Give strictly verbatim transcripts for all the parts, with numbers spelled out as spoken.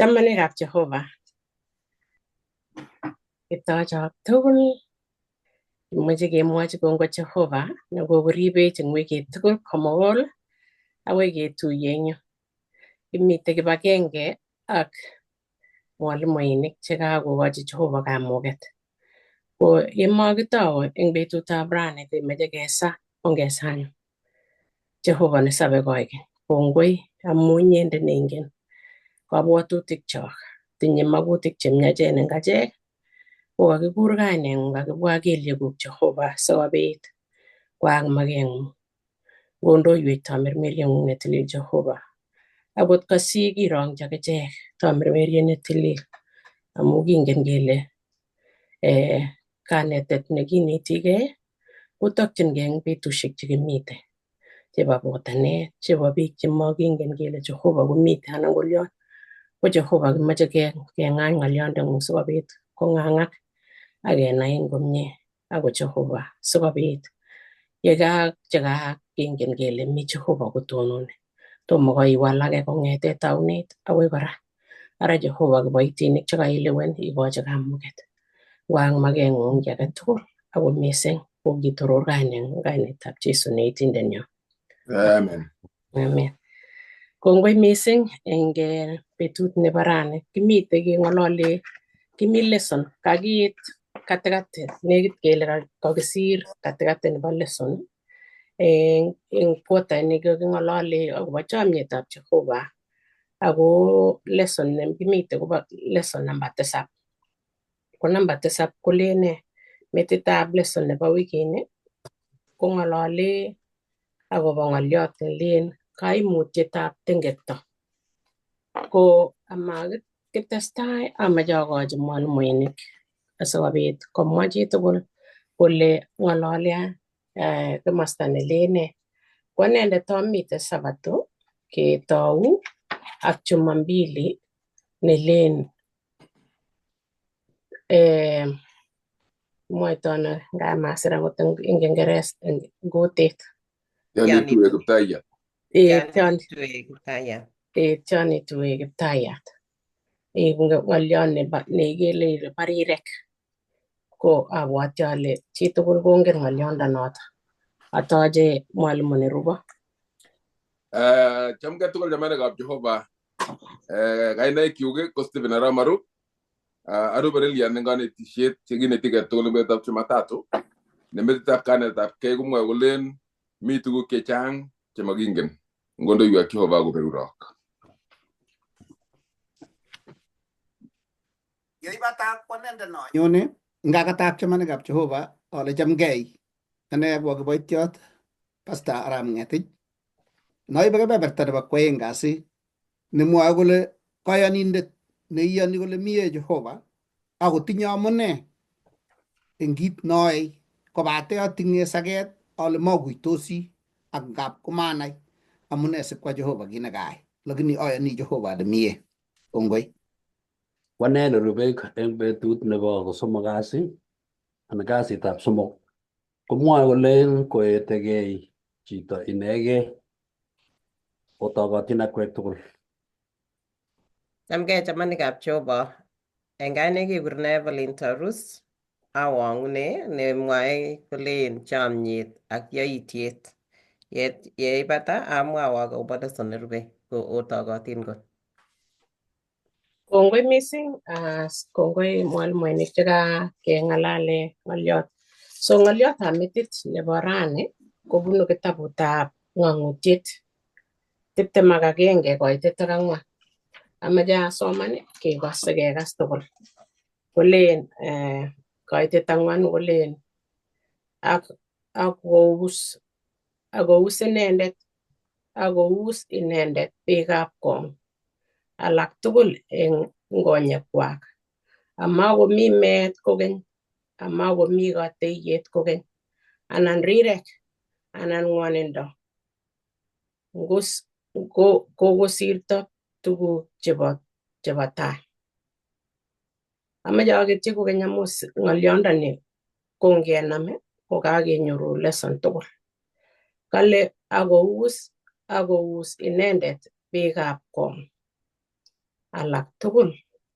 Chamanikab Jehovah. Kitochok tugul. Kimoche kemwachi kongoi Jehovah ne koburibe chengui ke tugul komogol. Awe ke tuiyenyo. Kimite kibakenge ak mwalimuinik che kakokochi Jehovah kamuket. Ko imo kitau eng betutab rani te meche kesa ongesanyo. Jehovah ne sabe koike. Kongoi amu inye nde ningen. Kabwatutik chok. Tinye makutik che mnyachen eng kachek. Ko kakikur kaineng, kakibwa keliekuk Jehovah, sikobit ko ang makengu. Ngondo iwe tamirmiriengung ne tilil Jehovah. Akot kasi kirong jakejek tamirmiriengung ne tilil. Amu kingen kele. Eh, kanetet ne kinitike. Kutok chen keng betusik che kimite. Che ba botane, che ba bik che mo kingen kele Jehovah kumite anan kolion. Ko Jehovah kimache ke, kengan ngalion deng sikobit. Ko ngangak. Ake nain kumnye. Ako Jehovah, sikobit. Ye ka, che ka, kingen kele mi Jehovah ko tonone. Tomo ko iwalake ko ngete taunit, awe kora. Ara Jehovah ko boitinik che ka ilewen, iko che ka muket. Wang makengung yake tugul, ako meseng, ko kitoror kaineng, kainetab Jesu ne itindenyo. Amen. Amen. Kongoi mising, eng betut ne barane. Kimite kingolole, kimi lesson. Kakit katekate, nekit kele ka, kakisir katekate ne ba lesson. Eng, eng kuota ne kingolole, ako ba chamnyetab Jehovah. Ako lesson ne kimite, ko ba lesson namba tisap. Ko namba tisap ko lene, metitab lesson ne ba wikine, ko ngolole, ako ba ngoliot ne len, kaimutietab tengekto. Ko ama ke, ke testai, ama jako aja mwalimuinik. Asikobit, ko mwachi tugul, ko le ngolole, eh, ke masta ne lene. Ko nende tomite Sabato, ke tou, ak Jumambili, ne len, Eh, moitona, nga masira ngoten ingengeres, gutit. Tiani tu e kiptaya. Eh, tiani tu e kiptaya. Eh, tiani tu e kiptaya. Eh, nga ngolion ne ba, ne gele barirek. Ko awa tiale, titu kul kongir ngolion danota. Atoje mwalimu ne ruba. Eh, cham ke tukul chamane kab Jehovah. Eh, kaina kiuge, ko Stephen Aramaru. Ah, aru bere lian nengane tisiet, chegine tiket tolu be tap chuma tatu. Nembe tap kane tap ke gum nga ulen, mi tugu ke chang, chema gingen. Ngondo yua Jehovah gu beru rok. Yoi ba tap konen de no. Yone, nga ka tap chamane kab Jehovah, ole cham gei. Ane bo ke boitiot, Pastor Aram Ngetij. Noi ba ke beberta de ba kue ngasi. Ne mua kole kaya nindet ne ia ni kole mie Jehovah. Ako tinya mone. Engit noi ko bate a tinge saget ole mogu itosi. Ak gap ko manai. Amone se kua Jehovah gina gai. Lakini oya ni Jehovah de mie. Kongoi. Wanene rubek eng betut ne ba ko somagasi. Anagasi tap somok. Ko mua ko len ko e tegei chito inege. O taba tina kue tukul. Namge chamani kap choba. Engai negi gurne valintarus. Awang ne, ne muai ko len cham nyit ak yai tiet. Yet, yai bata amu awa ko bata sonerbe ko o taga tin ko. Kongoi mising, ah, kongoi mual muenik jega ke ngalale ngaliot. So ngaliot a mitit ne barane, ko bunu ke tabu tap ngangutit. Tip te maga genge koi te tagangwa. Amaja somane ke gas ge gas tokol. Ko len, eh, koi te tangwan ko len. Ak, ak go us, ak go us inendet, ak go us inendet, pigap kong. Alak tukul eng ngonye kuak. Ama go mi met kogen, ama go mi gate yet kogen. Anan rirek, anan ngonen do. Ngus, ko, ko go sirta tugu jeba, jeba ta. Ama jage tiku ke nyamus ngalion dani kongge name, ko kage nyuru lesson tukul. Kale ago us, ago us inendet pigap kong. alak tugul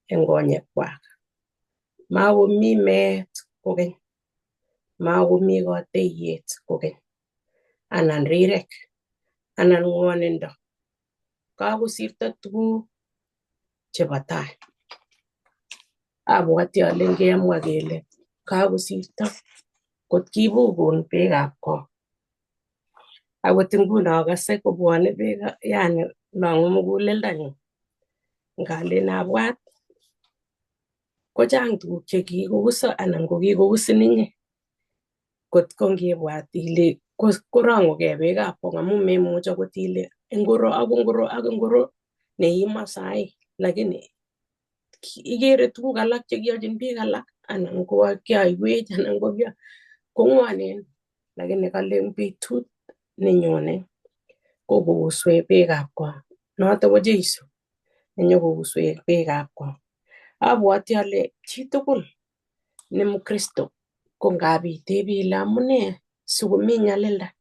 en konyekwak. Ma komi meet kokeny, ma komi kateiet kokeny, anan rirek, anan nguanindo. Kakosirto tuguk che batai. Abwati ale nge amwa kele kakosirto kot kibukun beekab kong. Akot nguno akase kobwane beek, yani, long'u muguleldanyu. Ngale nabwat ko chang tuguk che kikouso anan ko kikouso ninye. Kot ko ngebwat ile ko, korong'u ke beekab kong amu memuchi kot ile ngoro, ako ngoro, ako ngoro ne imasai. Lakini ikere tuguk alak che kiachin beek alak anan ko kiaiwech anan ko kia, ko nguanen. Lakini kale eng betut ne nyone ko kousue beekab kong. Noto ko Jesu ne nyo kousue beekab kong. Abwati ale chitugul ne Mukristo ko ngabite bile amune si komi nyalelda.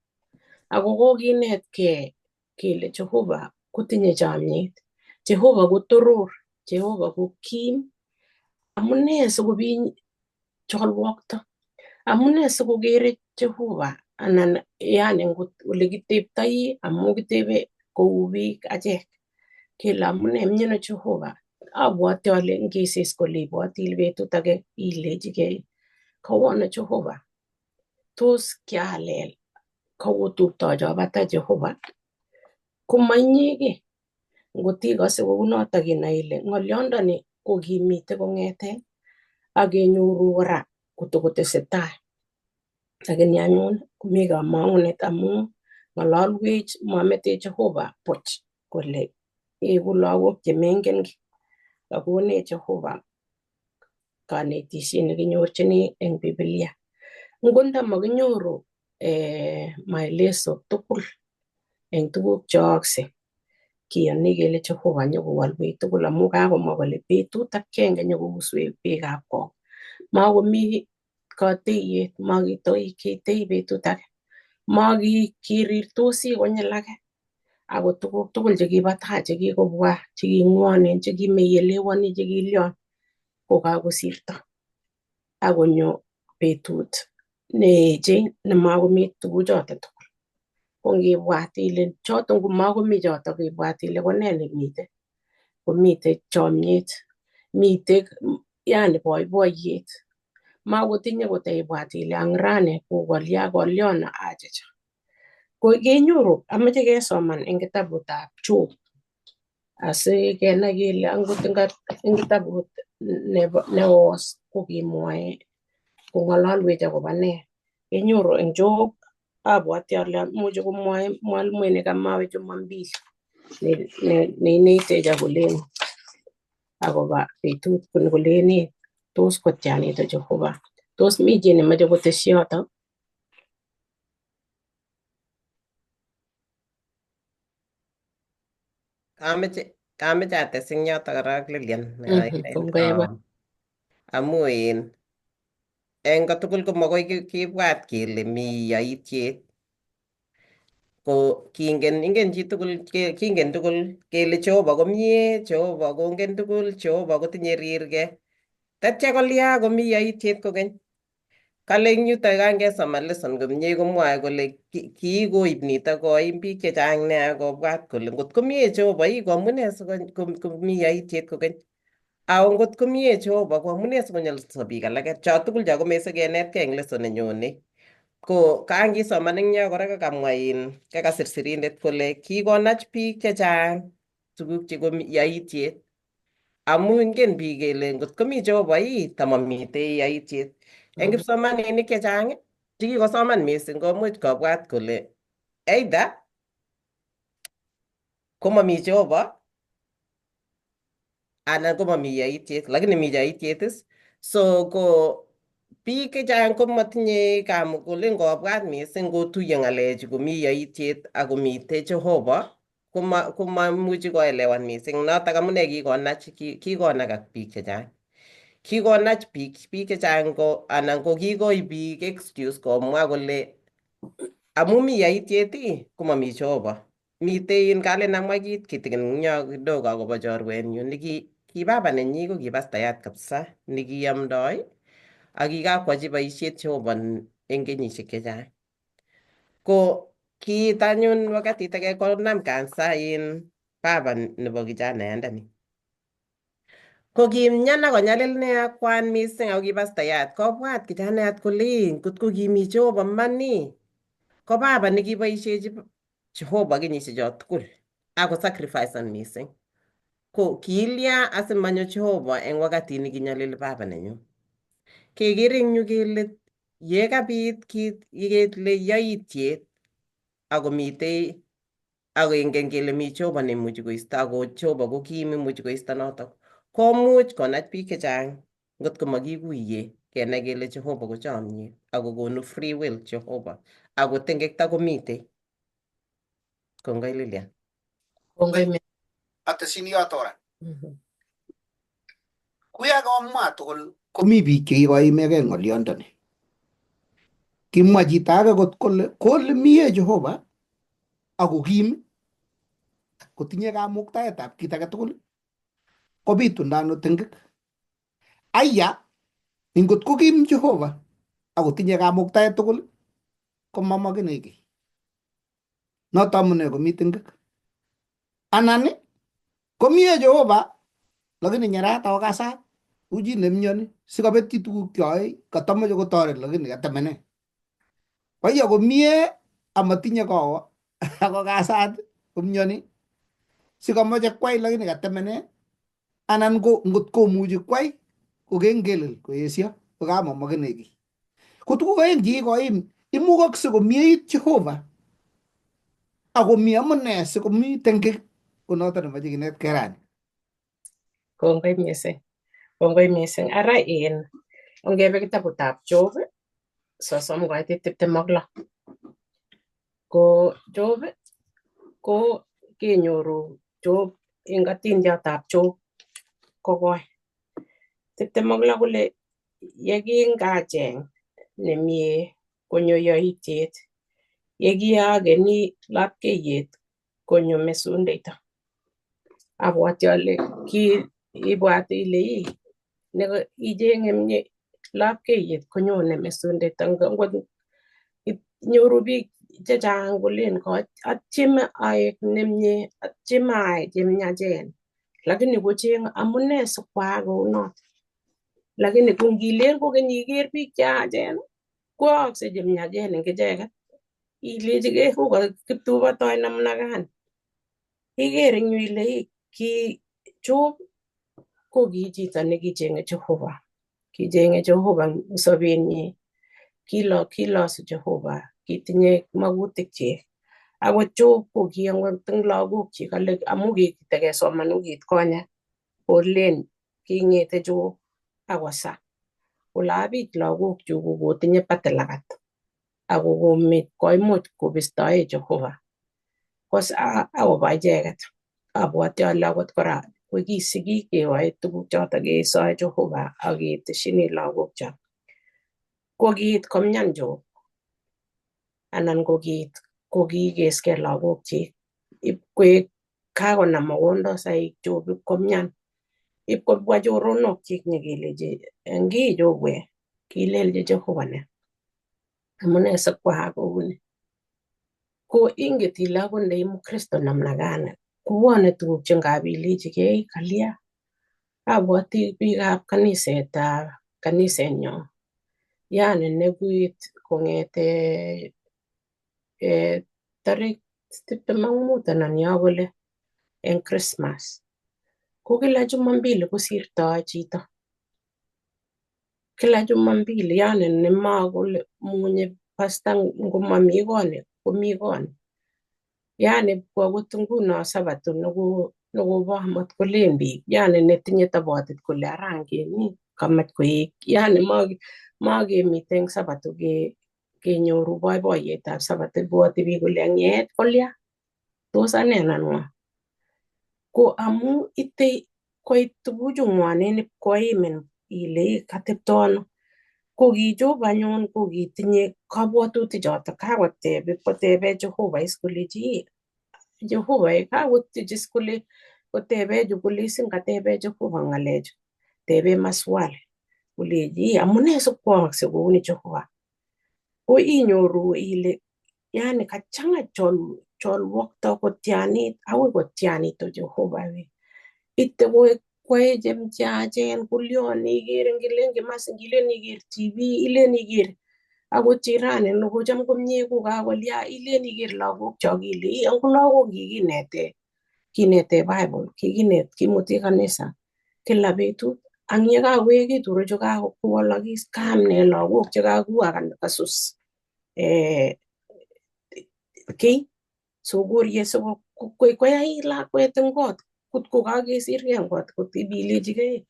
Ako ko kinet ke kele Jehova ko tinye chomyet, Jehova ko toror, Jehova ko kim. Amune si komi cholwokto? Amune si kokere Jehova anan yani ngot ole kiteptai amu kitepe ko ubik achek? Kele amune mnyeno Jehova. Abwati ale ngeses ko libwati ile betut ake ile chike. Kauana Jehova. Tos kialel. Kaututo Jehova ta Jehova. Kumanyeke. Ngoti kase ko kunota kina ile ngoliondoni ko kimite ko ngete. Ake nyuru ora kutokote seta. Ake ni anyun kumika mangunet amu ngolol wech mamete Jehova poch kole. E kulo wok kemengen kakune Jehova. Kane tisi ne kinyorcheni eng Biblia. Ngonda ma kinyoru e maeleso tugul eng tuguk chokse. Kiani kele Jehova nyo ko walwei tugul amu kako ma kole betut akenge nyo ko usue beekab kong. Ma komi kateiet, ma kitoi ketei betut ake. Ma ki kirirtosi konyelake. Ako tuguk tugul che kibata, che kikobua, che kinguonen, che kimeielewani, che kilion. Ko kakosirto. Ako nyo betut ne eche ne ma komi tuguchoto tugul. Ko ngebwati ile choto, ko ma komi choto ngebwati ile ko nene mite. Ko mite chomyet. Mite yani boiboiyet. Ma ko tinye ko tebwati ile angrane ko kolia koliona achacha. Ko kenyuru, ameche kesoman eng kitabutab Job. Asi kena kele angut eng kitabut ne, ne os ko kimwae ko ngolol wech akoba ne. Kenyuru eng Job, abwati ale amuchi komwae mwal mwene kamawe Jumambili. Ne, ne, ne, ne iteja kulen. Akoba betut kun kuleni, tos kotianito Jehova. Tos mi jene ma Jehova tesioto. Kameche, kameche atesing yoto korok Lilian. Amu in, eng kotugul ko makoi kibwat kele mi yaitiet. Ko kingen, ingen chitugul, kingen tugul kele Jehovah komie, Jehovah kongen tugul, Jehovah kotinye rirke. Tatia kolia komi yaitiet kokeny. Kale eng yuto kan kesoman lesson komie komwae kole ki, kikoib nito koim bik chechang nea kobwat kole ngot komie Jehovah, iko amune siko, komi yaitiet kokeny. Ao ngot komie Jehovah, ko amune sikonyolso bik alak? Cho tugul cho komese kenetke eng lesson nenyone. Ko kan kisoman eng yo kora kakamwa in, kaka sirsirindet kole kikonach bik chechang tuguk che komi yaitiet. Amu ingen bik kele ngot komi Jehovah i, ta mamite yaitiet. Eng kipsomaninik chechang che kikosoman mising komuch kobwat kole either ko mami Jehovah anan ko mami yaitiet, lakini mi yaitiet is. So ko bik chechang ko matinye kamukulel kobwat mising kotuiyo ngalechu komi yaitiet ak komite Jehovah, ko ma, ko mamuchi koelewan mising. Notok amune kikonach, ki, kikonach ak bik chechang. Kikonach bik, bik chechang ko anan ko kikoib bik excuse komwa kole amu mi yaitiet i, ko mami Jehovah. mitei in kalen amwa kit kitikin nyo kidogo akobo choruenyu. Ni ki, ki baba nenyi ko ki pastayat kabisa, ni ki amdoi, aki kakoachi boisiet Jehovah en kenyisiek chechang. Ko kit anyun wakati teke ko nam kansa in baba nebo kijanandani. Ko ki mnyana ko nyalel ne a kwan mising au ki pastayat. Ko buat kijanayat ko lin, kut ko ki mi Jehovah mani. Ko baba ni ki boisiechi Jehovah kenyisiek cho tukul. Ako sacrifice an mising. Ko ki ilia asi manyo Jehovah en wakati ni ki nyalel baba nenyu. Ke kiring nyu ki lit, ye kabit kit, ye kit le ya itiet. Ako mitei, ako ingengele mi Jehovah ni muchi ko ista, ako Jehovah ko ki mi muchi ko ista notok. Ko much ko nach pi kechang, ngot ko magi kuiye, ke na kele Jehovah ko chom ye, ako ko nu free will Jehovah. Ako tengek ta ko mitei. Kongoi Lilian. Kongoi mi. Ata sini atora. Kuya ka omma tukul. Ko mi bike ko i mege ngolion tani. Ki mwa jita ka kot kole, kole mi e Jehovah. Ako ki mi. Ko tinye ka mukta e tap kita ka tukul. Ko bitun dano tengek. Aya, ingot ko ki mi Jehovah. Ako tinye ka mukta e tukul. Ko mama kene ki. No tamune ko mi tengek. Anani, ko mi e Jehovah, lakini nyara tau kasa, uji ne mnyoni, si ka beti tuku kioi, ka tamo jo ko tore, lakini ka tamene. Waya ko mi e, ama tinye ko, ako kasa, ko mnyoni, si ka mo je kwai, lakini ka tamene, Anan ko ngot ko muji kwai, ko gengelel, ko esia, ko kama magenegi. Ko tuku ka engi ko im, imugak se ko mi e Jehovah. Ako mi amane se ko mi tengek, ko nota na maji kinet keran. Kongoi mising. Kongoi mising. Ara in. Ongge be kita ko tap Job. Sosom ko ai titip te magla. Ko Job, ko kinyoru Job, inga tin dia tap Job, ko koi. Tep te magla kule, yagi inga jeng, ne mie, ko nyo ya itiet. Yagi age ni lap ke yet, ko nyo mesun deita. A buat yale, ki i buat ile i. Ne i jeng em nye lap ke yet, ko nyo ne mesun deita. Nga ngot i nyoru bi jajang ko len ko, a chima ai nem nye, a chima ai jem nya jen. Lakini ko jeng amune sukwa ko not. Lakini ko ngilen ko ke nyiger bi kya jen. Ko ak se jem nya jen ke jega. Ile jege ko ka kiptu ba toi namna gan. Iger nyu ile ki Job ko ki jita ne ki jenge Jehovah. Ki jenge Jehovah sobenye. Ki lo, ki lo se Jehovah. Ki tinye magutik je. Awa Job ko ki angwa teng laguk je. Kale amu ki tege so manu ki tkonya. Ko len ki nge te Job awa sa. Ko labi laguk je ko ko tinye patelakat. Ako ko mit koi mut ko bista e Jehovah. Kos a, a, ako bai jegat. A buat ya lagot kora. Ko ki sigi ke wai tu jota ke sa e Jehovah. Agi te sini lagot ja. Ko ki it kom nyan jo. Anan ko ki it, ko ki ges ke lagot ji. Ip ko ka ko na magondo sa i Job ip kom nyan. Ip ko bua jo ronok ji ke nye ke le je. Engi jo we. Ki lel je Jehovah ne. Amune sa kwa ko une. Ko inge ti lago nde imu Kristo namna gana. Ko wane tu chenga bili jike i kalia. A bua ti bi gap kanise ta kanise nyo. Yane ne guit ko nge te e tarik tipe mangumuta na ni agole en Christmas. Ko kila jumambili ko sirta jita. Kila jumambili, yane ne mago le munye pasta ngo mami gone, ko mi gone. Yane ko ago tungu na sabatu nogo, nogo ba mat ko lembi. Yane ne tinye tabatit ko le arange ni kamat ko ik. Yane magi, magi mi teng sabatu ke, ke nyoru boi boi e ta sabatu boti bi ko le anget ko le a. Tosa ne nanua. Ko amu ite ko itu buju mwane ne ko i men ile katep tono. Ko gi jo banyon ko gi tinye ka buatu ti jota ka wate be pote be Jehovah iskuli ji. Jehovah, e ka uti jis kuli, ko tebe ju kuli sin ka tebe Jehovah ngaleju. Tebe masuale. Kuli ji, amune so kuang se kuni Jehovah. Ko i nyoru ile, yani kachanga chol, chol wokta ko tianit, awe ko tianit to Jehovah we. Ite ko e kwe jem jajen, kulion igir, ngilen ngi mas ngilen igir T V, ilen igir. Ago tirane, no ko jam ko mie ko ka ko lia, ilen igir lagok chok ile, ang ko lagok gigi nete. Ki nete Bible, ki, ki net, ki muti kanisa. Ki labe tu, ang ia ka wegi tu, ro jo ka ko lagi, kam ne lagok, jo ka ko akan kasus. Eh, ki, so gor ye so ko, ko, ko ai la ko e tengkot, kut ko ka ge sir yang kot, kut i bili jige,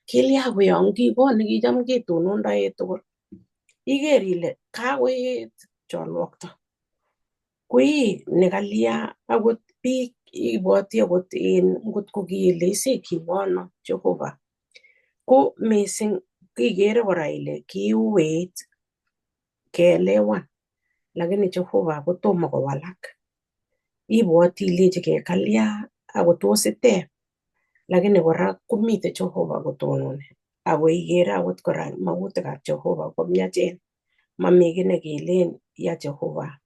ki lia ko yang ki ko, ni ki jam ki tu, non da e to. Igeri le, ka ko e chol wokta. Kui ne ka lia, agot pi, i boti agot in, ngut ko ki le se ki wono, Jehovah. Ko mesin, ki gere wara ile, ki wait, ke lewan. Lagi ni Jehovah, ko toma ko walak. I boti le jige ka lia, agot o se te. Lagi ni wara ko mite Jehovah ko tonone. Ago i gere agot kora, ma uti ka Jehovah, ko mia jen. Ma migi ne gilen, ia Jehovah.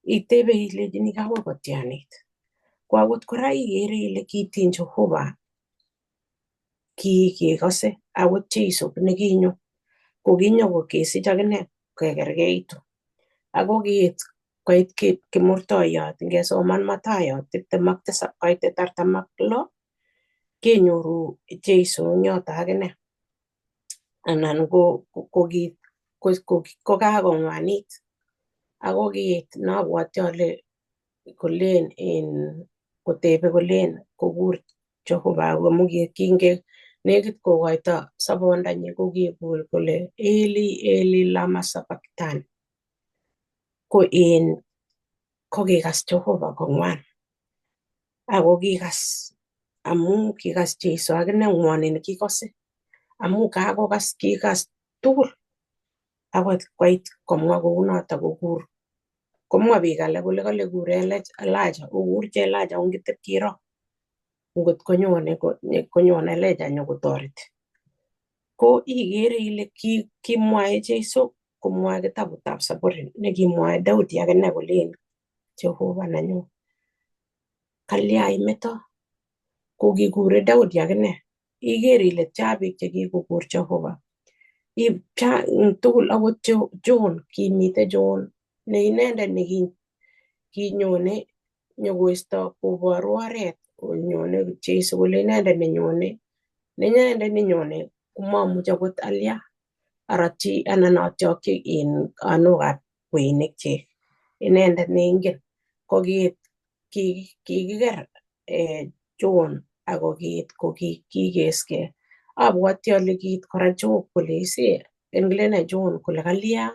I tebe ile jini ka wa ko tianit. Ko agot kora i gere ile ki tin Jehovah. Ki, ki kose, agot Jesu, ne ginyo. Ko ginyo ko ki si jagene, ko e gerge itu. Ago ki it, ko it ki, ki murto ia, tinge so man mata ia, tip te mak te sap, ko it te tar te mak lo. Ki nyoru Jesu nyo ta gene. Anan ko, ko, ko ki, ko, ko, ko ka ko ngwanit. Ago ki it, na wati ole, ko len in, ko tebe ko len, ko gur Jehovah, ko mugi kinge, negit ko waita, sabonda ni ko ki gur, ko le, Eli, Eli, lama sabaktan. Ko in, ko ki kas Jehovah, ko ngwan. Ago ki kas, amu ki kas Jesu, agen ne ngwan in ki kose. Amu ka ko kas, ki kas, tur. Ago ko it, ko mwa ko una ta ko gur. Ko mwa bi ka le, ko le, ko le gur, Elijah, Elijah, o gur je Elijah, ungit te kiro. Ngut ko nyone, ko, ko nyone Elijah, nyo ko torit. Ko i gere ile ki, ki mwa e Jesu, ko mwa ke tabu tab sabor, ne ki mwa e Daudi, agen ne ko len, Jehovah na nyo. Ka lia i meto, ko ki gure Daudi, agen ne. I gere ile tiabi ke ki ko gur Jehovah. I tia, tukul ago Jo-, John, ki mite John. Ne i nende ne ki, ki nyone, nyo ko ista ko baru aret. O nyone, Jesu ko le nende ne nyone. Ne nende ne nyone, ko mamu jagot alia. Arati anana tioki in ano gat winik ti. I nende ne ingen. Ko ki, ki, ki, ki ger, eh, John, ago ki, ko ki, ki geske. Abo ati ole ki kora jo ko le se, englene John ko le ka lia.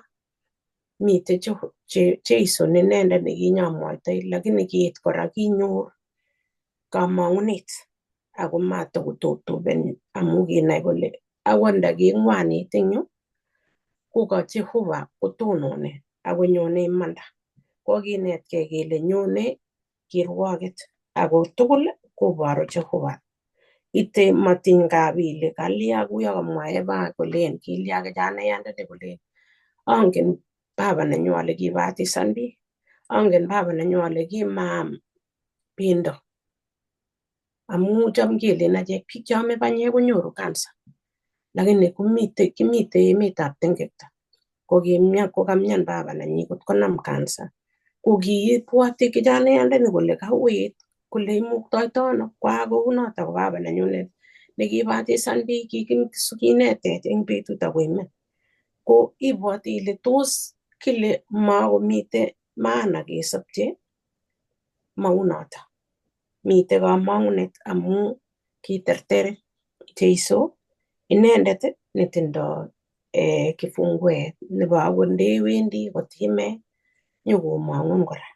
Mite Jo-, Je-, Jesu ne nende ne ki nyamo ate, lagi ne ki kora ki nyur. Ka maunit. Ago ma to ko to to ben amu ki na ko le. Ago nda ki ngwani te nyo. Ko ka Jehovah ko tonone. Ago nyone manda. Ko ki net ke ki le nyone. Ki ruaget, ago tukul ko baro Jehovah. Ite matin ka bile ka lia ko ia ka mwa e ba ko len, ki lia ke jana yanda de ko len. Angen baba na nyo ale ki bati sanbi. Angen baba na nyo ale ki mam pindo. Amu jam gele na je pi jam e ba nye ko nyoru kansa. Lagi ne ko mite, ki mite, mita tengekta. Ko ki mia, ko ka mian baba na nyi ko ko nam kansa. Ko ki puati ki jane ande ne ko le ka wit, ko le muk toi tono, ko ago una ta ko baba na nyone. Ne ki bati sanbi ki ki suki ne te, te ing pitu ta ko ime. Ko i puati le tos, ki le ma ko mite, ma na ki sabje. Maunata. Mite ka maunit amu ki tertere Jesu, i nende te, ne tendo, eh, ki fungue, ne ba wende wendi, ko time, nyo ko maun kora.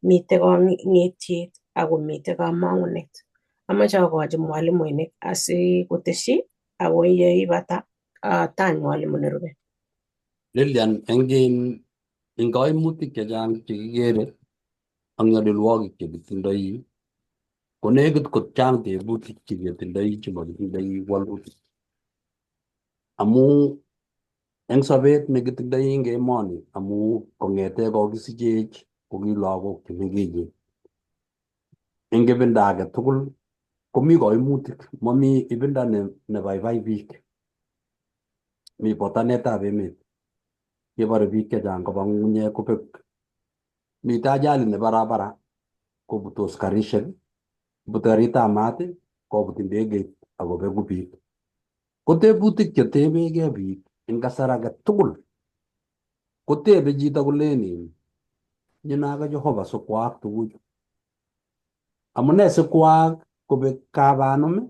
Mite ka ngi-, ngitit, ago mite ka maunit. Ama ja ko aja mwalimu inik, asi ko tesi, ago iye i bata, a, tan mwalimu ne rube. Lilian, engin, ingoi muti ke jang ki gere, ak nyalilwogik che kitindoi, konekit kot chang tebutik che kitindoi, che makitindoi walutik. Amu eng sabet ne kitindoi nge moni, amu kongete ko kisichech, ko ki lagok che nge nge. Eng kebenda age tugul, komi koimutik, momi ibenda ne, ne baibai bik. Mi botana tabi mi. Kebare bik ke jang ko bangunye ko pek. Mi ta ajali ne barabara, ko butos karishen, butarita mate, ko butin degeit, ago begu bik. Ko tebutik che tebege bik, eng kasara ke tugul. Ko tebe jita ko leni, nyena ga Jehova so kuak tuguju. Amu ne so kuak, ko be kabanome,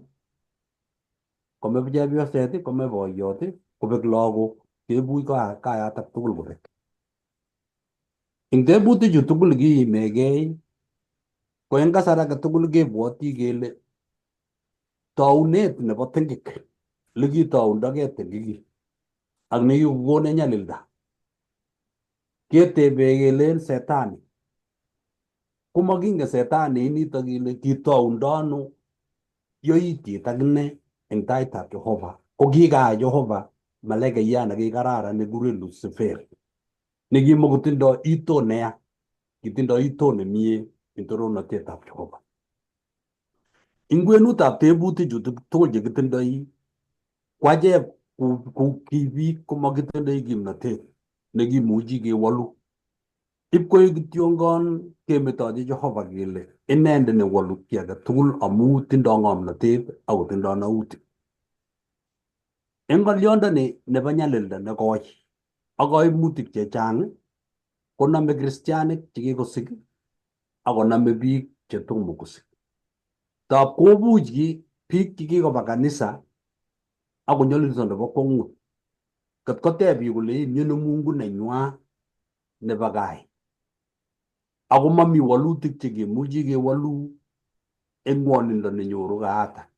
ko me bia bioseti, ko me boyoti, ko be logo, ke bui ka, ka ya tak tugul ko be. Eng tebutik ju tugul gi megei, ko eng kasara ke tugul gi boti gele. Taunet ne botengik, ligi taun dage tengigi. Ak ne yu gone nyalilda. Ke tebege len Setani. Kuma ginge Setani ini tagile ki taun danu. Yo iti tagne eng taita Jehova. Ko giga Jehova, malege yana gi karara ne gure Lucifer. Ne gi mo kutindo ito nea, kitindo ito ne mie, intoro na te tap Jehova. Inguenu tap tebutik ju tu tolje kitindoi, kuaje ku, ku kibi kuma kitindoi gim na te, ne gi muji ge walu. Ip ko igi tiongon ke metodi Jehova gile, enende ne walu kia ga tugul amu tindongom na te, au tindona uti. Eng kaliondani ne banyalilda ne koi. Akoi mutik che chang, ko name Kristianik che ki kosik, ako name bik che tung mo kosik. Tap ko buji bik che ki ko ba kanisa, ako nyolil sonda ba kongut. Kat ko tebi ko le, nyunu mungu ne nyua, ne bagai. Ako mami walutik che ki muji ki walu, eng wanindo ne nyuru gata.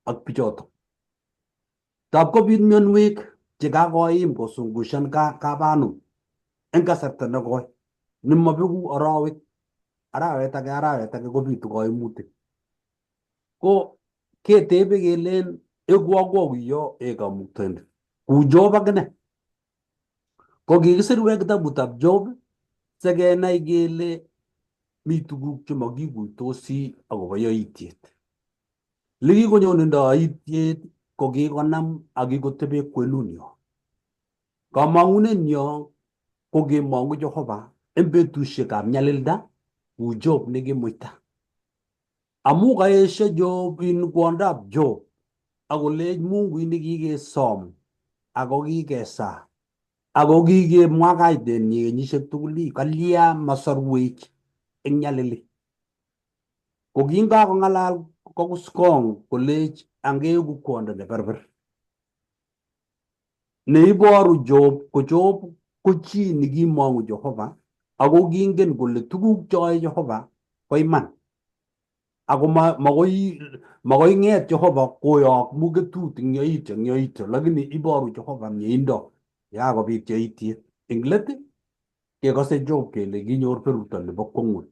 Ak pichoto. Tap ko bit mion wik, che ka ko im ko sunggusian ka, ka banu. Eng kasarta na ko. Ni mabigu arawik, arawetake, arawetake ko bit ko imutik. Ko ke tebege len, e gua gua yo, e ka mutende. Ku Job agene. Ko gi kisir wek ta butab Job, sege nai gele, mi tugu chuma gi gu tosi, ago ba yo itiet. Ligi ko nyo ninda itiet, ko gi ko nam, agi ko tebe kwenunio. Ka maune nyo, ko gi mangu Jehova, embe tu sheka mnyalilda, u Job ne gi muita. Amu ka esha Job in kuandap Job, ago lej mungu ini gi ge som, ago gi ge sa. Ago gi ge mwakai den ni, ni se tuli, kalia masar wech, eng nyalili. Ko ginga ko ngalal, ko kuskong, ko lej, angge ku kuanda ne berber. Ne iboru Job, ko Job, ko chi ni gi mangu Jehova, ago gingen ko le tugu choi Jehova, ko iman. Ago ma, ma ko i, ma ko inget Jehova, ko yo, muge tut, nge ito, nge ito, lagi ni iboru Jehova, nge indo, ya ko bit ya iti, inglete, ke ko se Job ke le gi nyor peruta le bo kongut.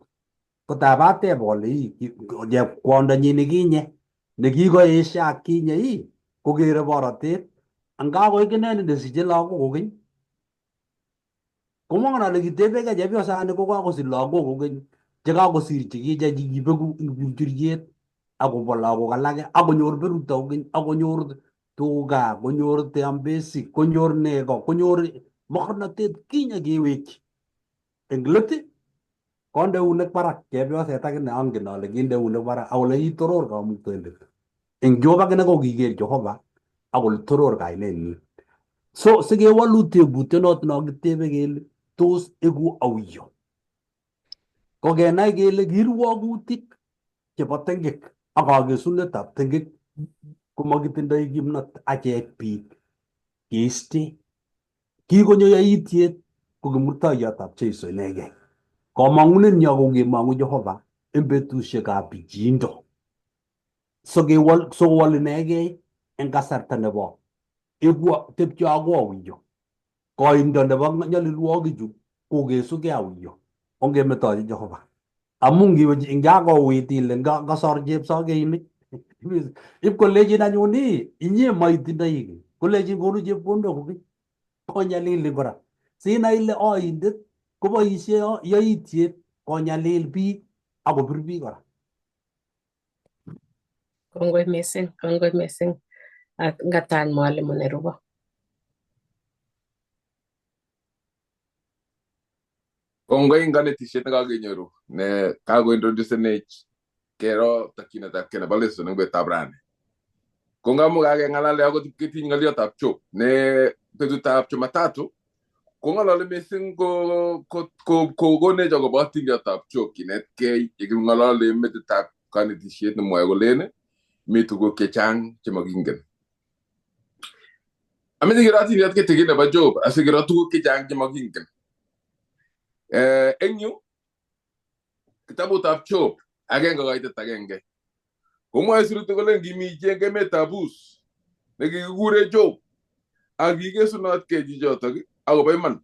Ko ta ba te bo le i, ki, ko je kuanda ni ne gi nye, ne gi ko esha ki nye i, ko gi re bora te, anga ko i ke ne ne si je la ko ko gi. Ko manga na le gi te be ka je bi osa ne ko ko ko si la ko ko gi. Je ka ko si ri chi gi je gi gi be ku in ku chi ri gi et. Ako bo la ko ka la ke, ako nyor peruta ko gi, ako nyor tuga, ko nyor te ambesi, ko nyor ne ko, ko nyor mokor na te ki nye gi wek. Inglete, Konde unek barak, ke bia se ta kene angin na le ginde unek barak, au le i toror ka mutende. Eng Jehova kene ko gige Jehova, au le toror ka ine ni. So, sege walu te bute not no gite be gel, tos egu au yo. Ko gena gel giru agu tik, ke pa tengek, aga ge sunne tap tengek, kuma gitindai gimnat, ake pik, kiste, Ki ko nyo ya itiet, ko gi murta ya tap che iso nege. Ko mangunen ya ko gi mangu Jehova, embe tu se ka pi jindo. So gi wal, so wal nege, en kasar ta nebo. E gua, tep che ago awiyo. Ko indo nebo nga nyali luogi ju, ko gi so gi awiyo. Onge me to Jehova. Amu ngi-, ngia kouit ile, nga, nga sor chepsogei ini. Ip kolechin anyun i, inye ma itindai. Kolechin konu chepkondok ki. Konyalili kora. Sina ile oindet, koboisie o, yaitiet, konyalil bik, ak kobir bik kora. Kongoi mising, kongoi mising. Ak ngatan mwalimu nerubo. Kongoi ngkanne tisiet ne kakinyoru, ne kako introduce ne kerou ta kina ta kena baleso ne ngbe ta brane. Ko nga mo kake ngalale ako ti keti ngalio tap chop, ne petu tap chop matatu. Ko ngalale mesing ko, ko, ko, ko, ko ne jako batin ya tap chop, kinet kei, eki ngalale metu tap kani tisiet ne mo eko lene, metu ko kechang, chema gingen. Ami ti kira ti niat ke tegi na ba Job, asi kira tu ke jang ke magingken. Eh, enyu, kitabu tap Job, agenge gaita tagenge. Komo ai suru tu kolen gi mi jenge me tabus. Negi gure Job. Agi ke sunat ke ji Job tagi, ago bai man.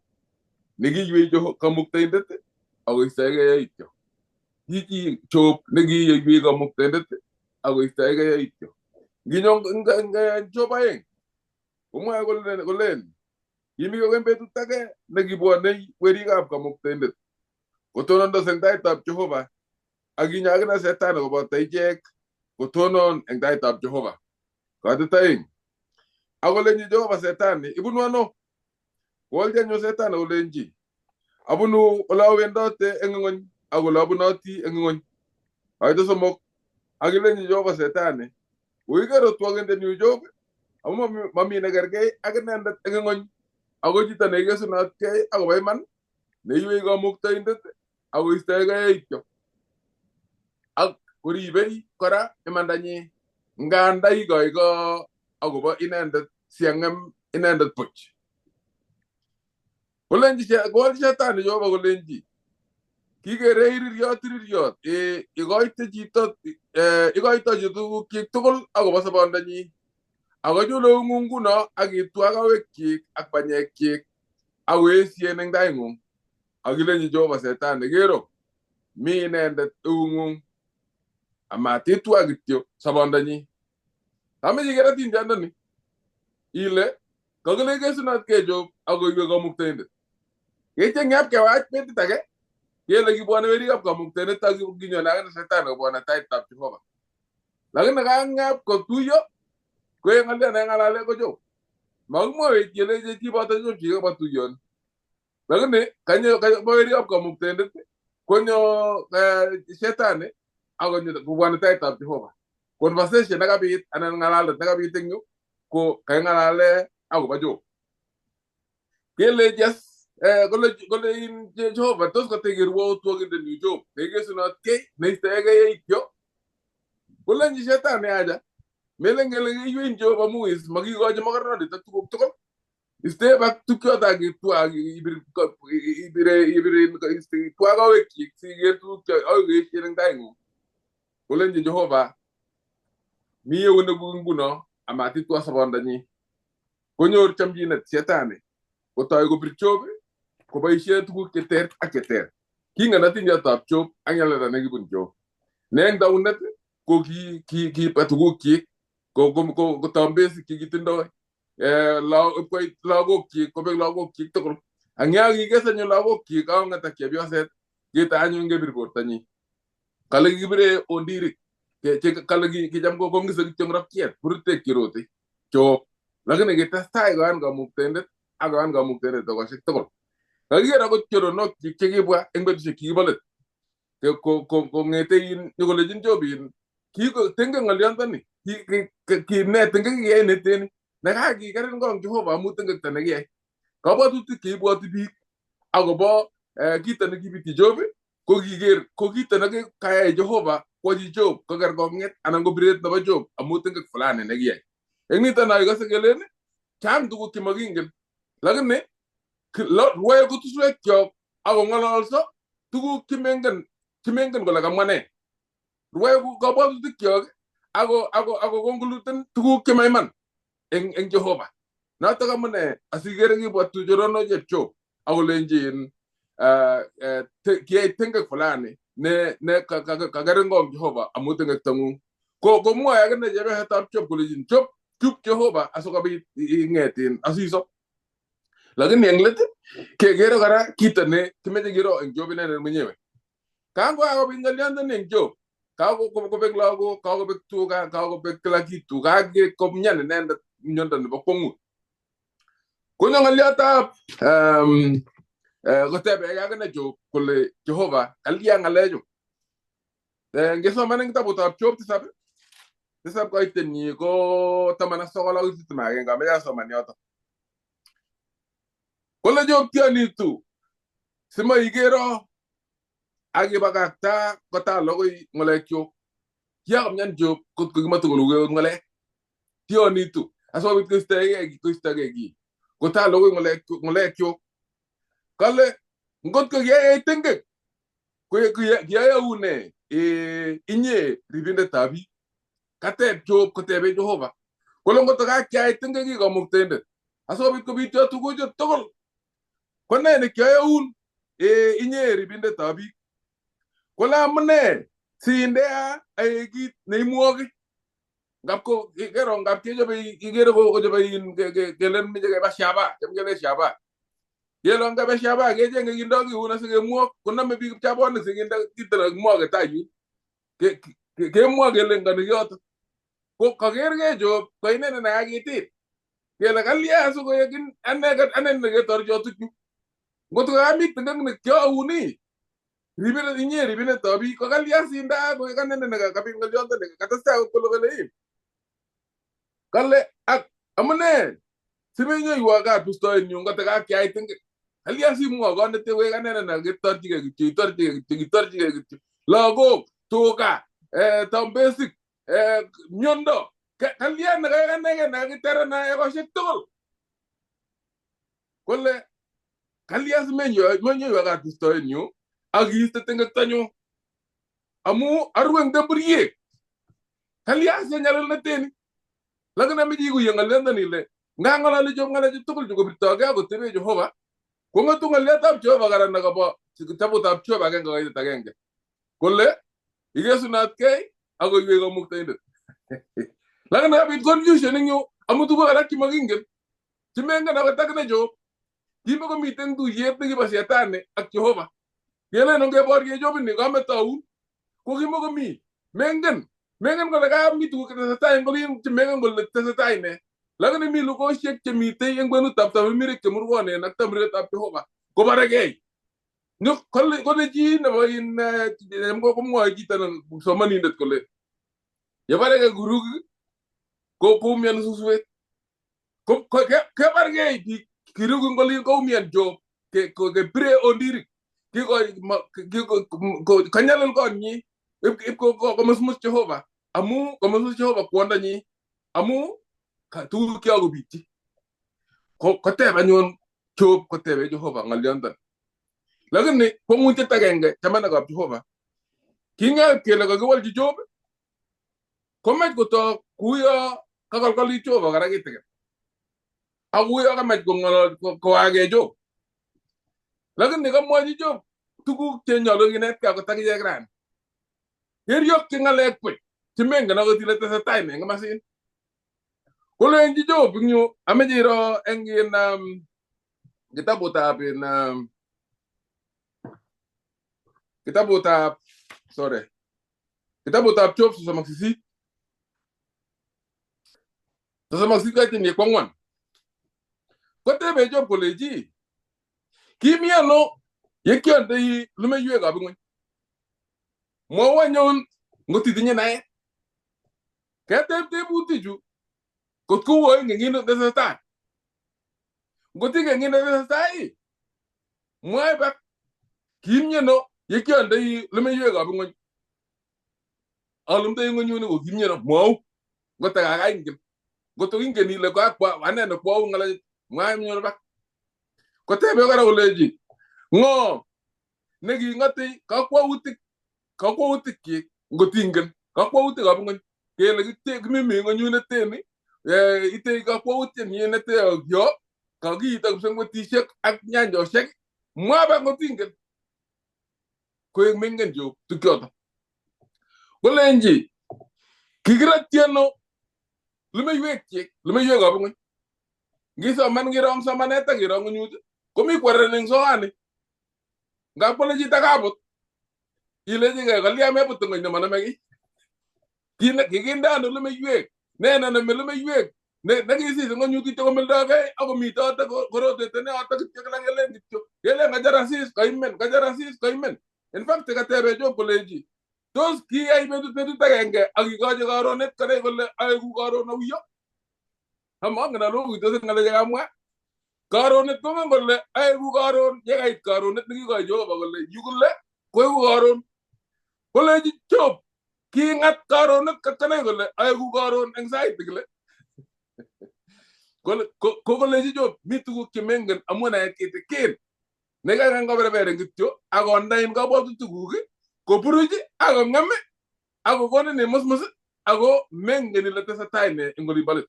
Negi yue jo kamuk taindete, ago isai ga ya ityo. Ji ji Job, negi yue kamuk taindete, ago isai ga ya ityo. Gi nyong nga, nga Job aeng. Komo ai kolen, kolen. Gi mi ko kembe tu tage, negi bua nei, weri gap kamuk taindet. Ko tonon do seng tai tap Jehova. Agi nyagi na Setan ko bua tai jek. Ko tonon eng tai tap Jehova. Ko ate taing. Ago lenyi Jehova Setan, ibunu ano. Ko alja nyo Setan, ago lenyi. Abunu ola wendote engengon, ago la abunu ati engengon. Ai to somok, agi lenyi Jehova Setan. Ui garo tuagen de niu Job. Amu mami, mami na garge, agi nendet engengon. Ago jita ne gesu na atke, ago bai man. Ne yue ga mukta indet, ago ista ga ityo. Ag, kuri bei, kora, emandanye. Nganda iga iga, ago ba inendet, siangem, inendet puch. Kolenji se, kolenji Setan Jehova kolenji. Kike re iri riot, iri riot. E, igoite jitot, e, igoite jitu kik tukul, ago ba sabondanyi. Ago julo ungunguno, agi tuaga wekik, ak panyekik. Ago esi eneng daingung. Agi lenyi Jehova Setan, gero. Mi nende ungung. Ama ti tuagityo, sabondanyi. Tame jigera tin jandani. Ile, kagele ke sunat ke Job, ago iwe kamuk taindet. Ke ce ngap ke wach peti tage. Ke lagi buana weri gap kamuk taindet, tagi ginyo na Setan, ko buana tai tap Jehova. Lagi na ka ngap ko tuyo, ko yang ale na yang alale ko Job. Magmo we ke le je ti bata Job, jiga ba tuyon. Lagi ne, kanyo, kanyo, ba weri gap kamuk taindet. Konyo, eh, Setan, ago nyo, ko buana tai tap Jehova. Conversation na kabit, anan ngalale na kabit tenyo, ko kaya ngalale, ago ba Job. Kele jas, eh, kole, kole in Je-, Jehova, tos ka tegi ruo tuagen de niu Job. Nege sunat ke, ne ista ega ya ikyo. Kole nyi Setan ne aja. Melenge lenge yue in Jehova muis, magi go aja makarna de ta tukuk tukuk. Iste bak tukyo tagi tuagi, ibir, ibir, ibir, iste tuaga wekik, si ge tukyo, au ge sieneng daingu. Kolen je Jehova, mi ye wene gunguno, ama ti tua sabondanyi. Konyor chamjinat Setan, ko tai ko bir Job, ko bai sia tuku keter, a keter. Kinga natin ya tap Job, ang yala da negi bun Job. Neng daunat, ko ki, ki, ki patuku ki, ko, ko, ko, ko tambes ki, ki tindoi. Eh, la, ko, lago ki, ko bek lago ki, tokol. Ang ya, ki, kesa nyo lago ki, ka, nga ta ki, abio aset, kita anyo nge bir bortanyi. Kalagi bire ondiri. Ke, ke, kalagi ki jam ko kongi sa ki tiong rap kiat. Purute ki roti. Job. Lagi ne kita stai go an ga muktendet. Ago an ga muktendet to ga sek tokol. Lagi ra ko tioro no ki, ke ki bua, eng betu se ki balet. Ke ko, ko, ko ngete in, ni ko lejin Job in. Ki ko, tenge ngalian tani. Ki, ki, ki, ki ne, tenge ki, ki, ne teni. Na ka ki, karen gong Jehova, mutenge tani ki. Ka bua tuti ki, bua tuti. Ago bo, eh, kita na ki biti Job. Ko ki ger, ko kita na ke kaya Jehova, ko ji Job, ko ger gonget, anang ko biret na ba Job, amu tengke fulane na giai. Eng ni tana iga sa gelene, cang tuku ki maginggen. Lagen ne, ki, lo, ruai ko tu sue kiok, ago ngalo also, tuku ki menggen, ki menggen ko laga mane. Ruai ko ka ba tu kiok, ago, ago, ago kongluten, tuku ki maiman. Eng, eng Jehova. Na taka mane, asi gereng i buat tu jorono je Job. Ago lenjin, eh, eh, te, kiai tengke fulane. ne, ne ka, ka, ka, kakerengkong Jehova, amu tengek tang'ung. Ko, ko mua, e, kene Jabes aca Job, ko lejin Job, Job Jehova a so kabit i, i, ngetin, a so isop. Lakin ni ang letin, ke, kero kara, kita ne, keme je kero, ang Job ne, ne, menyewe. Kanggo ako bing ngalian dan ang Job. Kau ko, ko, ko bek lago, kau ko bek tuka, kau ko bek kelaki tuka, ke ko menyan ne, ne, nyondan ne, bok pongu. Ko nyong ngalian ta, em, e, ko tebe, e, kene Job, ko le, Jehova, kalia ngale Job. E, nge so maneng ta buta Job, ti sabe? Ti sabe ko iten ni, ko tamana so ko lago ti tama, nge kame ya so mani oto. Ko le Job tia ni tu. Sima i kero, aki bakakta, ko ta logo i ngole kio. Kia ko menyan Job, ko, ko ki matu ko luge ngole. Tia ni tu. A so bit ko ista e, ko ista e ki. Ko ta logo i ngole, ngole kio. Kale, ngot ko kia e tengek. Ko e, ko e, kia e une, e, inye, ribinde tabi. Kate Job, ko tebe Jehova. Ko le ngot ka kia e tengek ki ko muk tende. A so bit ko bit tia tu ko jo tokol. Ko ne ne kia e un, e, inye ribinde tabi. Ko la mene, sinde a, e, ki, ne i muoki. Ngap ko, i kero, ngap ke Job i, i kero ko, ko Job i, ke, ke, ke len mi je ke ba siaba, jem ke le siaba. Ye lo ngap ba siaba, ke je nge ginda ki una se ke muok, kuna me bi siaba ne se ginda, kita la muok e tayu. Ke, ke, ke muok e lenga ne yot. Ko, ko ker ke Job, ko ine ne na ki tit. Ke la kalia su ko ye kin, ane ka, ane ne ke tor jo tu. Ngot ko ami tengang ne kio uni. Ribine, inye, ribine tabi, ko kalia sinda, ko ka nene na ka, kapin ngalian ta ne, kata sa ko lo kale. Kale, ak, amane, sime nyo iwa ka, pisto en yung, kata ka, kia iteng, kalia si mo, ko ne te we ka nene na, ke tor ti ke, ti tor ti ke, ti tor ti ke, ti. Lago, tuka, e, tambesik, e, nyondo, ka, kalia na, ka, ka, na, ka, na, ke tera na, e, ko se tol. Kole, kalia si menyo, menyo iwa ka pisto en yung, agi iste tengek tanyo. Amu, aru eng de brie. Kalia si nyalal na teni. Laga na mi digu yang ngalian ta ni le. Nga ngala le Job ngala Job tokol Job ko bito ke ako tebe Jehova. Ko nga tu ngalian ta Jehova kara na ka ba. Si ta bu ta Jehova ke nga ka ita ta ke nga. Kole, ige sunat ke, ako iwe ka muk ta inde. Laga na bit confusion nyo, amu tu ko kara ki magingen. Ti mengan ako tak na Job. Ki mo ko mi teng tu yet na ki ba Setan ne, ak Jehova. Kele nong ke bor ke Job ni ka me taun. Ko ki mo ko mi. Mengan. Mengan ko na ka mi tu ke ta sa tain ko li ti mengan ko le ta sa tain ne. Laga ni mi lu ko siek ke mi te yang banu tap tap mi re ke mur ko ne, nak tam re tap Jehova. Ko bara ke. Nyo, ko le, ko le ji na ba in, e, em ko, ko mo ai kita na so mani ndet ko le. Ya bara ke guru ko, ko mian susuet. Ko, ko, ke, ke bar ke, ki, ki rugu ngoli ko mian Job, ke, ko, ke pre ondiri. Ki ko, ma, ki, ki ko, ko, ko, kanyalal ko ni, ip, ip ko, ko, ko mas mus Jehova. Amu, ko mas mus Jehova, kuanda ni. Amu, ka, tu ki ago biti. Ko, ko te ba nyon, Job, ko te ba Jehova, ngalian ta. Lakin ni, ko ngun te ta genge, tama na ka Jehova. Ki nga ke la ka wal ji Job, Ko met ko to, kuyo, ka kol kol i Job, kara ki teke. A kuyo ka met ko ngolo, ko, ko age Job. Lakin ni ka mo ji Job, tuku ke nyolo ki net ka ko taki je gran. Her yok ke ngale ek pet. Ti menga na ko ti le ta sa tai menga masin. Ko le en ji Job, nyo, ame ji ro, en gi na, um, kita buta pi na, um, kita buta, sorry. Kita buta Job sosomak sisi. Sosomak sisi ka tini kuanguan. Ko te be Job ko le ji. Ki mi ano, ye ki ande i lume yue ka bingwe. Mo wa nyon, ngo ti dinye nae. Ke te te buti ju. Kot ko wo nge ngino de sa tai. Ngo ti nge ngino de sa tai. Mo ai bak. Ki mi ano, ye ki ande i lume yue ka bingwe. Alum te ingo nyune ko gimnye na mau. Ngo ta ga ga ingin. Ngo to ingin ni le ko akwa, ane na ko ngala, ngai mi nyola ba. Ko te be gara uleji. Ngo. Negi ngati, ka kwa utik, ka kwa utik ki, ngo tingin. Ka kwa utik abungan. Ke lagi te, mi mi ngo nyune teni. E, ite ka kwa utik nyune te, yo. Ka gi ta kusang ngo ti sek, ak nyanjo sek. Mo ba ngo tingin. Koe mengen Job, tukioto. Koleji, kikirat tiano, lumeiuek tiek, lumeiuek obongoi. Ngi soman ngi rong soman eta ngi rong unyut. Komi kuareng soani. Nga koleji takabot. Ileji nga kalia me butong ngi namanamaki. Kina, kikinda no lumeiuek. Ne, ne, ne, me lumeiuek. Ne, ne, kisi, ngo nyuki toko melda kai, ako mita ata ko, koro te tene ata kiti kala ngelen kiti. Ngelen nga jara sis, kaimen, nga jara sis, kaimen. In fact, ka tebe Job koleji. Tos ki ai medu, medu ta genge, agi ka je karonet, kare kole, ai ku karon au yo. Hama ngana lo, ito se ngale je kamwa. Karonet ko ngan kole, ai ku karon, je kai karonet, niki ka Job kole, yu kole, koe ku karon. Koleji Job. Ki ngat karonet kakane kole, ai ku karon anxiety kole. Kole, ko, ko koleji Job, mi tuku ki mengen, amuna e kete ken. Nega ngan ka bere bere ngitio, ako andain ka bol tuku ki, ko puruji, ako ngame, ako kone ne mos mos, ako mengen ila tesa taine, ngoli balet.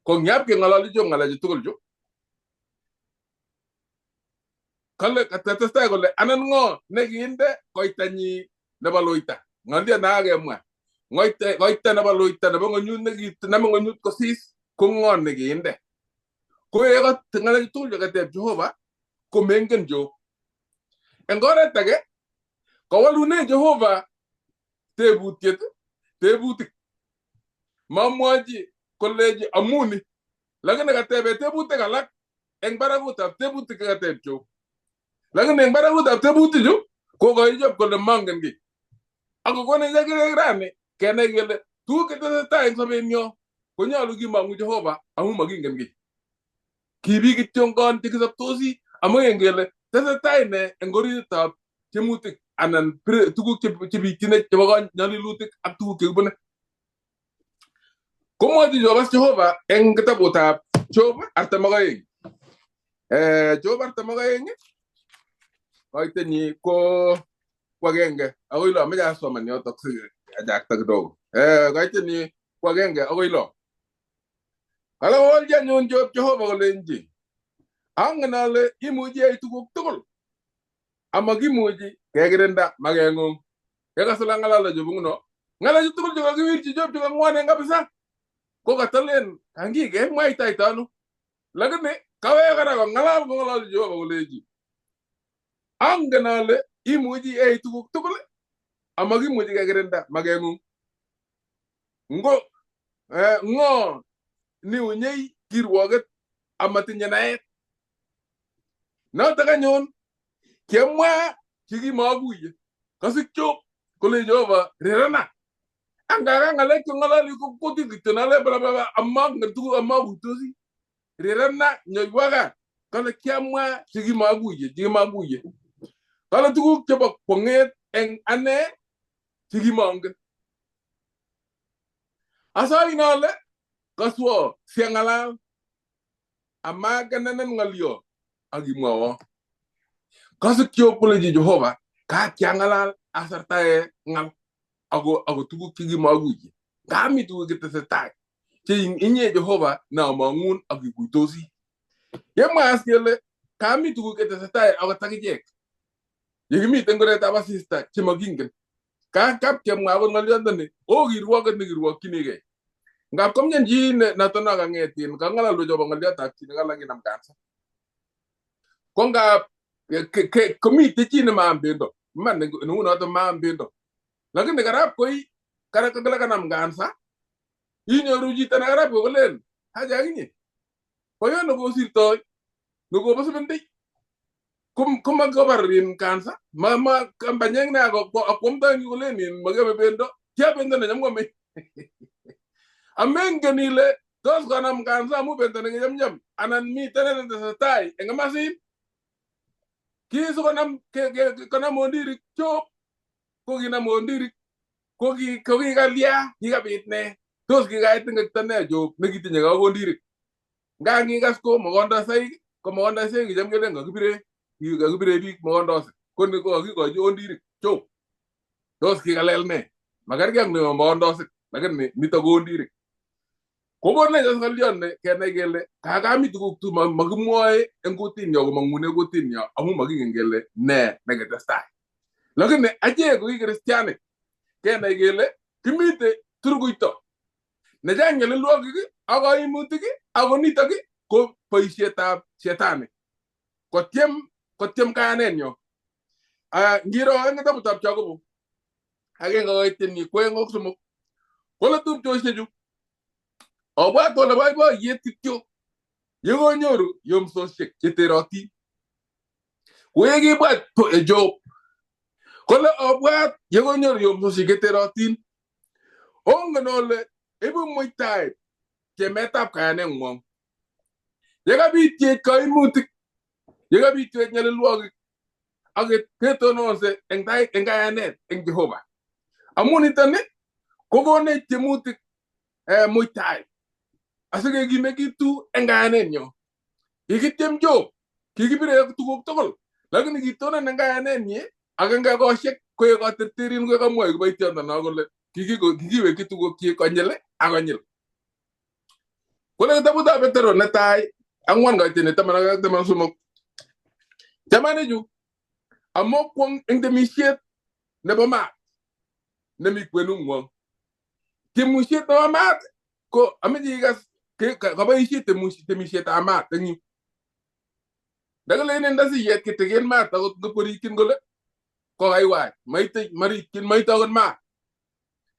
Ko ngiap ke ngalali jo, ngalaji tukul jo. Kale, ka testa kole, anan ngo, ne ginde, koita ni, na baloita. Ngaldi na age mua. Ngoita, koita na baloita, na bangonyut ne git, na bangonyut ko sis, ko ngo ne ginde. Ko e ka, ngalaji tukul jo ka te Jehova, ko mengen jo. Engore tage, ka walu ne Jehova, te butiet, te butik. Mamuaji, koleji, amuni. Lagi ne ka tebe te butik alak, eng baraguta te butik ka tebe jo. Lagi ne eng baraguta te butik jo, ko ka ijo kole mangen gi. Ako kone jagi rani, kene gele, tu ke tesa taine sabe nyo, ko nyalu gi mangu Jehova, amu magingen gi. Ki bi ki tiong kon, ti ki sap tosi, amu engele, tesa taine, engori tap, ke mutik, anan, pre, tuku ke, ke bi tine, ke bagan, nyali lutik, ak tuku ke bune. Komo di Jehova, Jehova, eng keta bota, Jehova, arta magaeng. Eh, Jehova, arta magaeng. Koita ni ko, kwa genge, ago ilo, meja so mani, otok, ajak tak do. Eh, koita ni, kwa genge, ago ilo. Kala wal ja nyon Job Jehova koleji. Ang nale imuji ai tukuk tukul. Ama gimuji kegerenda magengung. Eka sala ngalala Job nguno. Ngala Job tukul Job giwir Job Job ngwane ngabisa. Ko katalen kangi ke mai tai tanu. Lagane kawe kara ko ngalala ko ngalala Job koleji. Ang nale imuji ai tukuk tukul. Ama gimuji kegerenda magengung. Ngo, eh, ngo, ni unyei, ki ruaget, ama tinyanaet. Na taga nyon, ki ama, ki gi maguye. Kasi Job, kole Jehova, rerana. Ang kaka ngale ki ngalali ko koti ki tenale bla bla bla, ama ngertu ama gutosi. Rerana, nyoy waga. Kala ki ama, ki gi maguye, ki gi maguye. Kala tuku ki ba ponget, eng ane, ki gi mange. Asa inale, kasuo, sia ngalal, ama gananan ngalio, agi muao. Kasu kio pule ji Jehova, ka kia ngalal, asartae ngal, ago, ago tuku ki gi maguye. Kami tuku ki tesa taine. Ke in, inye Jehova, na mangun, agi guitosi. Ye mas kele, kami tuku ki tesa taine, ago taki jek. Ye gimi tengore taba sista, ki magingen. Ka kap ke ma bon ngalio tane. O gi ruaget ne gi ruaget kini ke. Nga kom nyan ji ne na tona ka ngetin, ka ngala lo Job ngalio ta kini ngala ngi nam kansa. Ko nga ke, ke, komi te ji ne ma ambendo. Man ne ngu na to ma ambendo. Lagi ne karap koi, kara ka gala ka nam kansa. Inyo ruji tana karap ko len. Haja gini. Payo no go sirtoi. No go pasu bendei. Kum, kum magabar rin kansa. Ma, ma, kam banyang na ako, ako, akom tangi ko lenin, maga bendo. Kia bendo na nyam kami. Ameng ganile, dos kanam kansa, mu bendo na nyam nyam. Anan mi tene na tesa taine, enga masin. Kisu kanam, ke, ke, ke, kanam ondiri, Job. Ko ki nam ondiri. Ko ki, ko ki ka lia, ki ka bitne. Tos ki ka itin ka tane Job, ne ki tinya ka ondiri. Nga ngi gas ko magonda sai, ko magonda sai, ki jam gele nga ki bire, ki nga ki bire bi magonda sai. Ko ni ko ki ko ji ondiri. Job. Tos ki ka lel ne. Magar ki ang ni magonda sai, magar ni, ni to go ondiri. Kogonech as ngolion ne kenai kele, kaka mi tuguk tu ma, makimwae en kutinyo, ko mangune kutinyo, amu makingen kele, ne, ne ketestai. Lakini, aje ko i Kristianek, kenai kele, kimite, turuk ito. Ne jan ngele luakiki, ako imutik, ako nitaki, ko boisietab Setani. Kotiem, kotiem kayanenyo. A, ngiro, eng tabutab Jakobo. Ake nga kaitin ni, kwe ngok sumuk. Kole tub Jose ju. Obua tole bai bai yet kitio. Yego nyoru, yom sosiek, yeteroti. Kwe gi bat to e Job. Kole obua, yego nyoru, yom sosiek, yeterotin. Ong nole, ibu muitai, ke metap kayanengwang. Yega bitiet kaimutik. Yega bitiet ngele luakik. Ake keto nonse, eng tai, eng kayanet, eng Jehova. Amu nitane, kogonech te mutik, e, muitai. Asike ki mekitu, eng kayanenyo. Ki kitiem Job, ki kibire tuguk tokol. Lakini ki tonen eng kayanenye, ake nga kosiek, kwe katerterin, kwe kamwae, kwe baition na kole. Ki ki ko, ki ki we ki tuguk ki konyele, akonyel. Kole tabutab Petero ne tai, angwan kaitin ne taman, taman sumuk. Taman ju, amo kwang eng te misiet, ne ba mat, ne mi kwenungwang. Te misiet ne ba mat, ko, ami di kas, ke, ka, ka ba isiet te misiet, te misiet a mat, tengi. Daga lene nda si yet ke tegen mat, tagot nge pori kin gole. Ko ai wai, mai te, mari kin, mai tagot mat.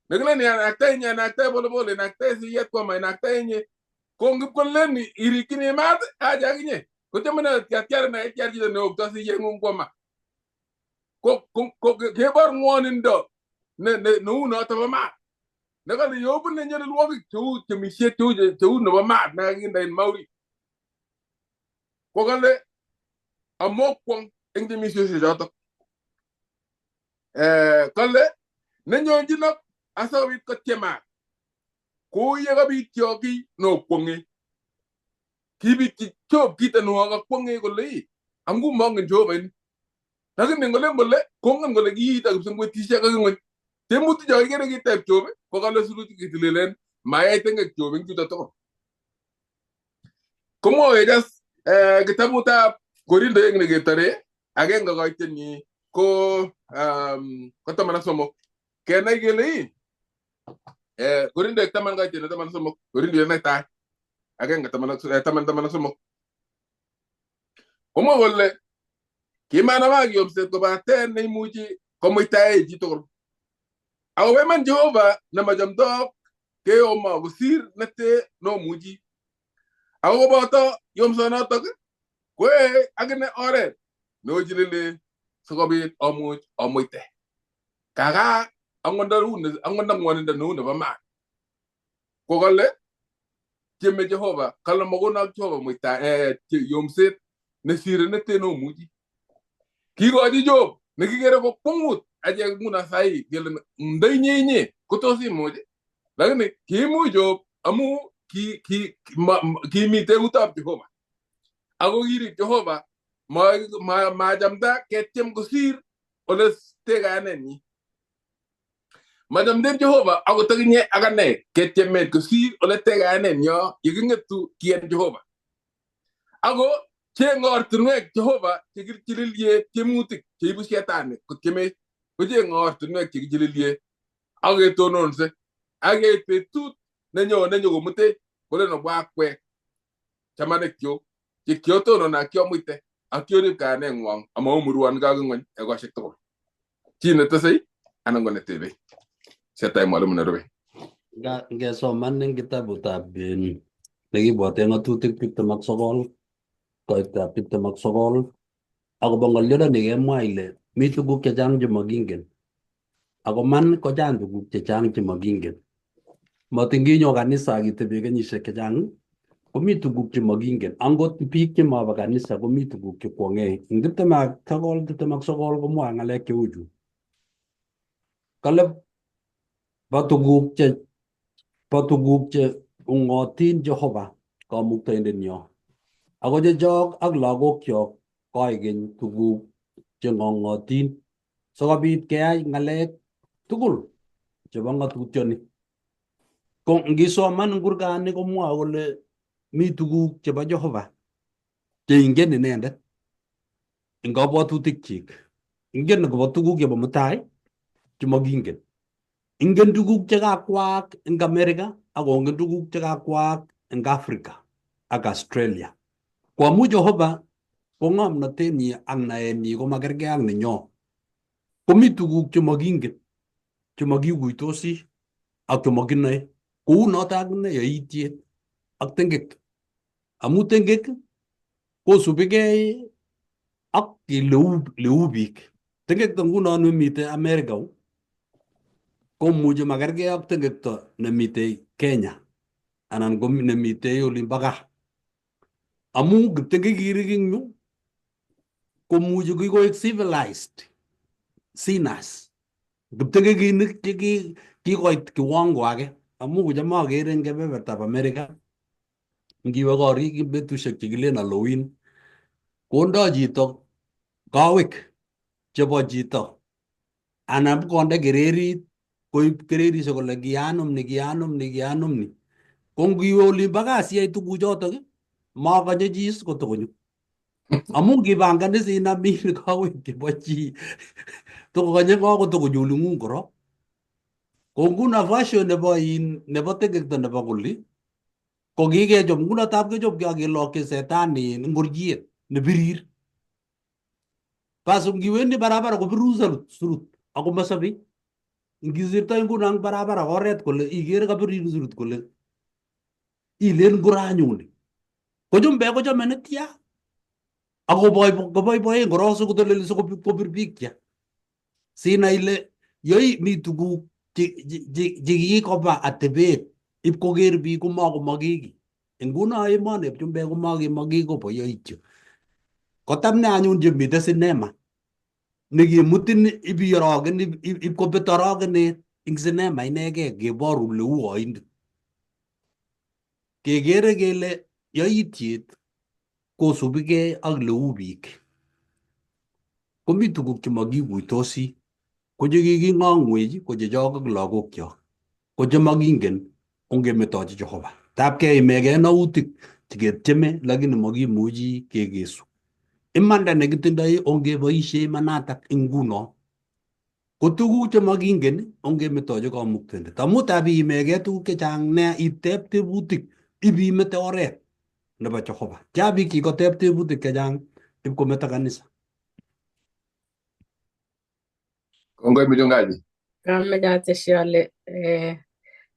Daga lene anakta inye, anakta bole bole, anakta si yet ko mai, anakta inye. Ko nge ko lene, iri kin e mat, a jagi inye. Ko te mana tia tia na, tia tia ne ok, ta si yet ngun ko ma. Ko, ko, ko, ke, ke bar ngwan indo. Ne, ne, no, no, ta ba mat. Daga le yo bu ne nyere luagi, tu, te misiet, tu, tu, no ba mat, na ginda in mauri. Ko kale, amo kwang, eng te misiet se jotok. E, kale, ne nyo jinok, asa wit ko tiema. Ko ye ka bitio ki, no kwangi. Ki biti, tio kita no aga kwangi ko lei. Angu mong en joven. Lakin ne ngole ngole, ko ngan ngole kita, gipsang ko tisia ka ngole. Te muti jagi kere kita joven, ko kale sulu ti kitilelen, maya iteng joven, kita toko. Komo e jas, e, kitabu ta Korinto eng ne ketare, ake nga kaitin ni ko, em, ko taman a somok. Kenai kele i. E, Korinto e taman kaitin, taman a somok. Korinto e nai tai. Ake nga taman a, e, taman, taman a somok. Komo gole, ki mana magi om set ko ba ten ne imuji, ko mo itae ji tokol. Ago be man Jehova na majam dok, ke oma go sir na te no muji. Ago boto, yom sono tok, kwe agne ore, no jilele, sokobit, omuj, omuite. Kaga, angon da rune, angon da ngwan da no, na ba man. Ko kale, tieme Jehova, kale mo gona Jehova mo ita, e, ti yom set, ne sire ne te no muji. Ki go aji Job, ne ki kere ko pungut, aji muna sai, gele ndai nye nye, ko to si muji. Lakini, ki mu Job, amu, ki, ki, ki ma, ma, ki mi te utap Jehova. Ago giri Jehova, ma, ma, ma jam da, ke tiem ko sir, ole s-, te ga neni. Madam den Jehova, ago tagi nye aga ne, ke tiem met ko sir, ole te ga neni, yo, ye gingetu kien Jehova. Ago, che ngor tunwek Jehova, che gir chilil ye, che mutik, che ibu siatane, ko che me, ko che ngor tunwek, che gir chilil ye. Ago e tonon se, ago e pe tut, nenyo, nenyo ko mute, ko le no bua kwe. Chamane kio, che kio tono na kio muite, a kio rip ka ne ngwang, ama umuruan ga ngwen, e go sek tokol. Chine te sei, anang gone te be. Setai malu mena robe. Ga, ga so man neng kitabu ta ben. Lagi buat e nga tutik pipte mak sokol. Koi ta pipte mak sokol. Ago bangol yoda ni ge maile. Mi tuguk ke jang je magingen. Ago man ko jan tuguk che chang che magingen. Matinggi nyo kanisa gi te bege ni se ke jang. Ko mi tuguk che magingen. Ango ti pik che ma ba kanisa ko mi tuguk che kuange. Ngite ma tagol, ngite ma sogol ko mo angale ke uju. Kale ba tuguk che, ba tuguk che ungotin Jehova. Ka mukta ende nyo. Ago je jog ag lago kyok. Ko aigen tuguk che ngongotin. Sokabit ke ai ngalek tugul. Che ba nga tuguk che ni. Ko ngisoman ngurgani komwa kole mi tuguk chebo Jehovah che ingen inendet. Eng kabwatutik chik. Ingen kabwatutik chebo mutai, che magingen. Ingen tuguk che kakwak eng America, ak ingen tuguk che kakwak eng Africa, ak Australia. Ko amu Jehovah, ko ngomnoteni ak naeni ko makerge ak ninyo. Ko mi tuguk che magingen, che magikuitosi, ak che maginae. Ko unot ak ne yaitiet, ak tengek. Amu tengek, ko subike ak ki leu, leubik. Tengek to ngunon mi mite America, ko muji makerge ak tengek to ne mite Kenya. Anan ko mi ne mite Olimbaka. Amu gtengek iriking nu, ko muji ki ko civilized sinners. Gtengek ini ki, ki, ki koit kiwango ake. Amu ko jama ke ren ke bebertab America. Ngiwe kori ki betu sek chikile na lowin. Ko nda jito, kawek, chebo jito. Anam ko nda kereri, ko kereri se kole gianom ni, gianom ni, gianom ni. Ko ngiwe Olimbaka sia itu kujoto ke. Ma ka jis ko tokonyu. Amu ngi bangane si na mi ni kawek ke bachi. Toko kanye ko ko tokonyu lungun koro. Ko ngu na fashion ne ba in, ne ba tengek to ne ba kuli. Ko ngi ke job, ngu na tab ke job ke agi lo ke setan ni ngurjiet, ne birir. Pasu ngiwe ni barabara ko biru salut, surut. Ako masabi. Ngi sirta ngu nang barabara ko ret kole, igere ka biru surut kole. Ilen nguranyuni. Ko jom be ko jom mene tia. Ako boy, ko boy boy, ngoro so ko tole so ko, ko birbik tia. Sina ile, yoi mi tugu, ji, ji, ji, jigi ko ba atebet, ip ko gerbi ko ma ko magigi. Enguna ai mane, jom be ko magi, magi ko ba yoi tia. Ko tam ne anyun jom mi de sinema. Nigi mutin ibi yaragen, ib, ib, ib ko betarogen ne, ing sinema, inege, ge boru le uo, ind. Ke gere gele, ya itiet, ko subike ak le ubik. Ko mi tukuk che magiguitosi, ko je gigi ngangueji, ko je jogak lagokyo. Ko je magingen, onge metoje Jehova. Tap ke imege na utik, tiket cheme, lagi ne magi muji ke gesu. Imanda ne gitindai onge baishe manatak inguno. Ko tugu che magingen, onge metoje ko muktende. Tamu tabi imege tu ke chang ne itep te butik, ibi mete ore. Ne ba Jehova. Jabi ki ko tep te butik ke chang, ib ko meta kanisa. Kongoi mujungaji. Kami jate siale, eh,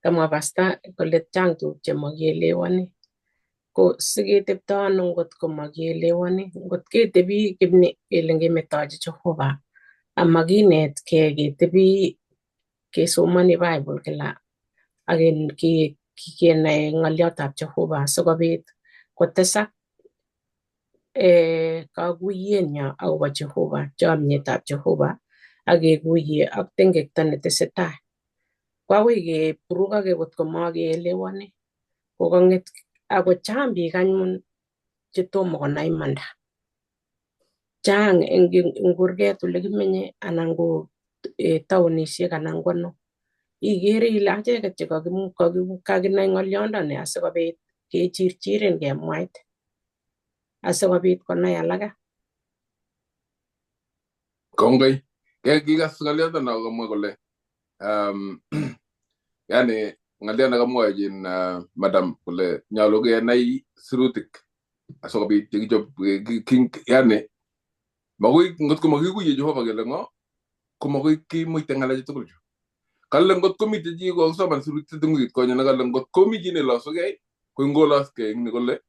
kama basta, ko le chang tu che magielewani. Ko sige tep tano ngot ko magielewani. Ngot ke tebi kibni ilenge metoje Jehova. A maginet ke, ke tebi ke sumani Bible ke la. Agen ke, ke, ke na ngaliot ab Jehova. So ko bit. Ko tesak eh, kaguie nia aua Jehova, jamie tab Jehova, age guie ak tengek tane tesetai. Kwa wege puruga ge got ko magi elewane. Ko kanget ago chambi kanmun jetomo ko naimanda. Chang engge ngurge tu legi menye anango, eh, tauni sie kanangono. Igere ilaje ke che kagi, kagi, kagi naingolionda ne ase ko be ke chirchiren ge muait. Ase ko bit ko nai alaga. Kongoi. Ke gigas ngaliata na kamua kole. Um, yani ngaliana kamua jin, uh, madam kole nyalo ke nai surutik. Ase ko bit jigi job, eh, king, yani. Magui, ngot ko magui ku ye Jehova ke lengo. Ko magui ki mui tengala jitu kulju. Kale ngot ko mi te ji ko saban surutik tungui ko nyana kale ngot ko mi jine laso ke. Ko ngolas ke ni kole.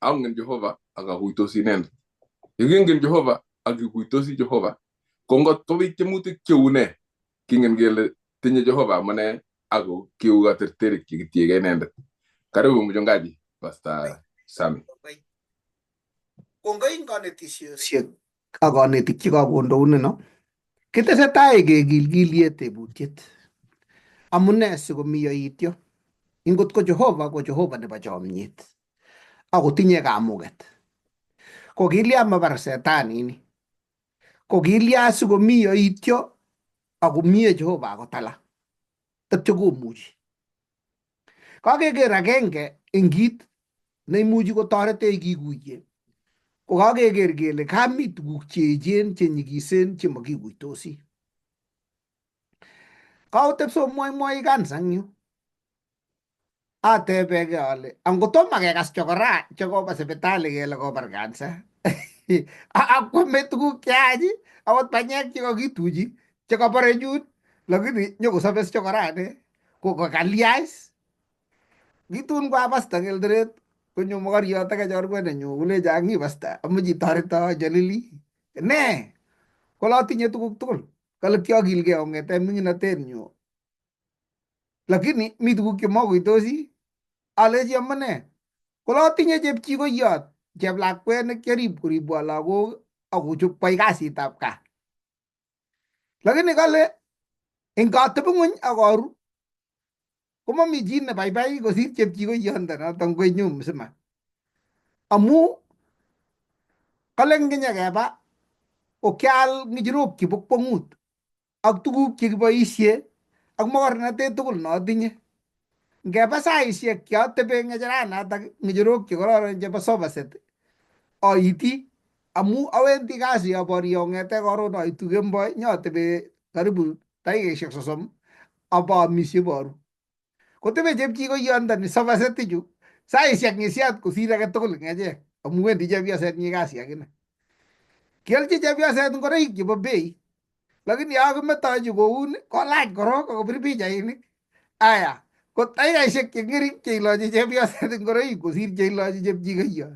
Aungen Jehova aga huitosi nen. Igingen Jehova, agi huitosi Jehova. Kongot tobi chemuti cheune. Kingen gele tenye Jehova mane ago kiu ga terterik ki tiege nen. Karibu mujungaji, Pastor Sami. Kongai ngane tisio sio. Ago ne tiki ka gondo une no. Kete setai ke gilgilie te butiet. Amune se ko mi ya itio. Ingot ko Jehova, ko Jehova ne ba jomiet. Ako tinye ka muget. Ko gilia ma bar setan ini. Ko gilia su ko mi ya itio. Ako mi ya Jehova ako tala. Tatio ko muji. Kakeker agenge en kit ne imuchi kotorete ikikuie. Ko kakeker kele kami tuguk chechen, chenyikisen, chemokikuitosi. Kautep so moimoi kansa ngio. A tepe ke ale. Anggo to ma ke kas chokora, choko pa sepetale ke lako bargansa. A, a, ko me tuku ke aji, awat panyek choko kituji, choko pare jun, lagi ni, nyoko sabes chokora ne. Ko, ko kaliais. Gitun ko abas tangel dret, ko nyo mogar yo ta ke jor ko ne nyo, ule jangi basta, amuji tare ta jalili. Ne, ko la tinye tukuk tukul, kala tiagil ke onge, te mingin a ten nyo. Lakini mi tuku ke mo kuitosi. Ale ji amane. Ko la tinye jep chiko yat. Jep lakwe ne kerib kuribu ala ko, aku chup pai kasi tap ka. Lakini kale ingka tepungun akoru. Ko ma mi jin ne pai pai ko sir jep chiko yanda na tang ko nyum sema. Amu kale nginya ke ba. O kial ngijiruk ki buk pongut. Ak tuku ki ba isie. Ak mawar na te tukul na tinye. Nge ba sa isie ki a te be nge jara na ta nge joro ki koro ro nge ba soba set. O iti. Amu awen ti kasi a bori o nge te koro na itu gemba nyo te be karibu. Tai ke siak sosom. Aba misi boru. Ko te be jep ki ko yanda ni soba set ju. Sa isie nge siat ko sira ke tukul nge je. Amu wen ti jep ya set nge kasi akina. Kial je jep ya set ngora iki ba bei. Lakini aku meta ju ko un ko laj koro ko biri bija ini. Aya. Ko tai ai sek ke ngeri ke lo je jep ya sa de ngoro i ko sir je lo je jep jiga ya.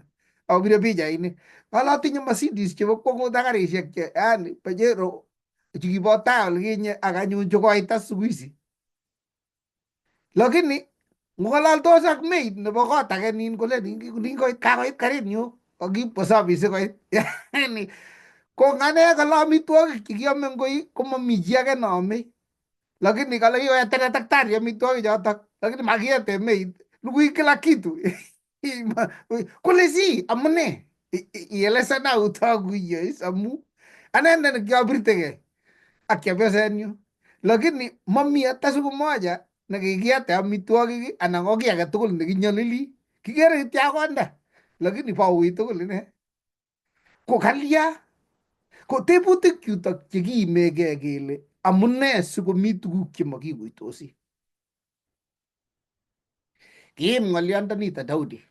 Au biri bija ini. Kala tinye Mercedes je ko ko dagari sek ke ani pajero. Jigi bota lagi nye aga nyu joko ai ta suguisi. Lakini ngu kalal dosak mei ne boko ta ke nin ko le nin ko ka ko karin nyu. Ko gi posa bise ko. Yani ko ngane kala mi tuak ki ki amen ko i ko ma mi jia ke na mei. Lakini kala i o ya tere tak tar ya mi tuak ja tak lakini ma gi ya te mei. Lugu i kela kitu. Kule si amune. I ele sana uta gu ya is amu. Ananda na kia birte ke. Akia biasa nyu. Lakini mami ata suku moja. Na ke kia te ami tua ki ana ngo kia ke tukul na ki nyalili. Ki kere ki tia ko anda. Lakini pau i tukul ne. Ko kalia. Ko te putik kiutak ceki me ke kele. Amune suku mi tuku ki maki kuitosi. Ki mngalian tani ta Daudi.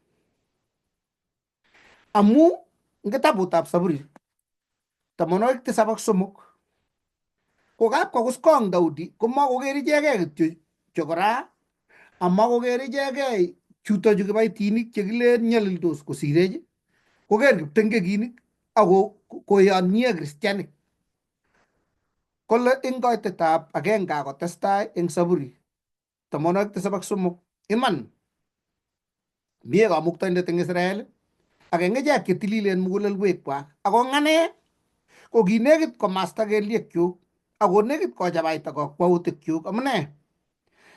Amu nge tabu tap saburi. Ta monoik te sabak somok. Ko kap ko kuskong Daudi ko ma ko keri jege tio jokora. Ama ko keri jege chuta juke bai tinik jegile nyalil dos ko sireje. Ko keri tengke ginik. Ako ko ya nia Kristianik. Ko le ingkoi te tap ake ingka ko testai ing saburi. Ta monoik te sabak somok. Iman. Bie ka mukta inde teng Israel. Ake nge jake tilile en mugulel wek kwa. Ako ngane. Ko gi negit ko masta ke liek kiuk. Ako negit ko jabai ta ko kwau te kiuk. Amane.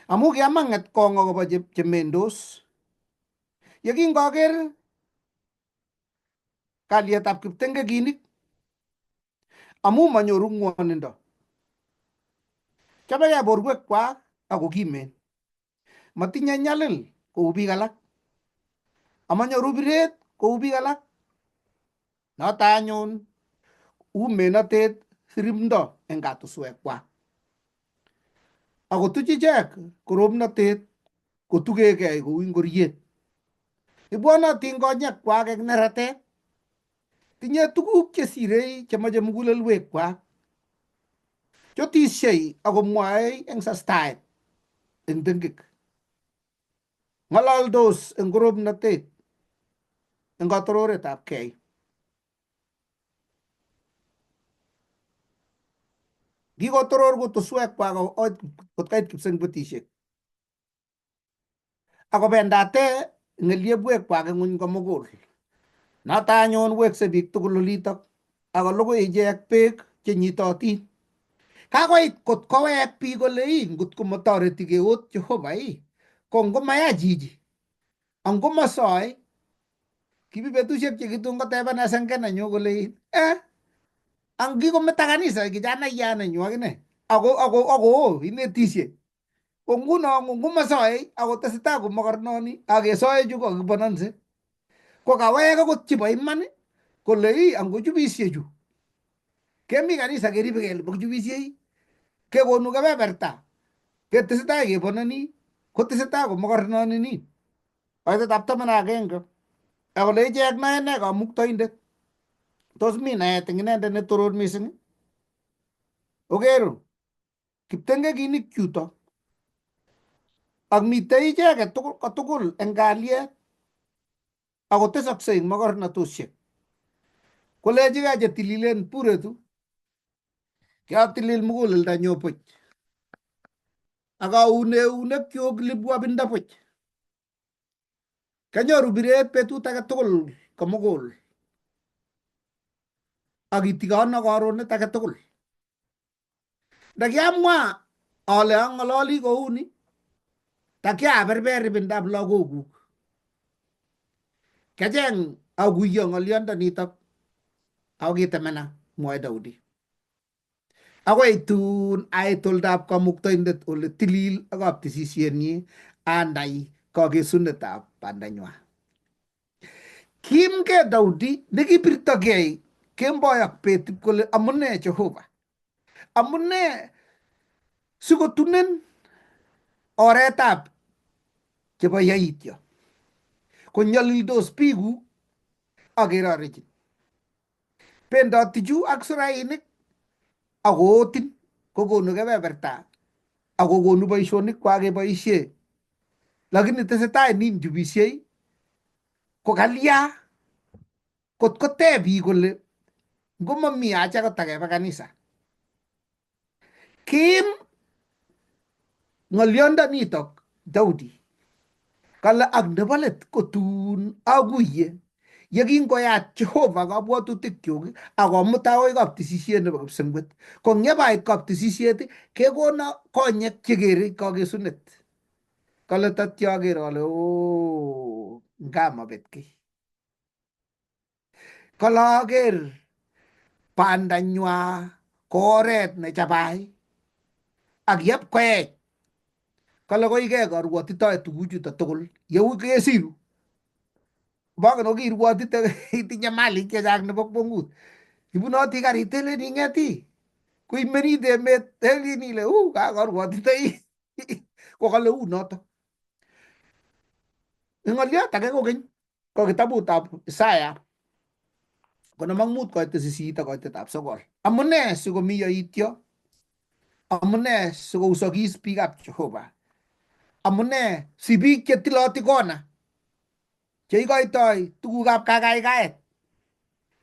Amu ki amanget ko ngo ko ba jemendos. Yakin ko aker. Kalia tap kip tengke ginik. Amu manyoru nguan endo. Caba ya bor wek kwa ako kimen. Matinya nyalil ko ubi galak. Amanyoru biret ko ubi galak. Na tanyon ume na tet sirim ndo engkatu suek kwa. Ako tuci jek ko rom na tet. Ko tuge ke ai ko wingor ye. Ibuana tingko nyak kwa ke nerate. Tinya tuku ke sirei cama jam gulal wek kwa. Coti sei ako muai eng sastait. Eng dengkik. Ngalal dos eng gorom na tet. Eng katorore tap kei. Gi kotoror ko to suek kwa ko oit kot kait kipseng betisek. Ako bendate ngelie buek kwa ke ngun ko mogol. Na tanyon wek se bik tukul lolitok. Ako logo ejek pek ce nyitoti. Kako it kot kowek pi ko lei ngut ko motore tike ot Jehova i. Ko ngo maya jiji. Ang ko masoi. Kibi betu siap ce gitu ngo teba na sangke na nyo ko lei. Eh. Ang gi ko metakanisa ki jana iya na nyo akine. Ako ako ako ine tise. Nguno, ngu-, ngumasoei, a koteseta ku mokornoni, a kesoe chu ko kibananse. Ko kaweke ko tiba immani, ko lei, a ngu chubisiechu. Ke mi kanisa ke ribekel, bok chubisiei. Ke konu kabeberta. Ke teseta ke banani, koteseta ku mokornoni ni. Ai te tapta mana ke ngke. A ko lei chek na ene ka muktoindet. Tos mi na e tenginende ne toror mising. Okeru. Kiptenge kini kiuto. Ak mi tei cheke tukul, ka tukul, engkalie. A ko tesok sei, mokorna tusiek. Ko lei chika che tililen puretu. Ke a tilil mukul el danyo poch. A ka une, une kiuk libua binda poch. Ka nyoru biret petu take tukul, ka mukul. Aki tika na ka rone take tukul. Daki amwa, ole ang loli ko uni. Taki a berber bindab lo ko kuk. Kajeng, au kuyo ngolion da nitok. Au kita mena, moe Daudi. Ako itun, ai tol dap ka muktoindet ole tilil, ako aptisisieni, andai, ka ke sundet ap, pandanyua. Kim ke Daudi, ne ki pirta kei, kim boyak petip kole amune Jehova. Amune suko tunen oretap, jeba yaitio. Ko nyalil dos pigu, agera rejin. Penda tiju ak sura inik, ago otin, ko konu ke beberta. Ago konu baisonik, ko age baisie. Lagi ni teseta nin jubisiei, ko kalia, Kot, kot tebi kole. Ngo mami aja kot take pakanisa. Kim ngolionda nitok Daudi. Kala agna balet kotun aguye. Yakin ko ya Jehova ka buatu tikyogi. Ako muta oi kapti sisiene bakap sengwet. Ko nge bait kapti sisiete. Ke kona konyek cegere ka ke sunet. Kala tatya gere ale o ngama betki. Kalager pandanyua koret ne cabai. Agiap koet. Kala koi ke ka ruati ta tuguju ta tokol. Ia ui ke siru. Baka no ki ruati ta iti nyamali ke jak ne bok bongut. Ibu no ti kari tele ni ngeti. Kui meni de met teli ni le u ka ka ruati ta i. Ko kala u nota. Ingalia ta ke ko ken. Ko kitabu ta Isaya. Ko na mangmut ko ete sisita ko ete tap sokol. Amune suko miyo itio. Amune suko usogis pigap Jehova. Amune sibik ke tiloti kona. Jei ko itoi tuku gap kakai kaet.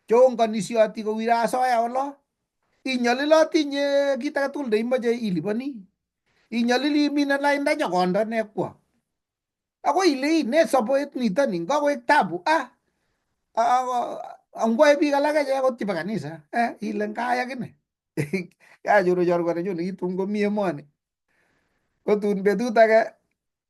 Jong ko nisio tiko wira soya olo. Inyali loti nye kita katul de imba jei ili bani. Inyali li mina lain da nyakonda ne kua. Ako ile i ne sopo et nita ni ngako ek tabu a. Angko e bi kalaka ja ako tipa kanisa e ile ngkaya kene. Ka juru juru kone juru itu ngko mie mone. Ko tun betu take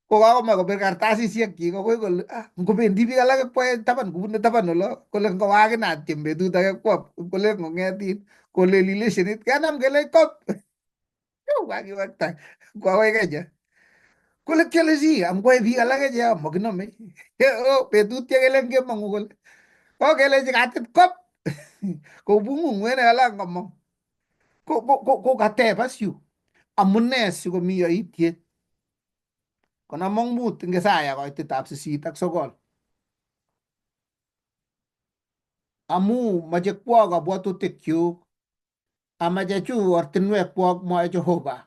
ko kako ma ko berkartasi siak ki ko ko ko a ngko bendi bi kalaka ko e tapan ko bune tapan lo ko le ngko wake na tim betu take ko ko le ngko ngetin ko le lile senit kanam ke le kop. Wagi wakta. Kua wai kaja. Kule kele si am kua bi ala kaja mo kino me. O pe tu tia kele nge mangu kule. O kele si katet kop. Ko bungu ngwene ala ngomong. Ko ko ko ko kate pasiu. Amune si ko mi ai tie. Ko na mong mut nge saya ko ite tap si sitak sokol. Amu maje kuak a buat utek kiuk. A maje chu orten wek kuak mo e Jehova.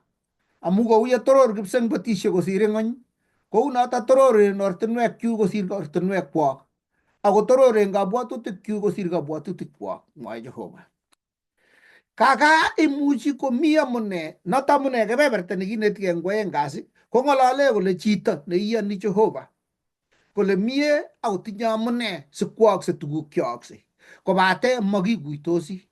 Amu ko uya toror gibseng batisia ko sire ngony. Ko una ta toror in orten wek kiuk ko sir ka orten wek kuak. Ako toror in ka buat utek kiuk ko sir ka buat utek kuak mo e Jehova. Kaka imuji ko mi amune nota amune ke beber tani gine tike ngwe ngasi. Ko ngolale ko le jita ne ia ni Jehova. Ko le mie au tinya amune se kuak se tugu kiak se. Ko bate magi guitosi.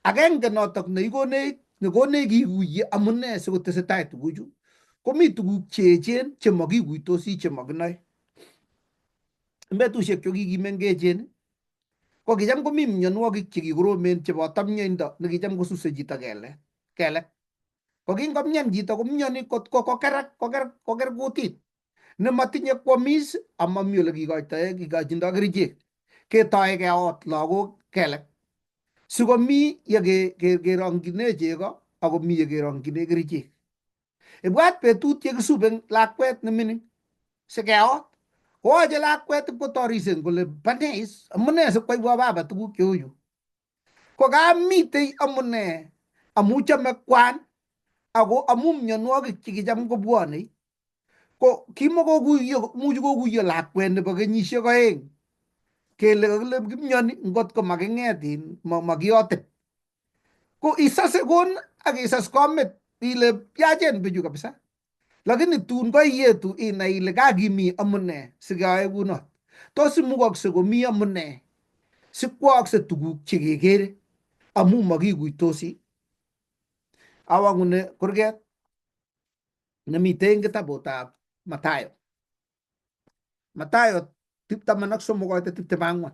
Ageng ke notok ne igo ne ne go ne gi guye amune se ko tese tai tuguju. Ko mi tugu chechen che magi guitosi che magnai. Mbe tu se kio gi gi menge chen. Ko ki jam ko mi mnyan wa ki ki gro men che ba tam nyen da ne ki jam ko su se jita kele. Kele. Ko kingo mian chito, ko miani kot ko, ko kerak, ko kerak, ko kerak kutit. Ne matinye ko mis, a mami ole kigoita, eh, kigoita indo kirichek. Ke tae ke ot logo kelek. Siko mi ia ke, ke, ke rongkine cheko, ako mi ia ke rongkine kirichek. E buat betut ia ke subeng lakwet ne mining. Se ke ot. Ko aje lakwet ko torisen ko le banes, amune se ko ibua baba tuku ke uyu. Ko ka mitei amune, amu chame kwan, ako amu mianu aki chiki cham ko buanei. Ko kimo ko kuyo, muju ko kuyo lakwene ba ke nyisio ko eng. Ke le, ke le kimiani ngot ko makengetin, ma, makioten. Ko isas e kon, aki isas komet, ile piajen beju kabisa. Lakini tun ko ietu ina ile ka kimi amune, siga e kunot. Tosi mukok se ko mi amune. Sikuak se tuku chekekere. Amu makikui tosi. Awa ngune korget. Na mitei nge ta bota Matayo. Matayo, tip taman ak somok oite tip taman angwan.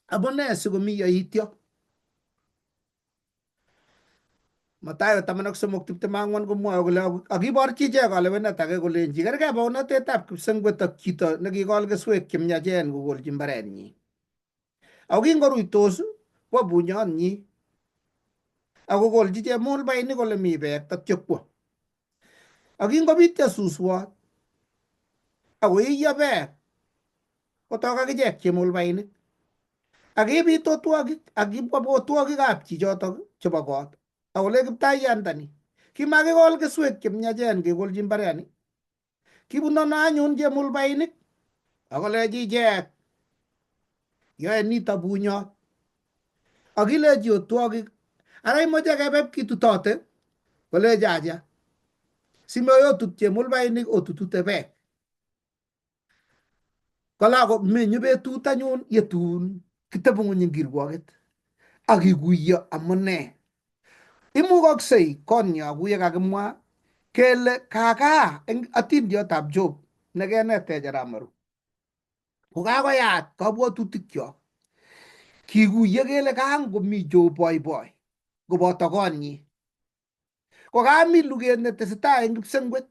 Amune siko mi ia itio. Matayo taman ak somok tip taman angwan ko mua ko le aki bar chije ko le wena ta ke ko le nji. Kare ke ba una te tap kip sangwe ta chito. Na ki kol ke suek kim nya jen ko gol jimbarenyi. Au king ko rui tosu, ko bunyan nyi. Au ko gol jije mol bai ni ko le mi bek, ta tiok kua. Au king ko bit ya susua. Au ko iya bek. Ko toka ke jek ke mol bai ni. Au ke bit o tuaki, au ke bwa bo tuaki kap chi jotok, choba kot. Au ko le kip ta yan tani. Ki ma ke gol ke suek ke mnya jen ke gol jimbareani. Ki bu nona anyun je mul bainik. Ako le ji jek. Yo e nita bunyo. Aki le ji otuaki. Arai mo jek e beb ki tutote. Ko le jaja. Si mo yo tut je mul bainik o tutute bek. Kala ko menyu be tut anyun ye tun. Kita bungu nyingkir guaget. Aki guya amane. Imu gok sei, konya guya kake mua. Kele kaka, eng atin dia tab Job. Nege ne te jara maru. Ko kako yat, ka bua tutik yo. Ki guya kele kang ko mi Job boi boi. Ko bota konyi. Ko kami luget ne te seta eng gip sengwet.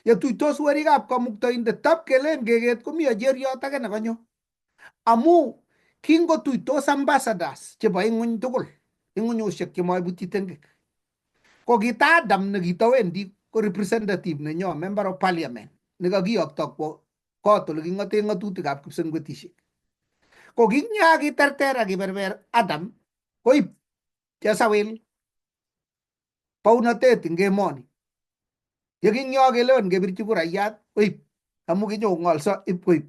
Ya tuitos weri kap ka mukta in de tap kele ngeget ko mi a jer ya ta kena konyo. Amu, king ko tuitos ambassadors, che ba ingun tukul, ingun yo sek ke mai buti tengek. Ko kita Adam ne kita Wendy, ko representative ne nyo, member of parliament. Ne ka giok tok ko, ko to lagi ngate ngatu ti kap kip sengwet isik. Ko ging nya ki terter aki berber Adam, ko ip, Jezabel. Pauna teti nge moni. Ye king yo ke leon nge birti kura yat, uip. Amu king yo ngol so, ip, uip.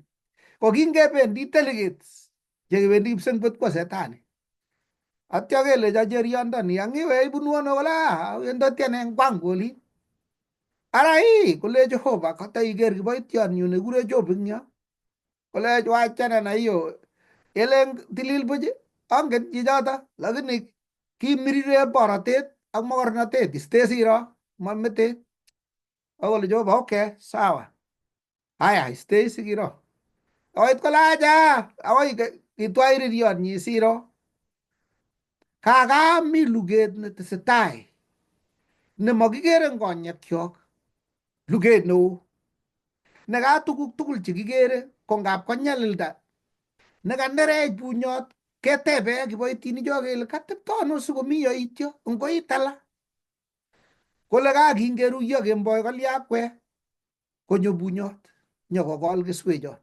Ko king ke ben di delegates. Ye ke ben di seng bet ko setani. Atia ke le ja jeri andan, yang iwe ibu nuan wala, yang dati aneng kwang goli. Arai, ko le Jehovah, kata iger ki bai tian yune gure Job nya. Ko le jua chana na iyo. Eleng tilil buji. Anggen jijata. Lagi ni ki miri re bara tet. Ang magar na tet. Iste siro. Mamme tet. Ako le jua ba, okay. Sawa. Aya, iste sigiro. Awai ko la ja. Awai ke, itu airi rion ni siro. Kaka mi luget ne te setai. Ne magi gereng konya kiok. Luge no. Nega tukuk tukul chiki gere, kongap konya lilda. Nega nere bunyot, ke tebe, ki boi tini jo gele, ka tep tono sugo mi yo itio, ngko itala. Ko lega gingeru yo gemboi ko liakwe. Ko nyo bunyot, nyo ko gol ke sue jot.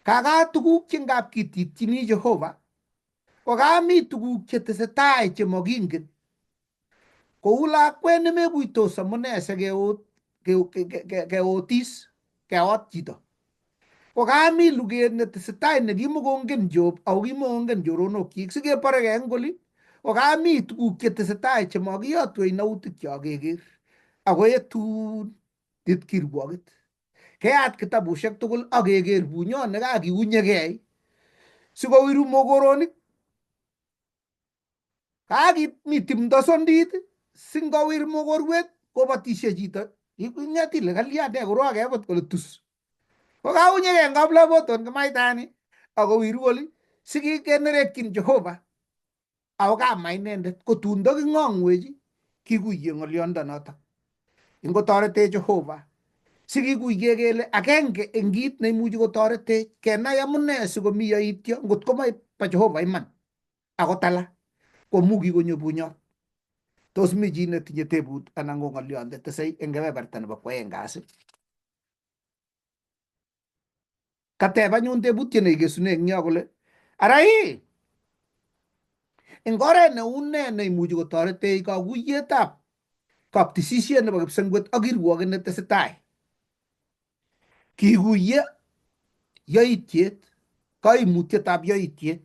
Kaka tukuk chingap kiti tini Jehovah. Ko kami tukuk che te setai che mogingen. Ko ula kue ne me buito sa mone se ke ot, ke, ke, ke, ke, ke otis, ke ot jito. Ko kami luge ne te setai ne gimo gongen Job, au gimo gongen joro no kik, sige pare ke engoli. Ko kami tukuk che te setai che mogi ot, we ina utik yo gegir. Ako e tun. Dit kir buagit. Ke at kita busek tukul age ger bunyo, nega agi unye gei. Sugo wiru mogoroni. Kagi mi tim doson dit, singo wir mogor wet, ko batisia jita. Iku nyati le kalia de goro age bot ko letus. Ko ka unye gei ngabla boton ke maitani. Ago wiru oli. Sigi ke nerekin Jehovah. Au ka mai nende, ko tundo ki ngong weji. Kikuiye ng'olyondanoto. Ingkotorete Jehova. Si kikuiye kele akengke e ngit ne imuji kotorete, ke nai amune si komi yaitio, ngotko mai pa Jehova iman. Ako tala. Ko muki ko nyo bunyo. Tos mi jine tinye tebut anango ng'olyonde, te sai engke bebertan ba ko engasi. Kateba nyo un tebut ye ne ike sune ngio kole. Arai! Ingkore ne une ne imuji kotorete i kakuiye tap. Kaptisisian ne bakip sengwet agiruagen ne tesetai. Kikuiye, yaitiet, kaimutiet ab yaitiet.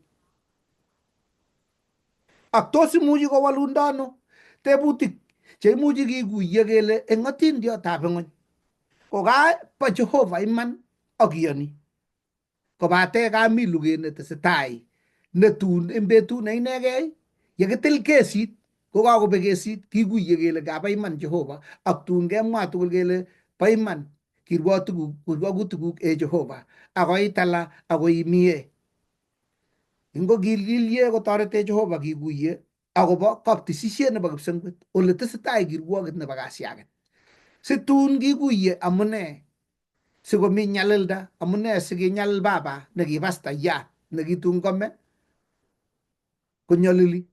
Ak tosi muji kawalundano, tebutik, che muji kikuiye kele, engatin dio tabengony. Ko ka pa Jehova iman, agiani. Ko bate ka miluge ne tesetai. Ne tun, embe tun, ei nege, ye ketel kesit, ko ka ko be kesit, kikuiye kele ka pa iman Jehova, ak tun ke mwa tukul kele, pa iman. Kirua tukuk, kirua kutukuk e Jehova. Ako itala, ako imie. Ingko gilgil ye kotorete Jehova kikuiye. Ako ba kaptisisian ne bakip sengwet. Ole tesetai kiruaget ne bakasiaget. Si tun kikuiye amune. Si komi nyalelda, amune si ki nyalel baba, ne ki basta ya, ne ki tun kome. Ko nyaleli.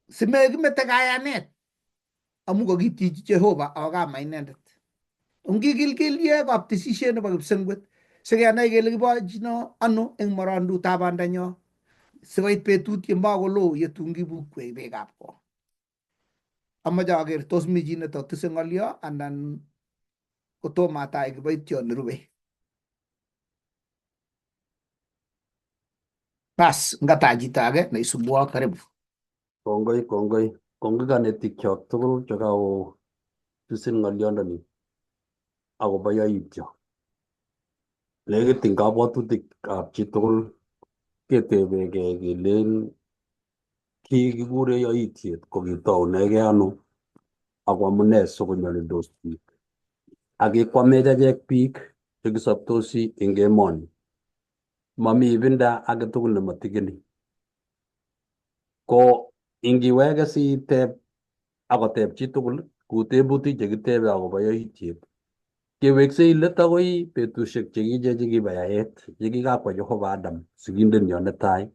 Si me ki me te kaya net. Amu ko kiti Jehova, awa ka mai nendet. Ungki kilkil ye kaptisisian ne bakip sengwet. Si kaya nai kele ki ba jino ano eng marandu tabandanyo. Si wait pe tut ye ma ko lo ye tungki bukwe be kapko. Ama jager tos mi jine to tuse ngolyo, anan ko to mata e ki bai tio ne rube. Pas, ngata jita age, na isubua karibu. Kongoi, kongoi, kongoi kane ti kiok tukul, joka o tusin ngolyo ndani. Ako ba yaitio. Lege tingka ba tu tik ap ci tukul, kete be ke gilen, ki gure yaitiet, ko ki tau nege ano, ako amune so ko nyali dos pik. Aki kwa meja jek pik, jek sap tosi inge moni. Mami ibinda ake tukul ne matigini. Ko ingi wege si tep, ako tep ci tukul, ku tebuti jek tep ako ba yaitiet. Ke wek se ile ta koi, petu sek jek je jek ba yaet, jek ka kwa Jehova Adam, siginden yo ne tai.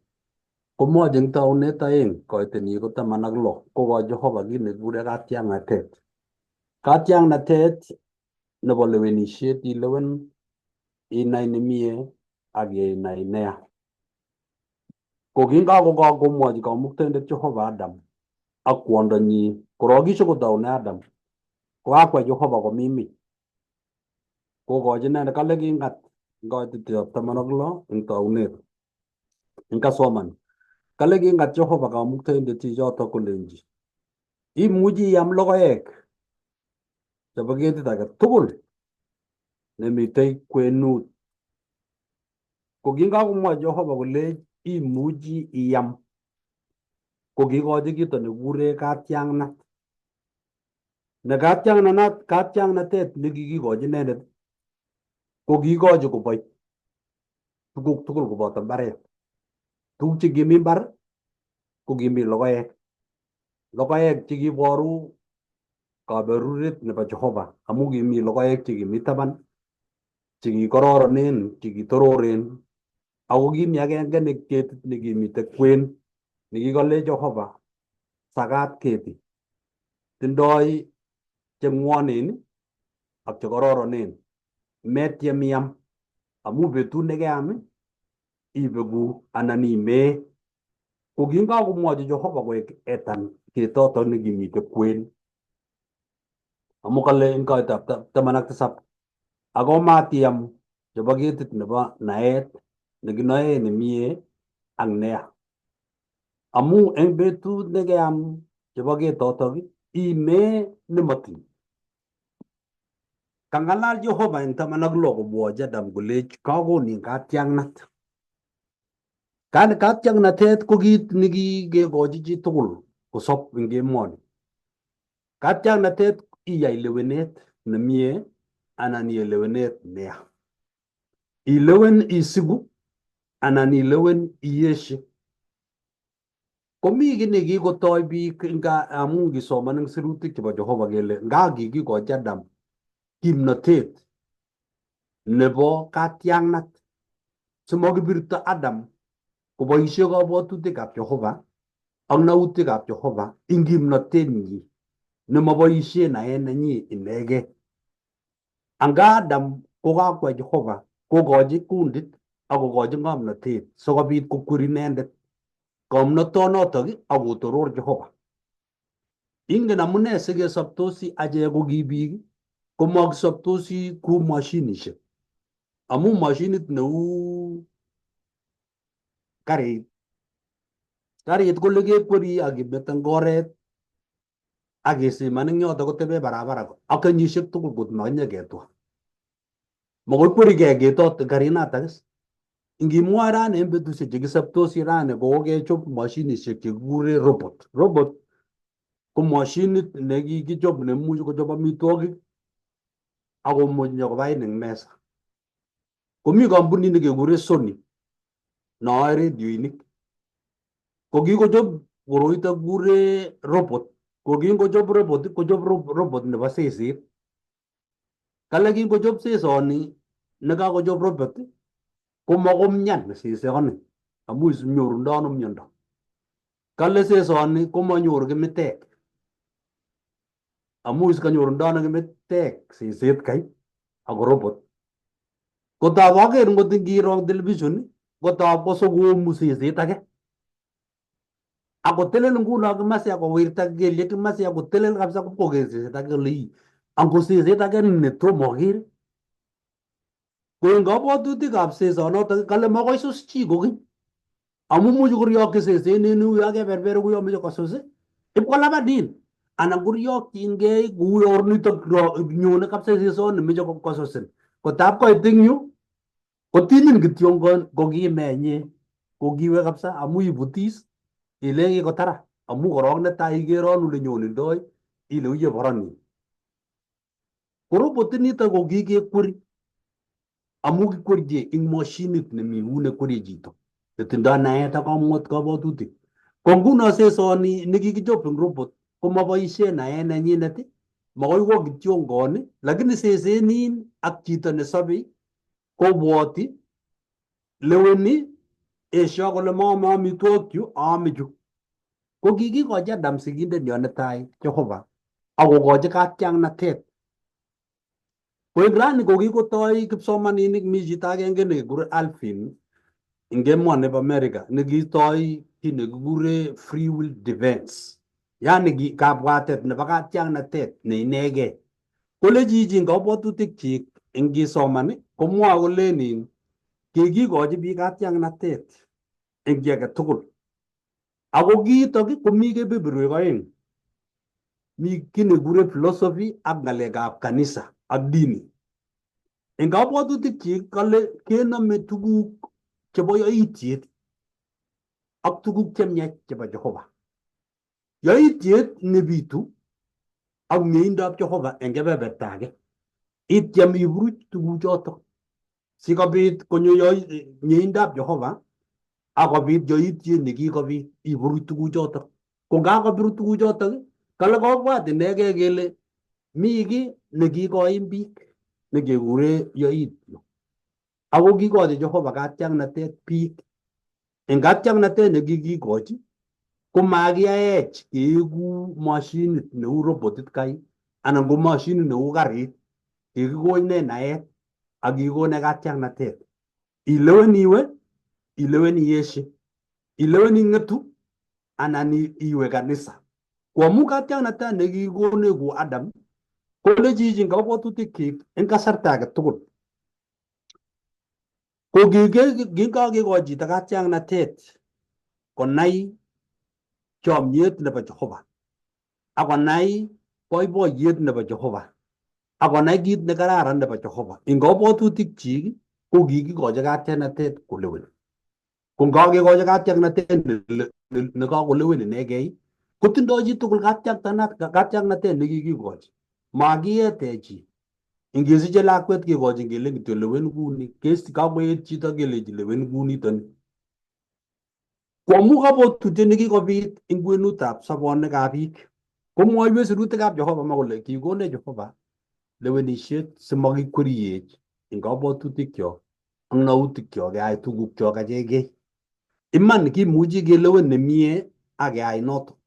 Ko mo jeng tau ne tai eng, ko ete ni ko ta managlo, ko wa Jehova gi ne gure ka tiang na tet. Ka tiang na tet, ne bo lewen isiet, ilewen, inai ne mie, agi inai nea. Ko ginga ko ka ko mo ji ka mukten de Jehova Adam. Akuanda ni, ko rogi so ko tau ne Adam. Ko akwa Jehova ko mimi. Ko ko jene ne kale gingat, ko ete te tamanaglo, eng tau ne. Eng ka soman. Kale gingat Jehova ka mukten de ti jo to ko lenji. I muji yam logo ek. Jabageti ta ka tukul. Ne mi tei kue nut. Ko ginga ko mo Jehova ko le i muji i yam. Ko ginga ko jiki to ne gure ka tiang na. Ne ka tiang na nat, ka tiang na tet, ne gigi ko ji ne ne. Ko gigi ko ji ko bai. Tukuk tukul ko bota bare. Tuk ci gimi bar. Ko gimi logo ek. Logo ek ci gi boru. Ka berurit ne ba Jehova. Amu gimi logo ek ci gimi taban. Ci gi kororo nen, ci gi tororen. Ako gimi ake ake ne ketit ne gimi te kuen. Ne gi kale Jehova. Sagat keti. Tindoi cengua nen, ak cekororo nen. Met ye miam. Amu betu nege ami. Ibegu anani me. Ko ginga ko mo ji Jehova ko ek etan. Ke toto ne gimi te kuen. Amu kale inka ta, ta, tamanak ta sap. Ako matiam, jabageti ne ba naet, ne ginae ne mie, ang nea. Amu eng betu nege am, jabageti otogi, i me ne mati. Kangalal Jehova eng tamanaglo ko bo ja Adam ko lej, ka ko ni ka tiang nat. Kan ka tiang na tet ko git ni gi ge go jiji tukul, ko sop inge moni. Ka tiang na tet i ai lewenet, na mie, anani lewenet nea. I lewen i sigu, anani lewen i esi. Komi kini kikotoi bik ngka, amu ngisomani sirutik chebo Jehova kele ngka kikikochi Adam kimnatet nebo katiangnat. Simo kibirta Adam koboisie kabotutik ab Jehova, ang nautik ab Jehova, ngimnatet nyi, ni moboisie na ena nyi inege. Angka Adam kokakoa Jehova, kokochi kundit, a kokochi ngomnatet, so kobit kokwiri nendet. Ngomnatet notok a kotoror Jehova. Ingena mune sege sabtosi aje ko gibigi, ko mag sabtosi ku masinise. Amu masinit ne u karit. Karit ko lege kwiri agi metang goret. Agi si maning nyo tako tebe barabara ko. Aka nyisik tuku gut magnya getua. Mago kwiri ge getot karina takis. Ingi mua rane embe tu se jigi sabtosi rane ko ge chop masinise ke gure robot. Robot. Ko masinit ne gi gi job ne muju ko job a mi togi. Ago muju ko bai neng mesa. Ko mi ko ambuni ne ke gure Sony. Na ere diuinik. Ko gi ko job guro ita gure robot. Ko gi ko job robot, ko job rob-, robot ne ba sese. Kala gi ko job se Sony, ne ka ko job robot. Ko ma ko mnyan ne sese kani. Amu is nyoru ndano mnyan da. Kala se Sony, ko ma nyoru ke metek. Amu is ka nyoru ndano ke metek, sese kai. Ago robot. Ko ta wake ngot ngi rong television, ko ta ko so go mu sese take. Ako telel nguna ke masi ako wir take ke lek masi ako telel kabisa ko poge sese take lei. Angko sese take ne to mogir. Ko inga botutik ab sese ono take kala mo ko iso si ko ki. Amu muju ko riok ke sese ne nu ya ke berber ko yo muju ko sose. Ip ko laba din. Ana ko riok ke inge ko yo orni tak ro nyo ne kap sese so ne muju ko sose. Ko tap ko iting yu. Ko tinin ke tiong ko ko gi menye. Ko gi we kap sa amu i butis. Ile ngi ko tara. Amu ko rong ne ta i ge ron ule nyo ni doi. Ile uye boroni. Ko robot ni ta ko gi ke kwiri. Amu ki kwiri je ing masinit ne mi une kwiri jito. Te tinda na eta ka mot ka botutik. Ko nguna se Sony ne gi ki job ing robot. Ko ma ba ise na ena nyi na te. Ma ko i wo gi tiong goni. Lakini sese nin ak jito ne sabi. Ko boti. Leweni. E sio ko le ma ma mi tuokiu. A mi ju. Ko gigi ko aja Adam siginde ni one tai Jehova. Ago ko aja katiang na tet. Ko ingrani ko gigi ko toi kipsoman inik mi jita ke nge ne gure Alvin. Nge mo ne ba Amerika. Ne gi toi ki ne gure free will defense. Ya ne gi ka buatet ne ba katiang na tet ne inege. Ko le jiji nga obotutik chik ngi somani ko mua ko lenin. Gigi ko aja bi katiang na tet. Ngi ke tukul. Ago gi toki ko mi ke bibirui ko ing. Mi kini gure philosophy ak ngale ka kanisa ak dini. Inga botutik chik kale kena me tukuk chebo yo itiet. Ak tukuk chemnya cheba Jehova. Yo itiet ne bitu. Ak ngeindap Jehova nge bebetake. Itiam iburuch tukuk chotok. Si kobit ko nyo yo, eh, nyo indap Jehova. A kobit yo iti ne ki kobit iburu tuku jotok. Ko ga kobit tuku jotok. Kala ko bati ne ke gele. Mi ki ne ki ko imbik. Ne ke gure yo iti. Ago gi ko Jehova katiang na tet pik. Eng katiang na tet ne gi gi ko chi. Ko magi a ech ke gu masinit ne u robotit kai. Ana gu masinit ne u garit. Ke gi ko ne na et. A gi ko ne katiang na tet. Ileweni iwe, ileweni Yeshe, ileweni ngetu, anani iwe kanisa. Ko amu katiang na tet ne gi ko ne gu Adam, ko le jiji nga obotutik kik, eng kasarta ke tukul. Ko gi, gi, gi, gi nga gi ko jita katiang na tet, ko nai, chom yet ne ba Jehova. Ako nai, poi poi yet ne ba Jehova. Ako nai git ne kararan ne ba Jehova. Inga obotutik chik, ko gi gi ko aja katiang na tet ko leweni. Ko nga gi ko aja katiang na tet ne, ne, ne, ne ka ko leweni ne gei. Ko tindo ji tukul katiang ta na, katiang na tet ne gi gi ko aja. Ma gi e te ji. Ingi si je la kwet gi ko aja ingi lengi to leweni guni. Kesi ka ko e ji ta gi le ji leweni guni tani. Ko amu kabwatutiet ne kikobit eng kwenutab sabonik ab bik, ko moaiwei sirutikab Jehoba ma kole kikonei Jehoba lewenisiet, si ma kikueriei eng kabwatutikio, eng nautikio, ke ai tukukio kachekei. Iman kimuchi kilewen ne mie a ke ai noto,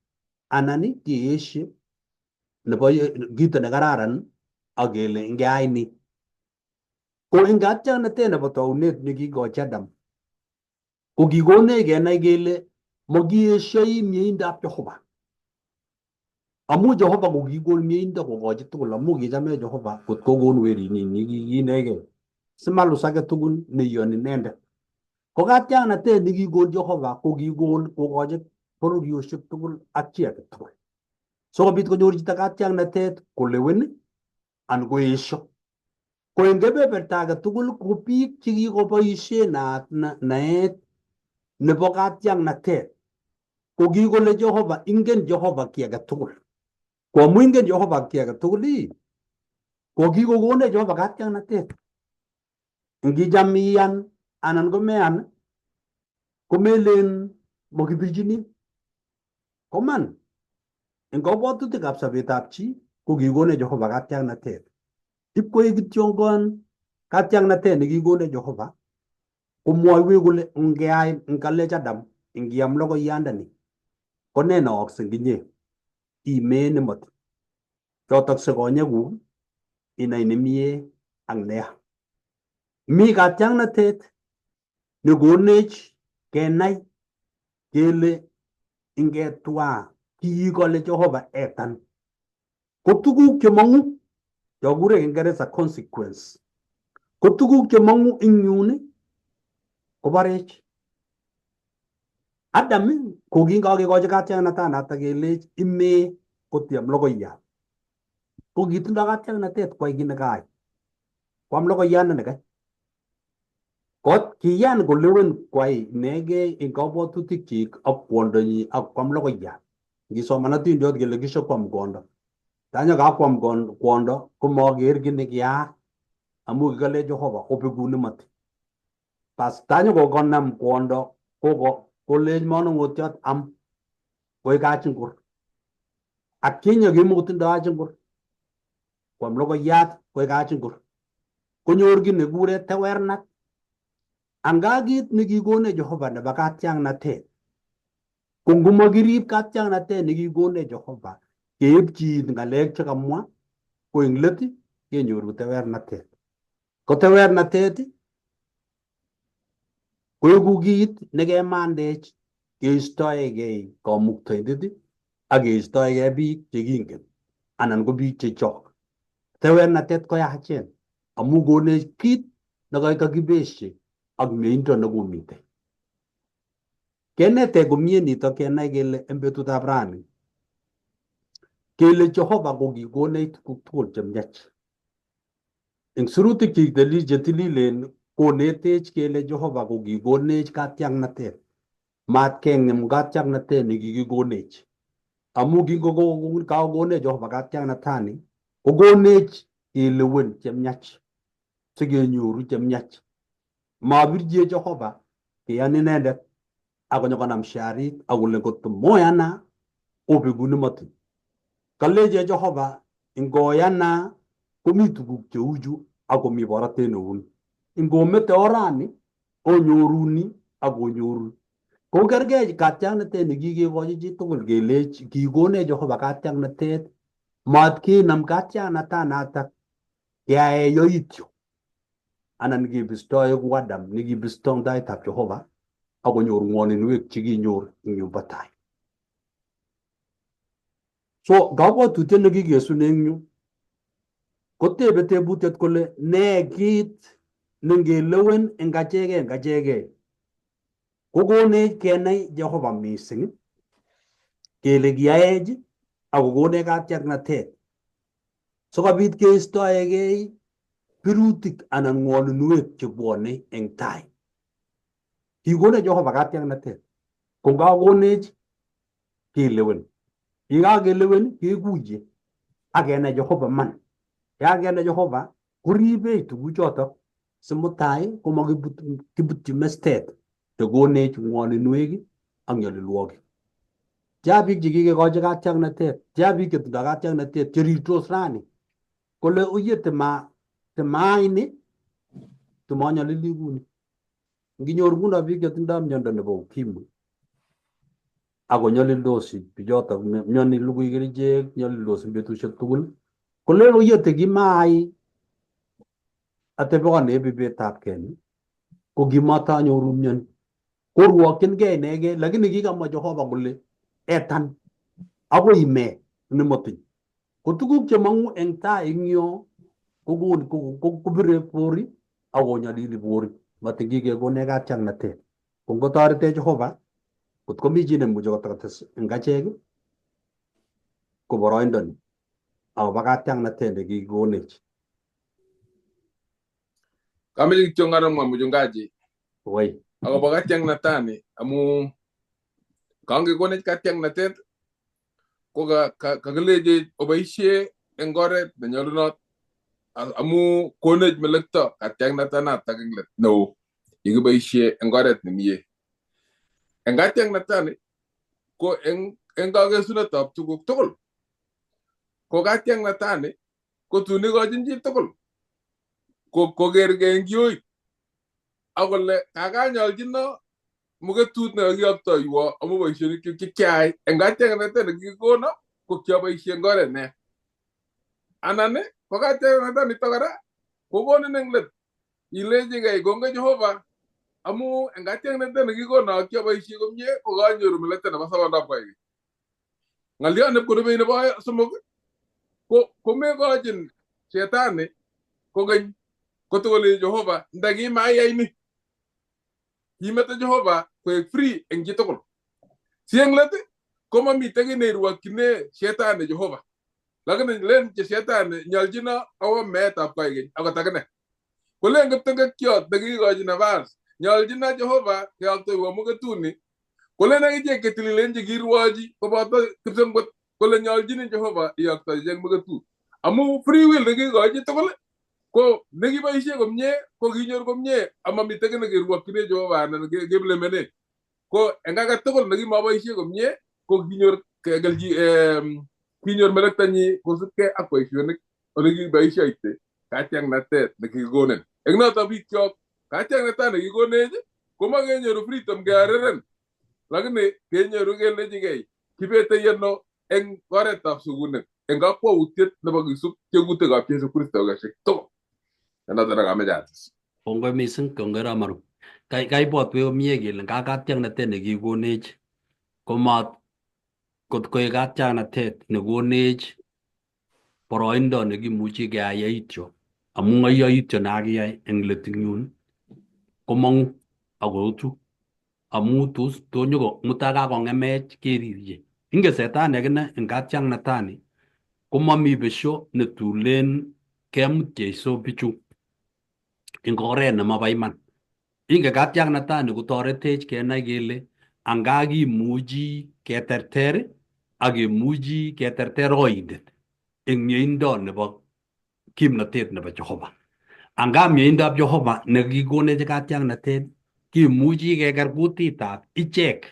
anan kiesio ne bo kito ne kararan, a kele eng ke ai ni. Ko eng katiang na te ne bo taunet ne kikochi Adam, ko kikonei kenai kele ma kiesioi mieinda Jehoba. Amu Jehoba ko kikon mieinda, ko kochi tukul, amu kichame Jehoba, kot ko kon weri ni, ni ki, ki neke. Si ma lusake tukun ne ioni nende. Ko katiang na te ne kikon Jehoba, ko kikon, ko kochi pororiosio tukul, a chiaki tukul. So kobit ko nyori ta katiang na te, ko lewen, an ko esio. Ko eng ke bebertake tukul ko bik ti kikoboisie na, na, na et ne bo katiang na te. Ko kikole Jehoba, ingen Jehoba kiaki tukul. Ko amu ingen Jehoba kiaki tukul i, ko kikokone Jehoba katiang na te. Eng kicham ian, anan ko mean, ko melen ma kibijini. Ko man eng kabwatutikab sabetab chi, ko kikone Jehoba katiang na te. Ib ko ekitiongon katiang na te ne kikone Jehoba, ko moaiwei kole eng ke ai, eng kalechi Adam, eng kiamloko ianda ni. Ko nena oak se eng kinye, i me ne mot. Yotok se konye ku, i nai ne mie ang nea. Mi katiang na te ne konei kenai kele eng ke tua kikole Jehoba etan. Ko tukuk ke mangu, yo kure eng Kingeresa consequence. Ko tukuk ke mangu eng iuni, ko barech. Adam, ko king kau ke kochi katiang na ta na ta kelech, i me ko tiamloko ia. Ko kitinda katiang na te, ko ai kine kai. Ko amloko ia na ne kai. Kot kian ko lewen ko ai neke eng kabwatutik chik a kondo i a ko amloko ia. Ngi so mana tin diot ke lekisio ko am kondo. Tanya ka ko am kon-, kondo, ko mo ger kine kia, amu kikale Jehoba, ko pe kune mati. Pas tanya ko kon am kondo, ko ko, ko lej mono ngotiot am, ko i kachingur. A kinya ke mo kutinda achingur. Ko amloko iat, ko i kachingur. Ko nyori kine kure tewernat. Eng kakit ne kikone Jehoba ne ba katiang na te. Ko ngu ma kirib katiang na te ne kikone Jehoba. Ke ib chit nga lek cheka mua, ko eng leti, ke nyori tewernat. Ko tewernat, ko e kukit ne ke mandech, ke istoe ke i ko mukto inditi, a ke istoe ke bik che kingen, anan ko bik che chok. Tewernat ko ya hachen, amu kone kit na kai kakibeshe, ak meinto na kumite. Kene te kumie ni to kene kele embetutab rani. Kele Jehoba ko kikone tukuk tukul che miach. Eng surutik ki teli je tili len kone te kele Jehoba ko kikone katiang na te. Mat keng nem katiang na te ni kikikone. Amu king ko ko ka kone Jehoba katiang na tani. Ko kone kele wen che miach. Sege nyuru che miach. Ma birjie Jehoba ke ani nendet. Ako nyoko nam sharit, ako lengkot moyana, ope guni mati. Kaleje Jehoba, ingo yana, ko mi tukuk che uju, ako mi bara tene un. Ingo mete orani, o nyoruni, ako nyoru. Ko kerge katiang na tene gige ko jiji tukul gele, kikone Jehoba katiang na tet, mat ki nam katiang na ta na ta, ke ae yo itio. Anan gi bisto e ku Adam, ni gi bisto ndai tap Jehoba, ako nyor ngoni nuek chigi nyor nyu batai. So, gabo tute na gi Jesu neng nyu. Kote bete butet kole, ne kit, nenge lewen, engachege, engachege. Ko kone kenai Jehoba mising. Kele giaeji, ako kone katiak na tet. So kabit ke isto aegei, pirutik anan ngonu nuek che bone eng tai. Kikone Jehoba katiak na tet. Kong ka kone ji, ke lewen. Ika ke lewen, ke kuje. Ake na Jehoba man. Ake na Jehoba, kuribe itu kuchoto. Semutai, koma kibut, kibut mestet. Te kone ji ngonu nueki, ak nyalilwogik. Tia bik che kikekoje katiangnatet, tia bik che tinda katiangnatet, che rirtos rani. Kole oye te ma, te maine, te ma nyalili kuni. Nginyor kuna bik che tinda mionda nebo kimu. Ako nyalildosi, pijota, mion ni luku ikeri jek, nyalildosi betu se tukul. Kole oye te kimai, ate baka ne bebe tap keni. Ko kimata nyoru mion. Ko ruakin ke nege, lakini kikama Jehova kole. Etan. Ako ime, ni motin. Ko tukuk che mangu eng ta eng yo, ko gun, ko, ko, ko bire pori, ako nyalili pori. Matin kike ko nega tiang na te. Ko ngo tari te Jehova, ko tko mi jine mu Jehova takates, eng ka chegi, ko boro indon. Ako baka tiang na te, ne ki ko nech. Kami li tiong arang ma mujung gaji. Wai. Ako baka tiang na tani, amu kangge ko nech ka tiang na te, ko ka, ka, ka gele je oba isie, enggoret, na nyalunot, a-, amu ko nech melekto, ka tiang na tana, ta kenglet. No. Igi ba isie, enggoret, ni mie. Eng ka tiang na tani, ko eng, eng ka ge suna top, tukuk, tukul. Ko ka tiang na tani, ko tuni ko jinji tukul. Ko, ko ger ge ngioi. Ako le, kaka nyal jinno, muge tut na gi apto iwo, amu ba isie ni ki, ki, kiai. Eng ka tiang na tani, ki kono, ko kia ba isie ngore ne. Anane, ko ka tiang na tani tokara, ko kono nenglet. Ile je gai gonga Jehova, amu eng ka tiang na tani, ki kono, kia ba isie gomye, ko ka nyoru melete na basa wanda pai. Ngal dia nep ko dobe ina ba somok. Ko, ko me ko ajin Setane, ko gany, ko tokole Jehova, ndagi mai ai ni. Himata Jehova, ko e free, eng ji tokol. Sieng lete, ko ma mi tagi ne ruakine Setane Jehova. Lakene len je Setane, nyal jina, awa me ta pai gany, awa tagene. Ko le ngat tengka kiot, dagi gaji na bars. Nyal jina Jehova, ke alto iwa muka tuni. Ko le nagi je ke tili len je giruaji, ko bata kipsang bat, ko le nyal jina Jehova, i akta jeng muka tu. Amu free will nagi gaji to ko le. Ko nagi ba isie ko mnye, ko ginyor ko mnye, ama mi teke nagi ruakine Jehova, na nagi, ge bele mene. Ko eng ka tokol nagi ma ba isie ko mnye, ko ginyor ke gal ji, em, ginyor melek tanyi, ko suke ako isie nek, o nagi ba isie aite, ka tiang na te, nagi gonen. Eng na ta bi kiok, ka tiang na ta nagi gonen, ko ma ginyor freedom ge areren. Lakene, ginyor ge le ji gai, kibe te yeno, eng kore ta sugunen. Eng ka ko utet, na ba gisuk, ke gute ga Jesu Kristo ga sek to. Eng na ta na ga me jatis. Kongoi mising, kongoi ra maru. Kai, kai bot we o miegil, nga ka tiang na te nagi gonej. Ko mat, kot ko e ka tiang na te nagi gonej. Poro indo nagi muji ke ai ai tio. Amu nga ai ai tio nagi ai eng leting yun. Ko mangu, ago utu. Amu tus, tonyo ko, muta ka ko ngemej ke riri. Inge Setane kene, eng ka tiang na tani. Ko ma mi besio, ne tulen, ke mut ke iso bichu. Eng kore na ma bai man. Eng ka tiang na tani ku tore tej ke na gele. Eng ka gi muji ke terter, a gi muji ke terter o indet. Eng mi indo ne ba kim na tet ne ba Jehova. Eng ka mi indo ab Jehova, ne gi gone je ka tiang na tet. Ki muji ke gar guti tap, i chek.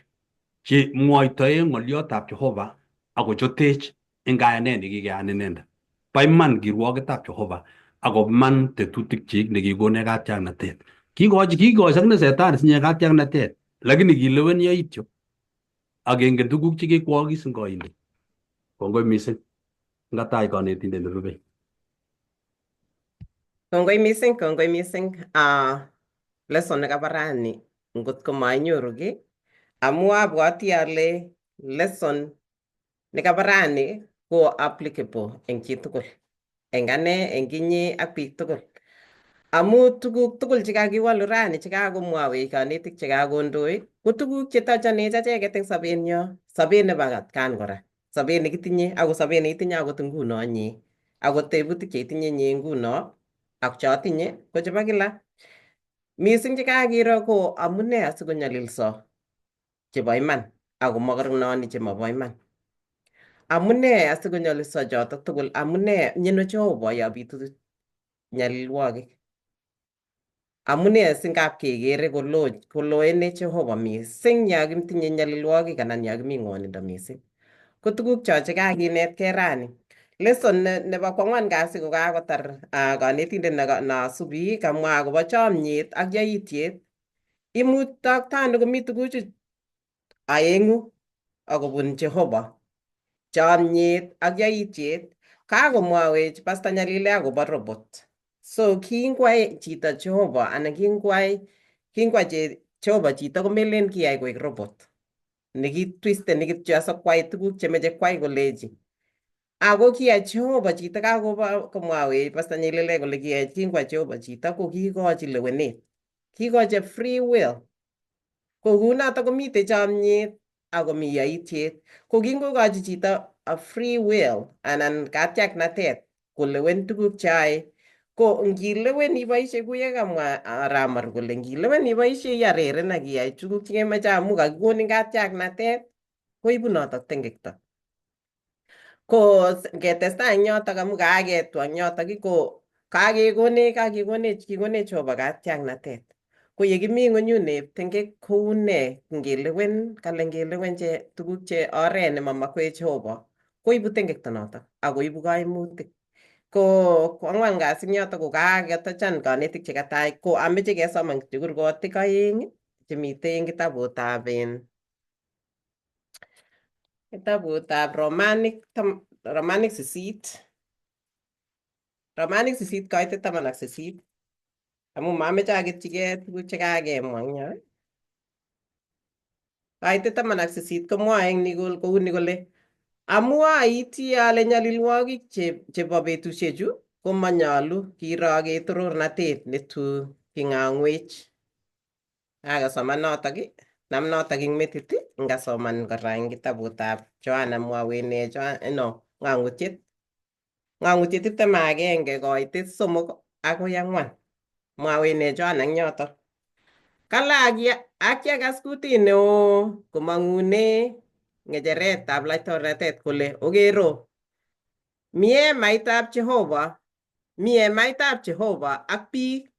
Si muai toe ngolio tap Jehova, a ko jo tej. Eng ka ane ne gi ke ane nenda. Bai man gi ruage tap Jehova. Ako man te tutik chik ne gi gone ka tiang na tet. Ki goji, ki goji, sang ne Setane, si nye ka tiang na tet. Lakini gi lewen ya itio. Ake eng ke tukuk chik ki kuagi seng ko inde. Kongoi mising. Nga tai ko ne tinde ne rube. Kongoi mising, kongoi mising. Ah, lesson ne kabarani. Ngut ko mai nyurugi. Amu abu ati ale lesson ni kabarani ko applicable eng ki tukul. Eng ane, eng kinyi, ak bik tukul. Amu tukuk tukul chika ki walu rani, chika ko mua we kanitik chika ko ndoi. Ko tukuk chita chane chache ke teng saben nyo. Saben ne bagat kan kora. Saben ne kitinye, ako saben ne itinye, ako tunguno nye. Ako te butik ke itinye nye nguno. Ak cha tinye, ko chaba kila. Mising chika kiro ko amune asiko nyalil so. Che bai man, ako makarang noni che ma bai man. Amune asiko nyalil so jota tukul, amune nyeno cho bai abitu nyalil wagi. Amune si ngap kekere kolo, koloene Jehovah mising ia kim tinye nyalilwogik anan ia kimi ng'onindo mising. Ko tuguk chocho kakinet kerani. Lesson ne, nebo kwang'uan kasi ko kakotar, ah, kanetindet ne, ne subi, kamwa akobo chomyet ak yaitiet. Imutok tano komi tuguchu aeng'u akobun Jehovah. Chomyet ak yaitiet, kakomwawech Pastor Nyalile akobo robot. So, kingwai chito Jehovah, anan kingwai, kingwai Je-, Jehovah chito komelen kiai koek robot. Nikitwisten, nikitioso kwai tuguk chemeche kwai koleji. Ako kiai Jehovah chito, kakobo komwawech Pastor Nyalile kole kiai kingwai Jehovah chito, ko kikochi lewenet. Kikochi free will. Ko kunato komite chomyet, ako mi yaitiet. Ko kingokochi chito a free will, anan katiaknatet, kolewen tuguk che ae. Ko ngilewen iboishe kuye kamwa, ah, ramar kole ngilewen iboishe ia rere na kiai tuguk che ngemeche amu kakikonin katiaknatet, ko ibu noto tengekto. Ko s-, ketesta ngiotok amu kaketua ngiotok ko kakekone, kakekone, kekone Jehovah katiaknatet. Ko ye kimi ng'onyune tengek ko une, ngilewen, kale ngilewen che, tuguk che ore ne mamakwe Jehovah. Ko ibu tengekto notok, ako ibu kaimutik. Ko, ko angwan kasi ngiotok ko kaketa chan kanetik che katai, ko ameche kesoman tigur ko tikaing, che mitei eng kitabutab en. Kitabutab Romanic, tam-, Romanic sisit. Romanic sisit, kaite taman ak sisit. Amu mame chake chike, tuku chekake mwangya. Kaite taman ak sisit, ko mwaeng ni kol, ko uni kole. Amu aiti ale nyalilwogik che, chebo betusiechu, ko manyalu, kiroge torornatet, ne tu, kingangwech. Aga soman notok i, nam notok ing metit i, nga soman karaing kitabutab Johana mwawene Johana, eh, no, ngangutiet. Ngangutiet ipta magenge koite somok ako yangwan. Mwawene Johana ngiotok. Kala agia, akia kas kutine o, kumangune, ngejeretab laitornatet kole, ogero. Mie maitab Jehovah, mie maitab Jehovah, ak pik,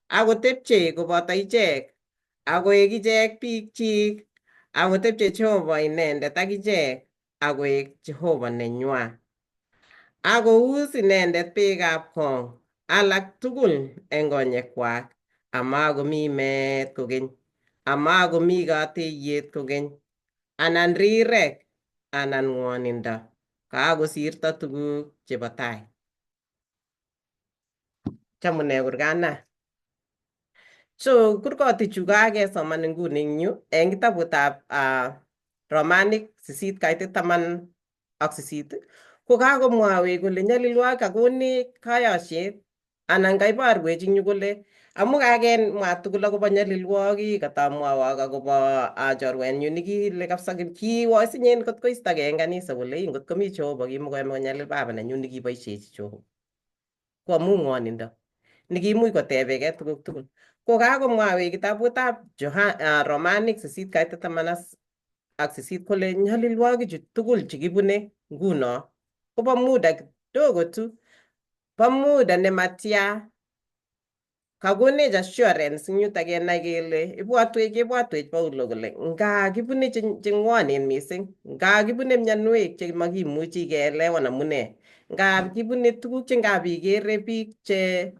ako tepche koboto ichek, ako ek ichek pik chik, ako tepche Jehovah inendet ak ichek, ako ek Jehovah nenywa. Ako us inendet pekab kong, alak tugul eng konyekwak, ama komi met kogeny, ama komi kateiet kogeny, anan rirek, anan ng'onindo, ka ako sirto tuguk chebo tai. Chamune kurgana. So, kurgoti chu kake soman nguni nyu, eng kitabutab, ah, Romanic, sisit kaite taman ak sisit. Ko kakomwawe kole nyalilwogik akone kayosiet, anan kaiboruech nyu kole. Amu kaken mwa tugul akobo nyalilwogik, kata mwawa akobo, ah, chorwenyu nikile kapsa kiwosienyen kot koistoke eng kanisa kole, ing kot komi Jehovah, kimokoe mokonyalil baba nenyu nikiboisiechi Jehovah. Ko amu ng'onindo. Nikimuch kotebeke tuguk tugul. Ko kakomwawe kitabutab Joha-, ah, Romanic, sisit kaite taman ak sisit kole nyalilwogichu tugul che kibune nguno. Kobo muda kidogo tu. Bo muda ne matia. Kakonej assurance, ngiu ta kenai kele, ibuatuech, ibuatuech Paulo kole, nga kibune che, che ng'onen mising, nga kibune mianuek che makimuchi kele wana mune, nga kibune tuguk che nga bikere bik che,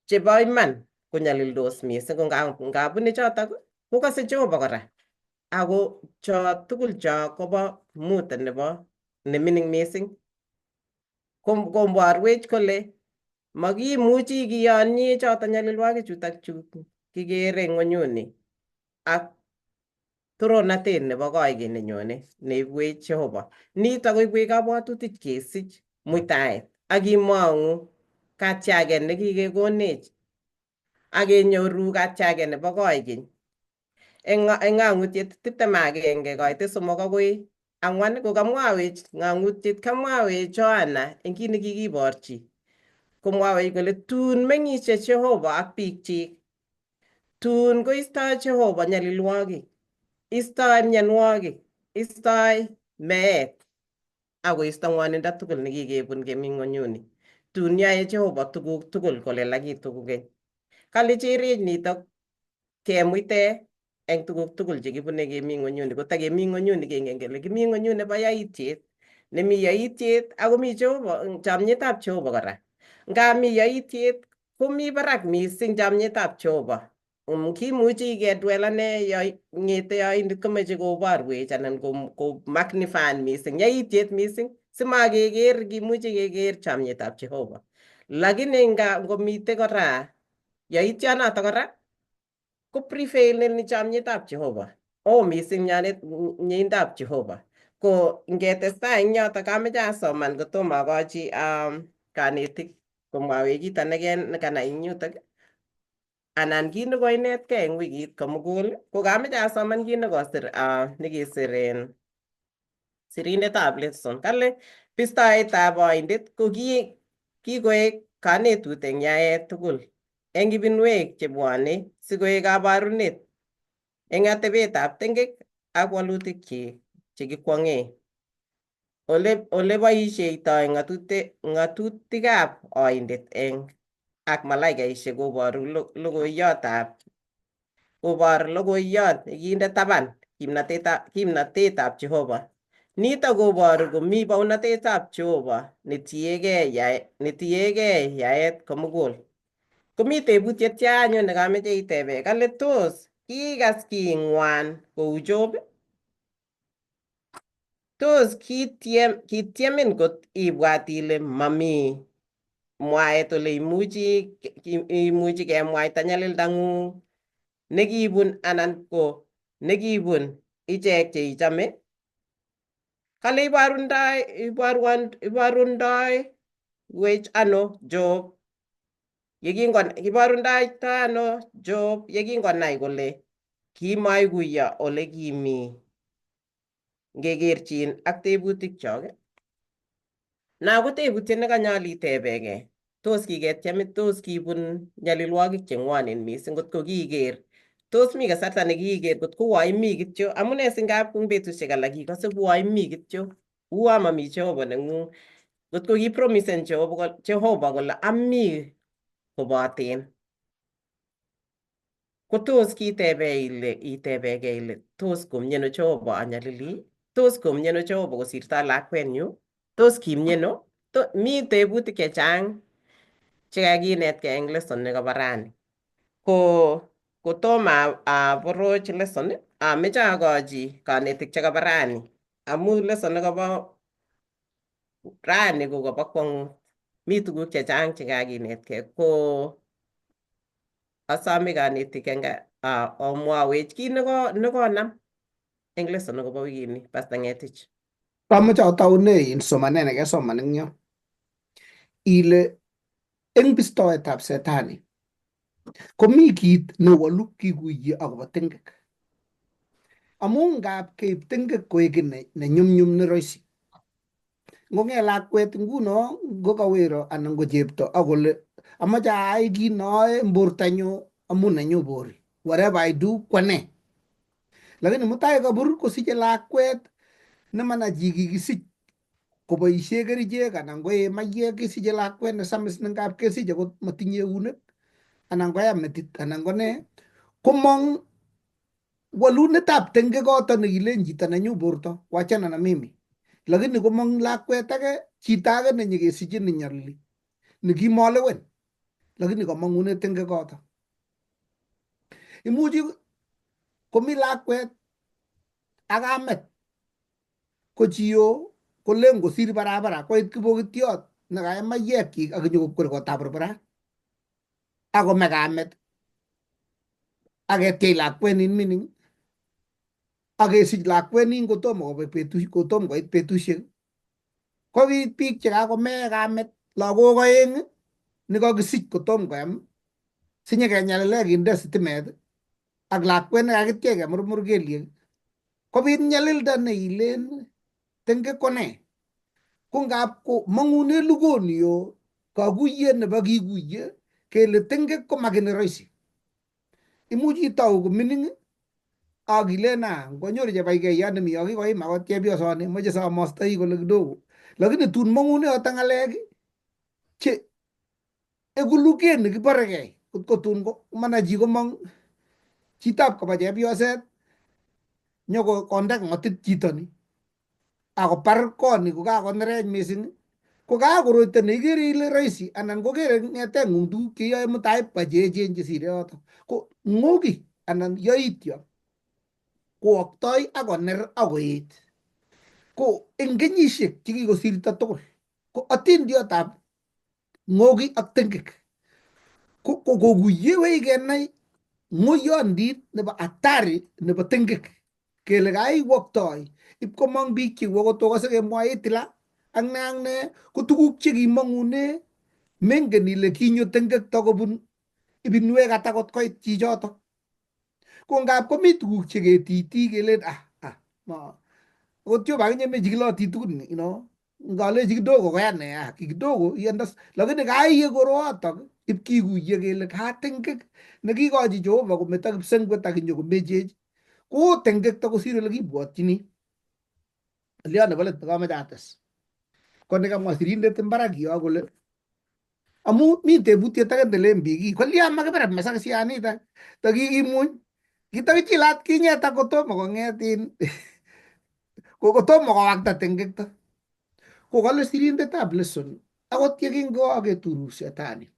che bo iman, ko nyalildos mising, ko nga, nga bune chotok, ko kase Jehovah kora. Ako cho tugul cho kobo muda nebo, ne mining mising. Kom-, komboruech kole, makimuchi kionye choto nyalilwogichutok chu kikere ng'onyuni. Ak torornatet nebo koigeny ne nyone, ne ibuech Jehovah. Nito ko ibuech kabwatutich kesich muitaet. Ak kimong'u katiaget ne kikekonech. Ak kenyoru katiaget nebo koigeny. Eng, eng ng'ang'utiet tiptem ak agenge koite somok akoi ang'wan ko kamwawech ng'ang'utiet, kamwawech Johana eng kit ne kikiborchi. Komwawech kole tun meng'isie Jehovah ak bikchik. Tun koistoi Jehovah nyalilwogik. Istoi mianwogik. Istoi meet. Ak koisto ng'onindo tugul ne kikebun kemi ng'onyuni. Tun yae Jehovah tuguk tugul kolelaki tugukeny. Kale cheriech nitok, kemuite eng tuguk tugul che kibune kemi ng'onyuni, kota kemi ng'onyuni kingen kele kemi ng'onyuni bo yaitiet. Ne mi yaitiet, ako mi Jehovah, chamietab Jehovah kora. Nga mi yaitiet, ko mi barak mising chamietab Jehovah. Um, kimuchi kedwelane, ya, ng'ete yaindit komoche kobarwech anan ko, ko magnify mising, yaitiet mising. Si ma keker, kimuchi keker chamietab Jehovah. Lakini nga ngomite kora yaitionoto kora, ko prevail nel ni chamietab Jehovah. O mising nyanet, nyeindab Jehovah. Ko ngetesta eng yoto kameche asoman kotom akochi, um, kanetik komwawech kit anegen ne kana eng yutok. Anan kit ne koinetke eng wikit komugul, ko kameche asoman kit ne kosir, ah, ne kisir en sirindetab lesson. Kale, pistoetab oindet ko ki, kikoek kanetut eng yaet tugul eng ibinwek che bwone, si koek kabarunet eng atebetab tengek ak walutikyik che kikwong'e. Ole, ole boisieitoi ng'atute-, ng'atutikab oindet eng, ak malaikaisiek koboru lo-, logoiyotab, kobor logoiyot ne kinde taban kimnateta-, kimnatetab Jehovah. Nito koboru komi bounatetab Jehovah ne tiege yae-, ne tiege yaet komugul. Komi tebutiet tia anyun ne kameche itebe, kale tos kikas king'uan kou Job? Tos kitiem-, kitiemin kot ibwat ile mami mwaet ole imuchi, i-, imuchi kemwaita nyalildang'ung ne kibun anan ko ne kibun ichek che ichame? Kale ibarundai, ibaruan-, ibarundai wech ano Job? Ye kingon-, ibarundai ta ano Job ye kingonai kole kimoikuyo ole kimi? Ngekerchin ak tebutikchok. Na ko tebutiet ne kanyol itebege. Tos kiketiemi, tos kibun nyalilwokik che ng'wonen mising, ngot ko kiker. Tos mi kasarta ne kiker, ngot ko uaimi kityo. Amune si ngap kung betusiek alak ikose ko uaimi kityo. Ua mami Jehovah neng'ung. Ngot ko kipromisen Jehovah kol-, Jehovah kole ami koboten. Ko tos kitebe ile, itebege ile, tos komieno Jehovah anyalili? Tos komieno Jehovah kosirto lakwenyu? Tos kimieno? To-, mi tebutik chechang che kakinetke eng lesson ne kobo rani. Ko, kotom a, aboroch lesson, ameche akochi kanetik che kobo rani. Amu lesson ne kobo rani ko kobo kwong'ut. Mi tuguk chechang che kakinetke. Ko asome kanetik eng, a, omwawech kit ne ko, ne konam eng lesson ne kobo wikini, Pastor Ng'etich. Kamoche ataune in somanen ne kesoman eng yo. Ile eng pistoetab Setani, komi kit ne walu kikuiye akobo tengek. Amu ngap keib tengek koek ne, ne nyumnyum ne roisi. Ngo ng'e lakwet nguno, ngo kawero anan ngo jebto, akole, amache aeki noe mbortanyo, amu nanyo bori. Whatever I do, kwane. Lakini mutai kabur kosije lakwet, ne mana jiki kisij. Kobo ise kerijek, anan ngo e maiye kisije lakwet, ne samis ne ngap kisije, ko matinye unek. Anan ngo e ametit, anan ngo ne. Komong walu ne tap tengek oto ne ilen jita nanyo borto, wacha na mimi. Lakini komong lakwet ake, jita ake ne nyeke sije ne nyalili. Ne ki mole wen. Lakini komong une tengek oto. Imuji komi lakwet, aka amet. Ko jiyo, ko leng ko siri barabara, ko it kibokit yot, ne ka ema yeki, ake nyoko kure ko tabarbara. Ako mega amet. Ake tei lakwen in mining. Ake sij lakwen in kotom ko pe-, petu-, kotom ko it petusiek. Ko wit pik chek ako mega amet. Lako ko eng. Ni ko kisij kotom ko em. Sinye ke nyalele ki nda sitimet. Ak lakwen ka kitiek ke murmur keliek. Ko wit nyalel da ne ilen. Tengek kone. Ko ngap ko mangune lugonio, ka kuye ne baki kuye, ke le tengek ko makine roisi. Imuji tau ko mining, aki le na, ko nyori je bai ke ya ne mi, aki ko ima ko tie bio sone, mo je sa mosta i ko le kidogo. Lakini tun mangune o tangaleki, che, e kuluke ne ki bareke, Kot kotun ko, manachi ko mang, chitap ka baje pioset, nyo ko kondak ngotit chitoni. Ako par koni ko ka kon rej mesing. Ko ka ko roi tene igeri ile raisi, anan ko kere nge te ngundu ke ya mo tai pa je je je sire oto. Ko ngogi, anan ya itio. Ko oktoi ako ner ako it. Ko engeni sik, chiki ko sirita tokol. Ko atin dio tap. Ngogi ak tengkek. Ko, ko, ko guye wei genai, ngoyon dit, neba atari, neba tengkek. Ke legai wak toi. Ip ko mang biki, wako toka seke mua itila. Ang ne, ang ne, ko tukuk cheki mangune, mengeni le kinyo tengkek toko bun, ibin weka takot koi chichoto. Ko ngap ko mi tukuk cheke titi ke le, ah, ah, ma. Ko tio bagi nye me jiglo titu ni, you know. Ngale jigdo ko kaya ne, ah, kigdo ko, i andas, lagi ne kai ye goro atak, ip kigu ye ke le ka tengkek, na ki ko aji jo, ba ko me tak seng ko tak nyo ko me jej. Ko tengkek tako siro lagi buat chini. Liana balet ka majatas. Ko ne ka masirinde tembara ki, ako le. Amu mi te buti ta kan de lembi ki. Ko lia ma ke pera masa ke si ani ta. Ta ki ki mun. Kita ki chilat ki nya ta ko to ma ko ngetin. Ko ko to ma ko wakta tengkek ta. Ko kalo sirinde ta bleson. Ako tia kin ko ake turu si atani.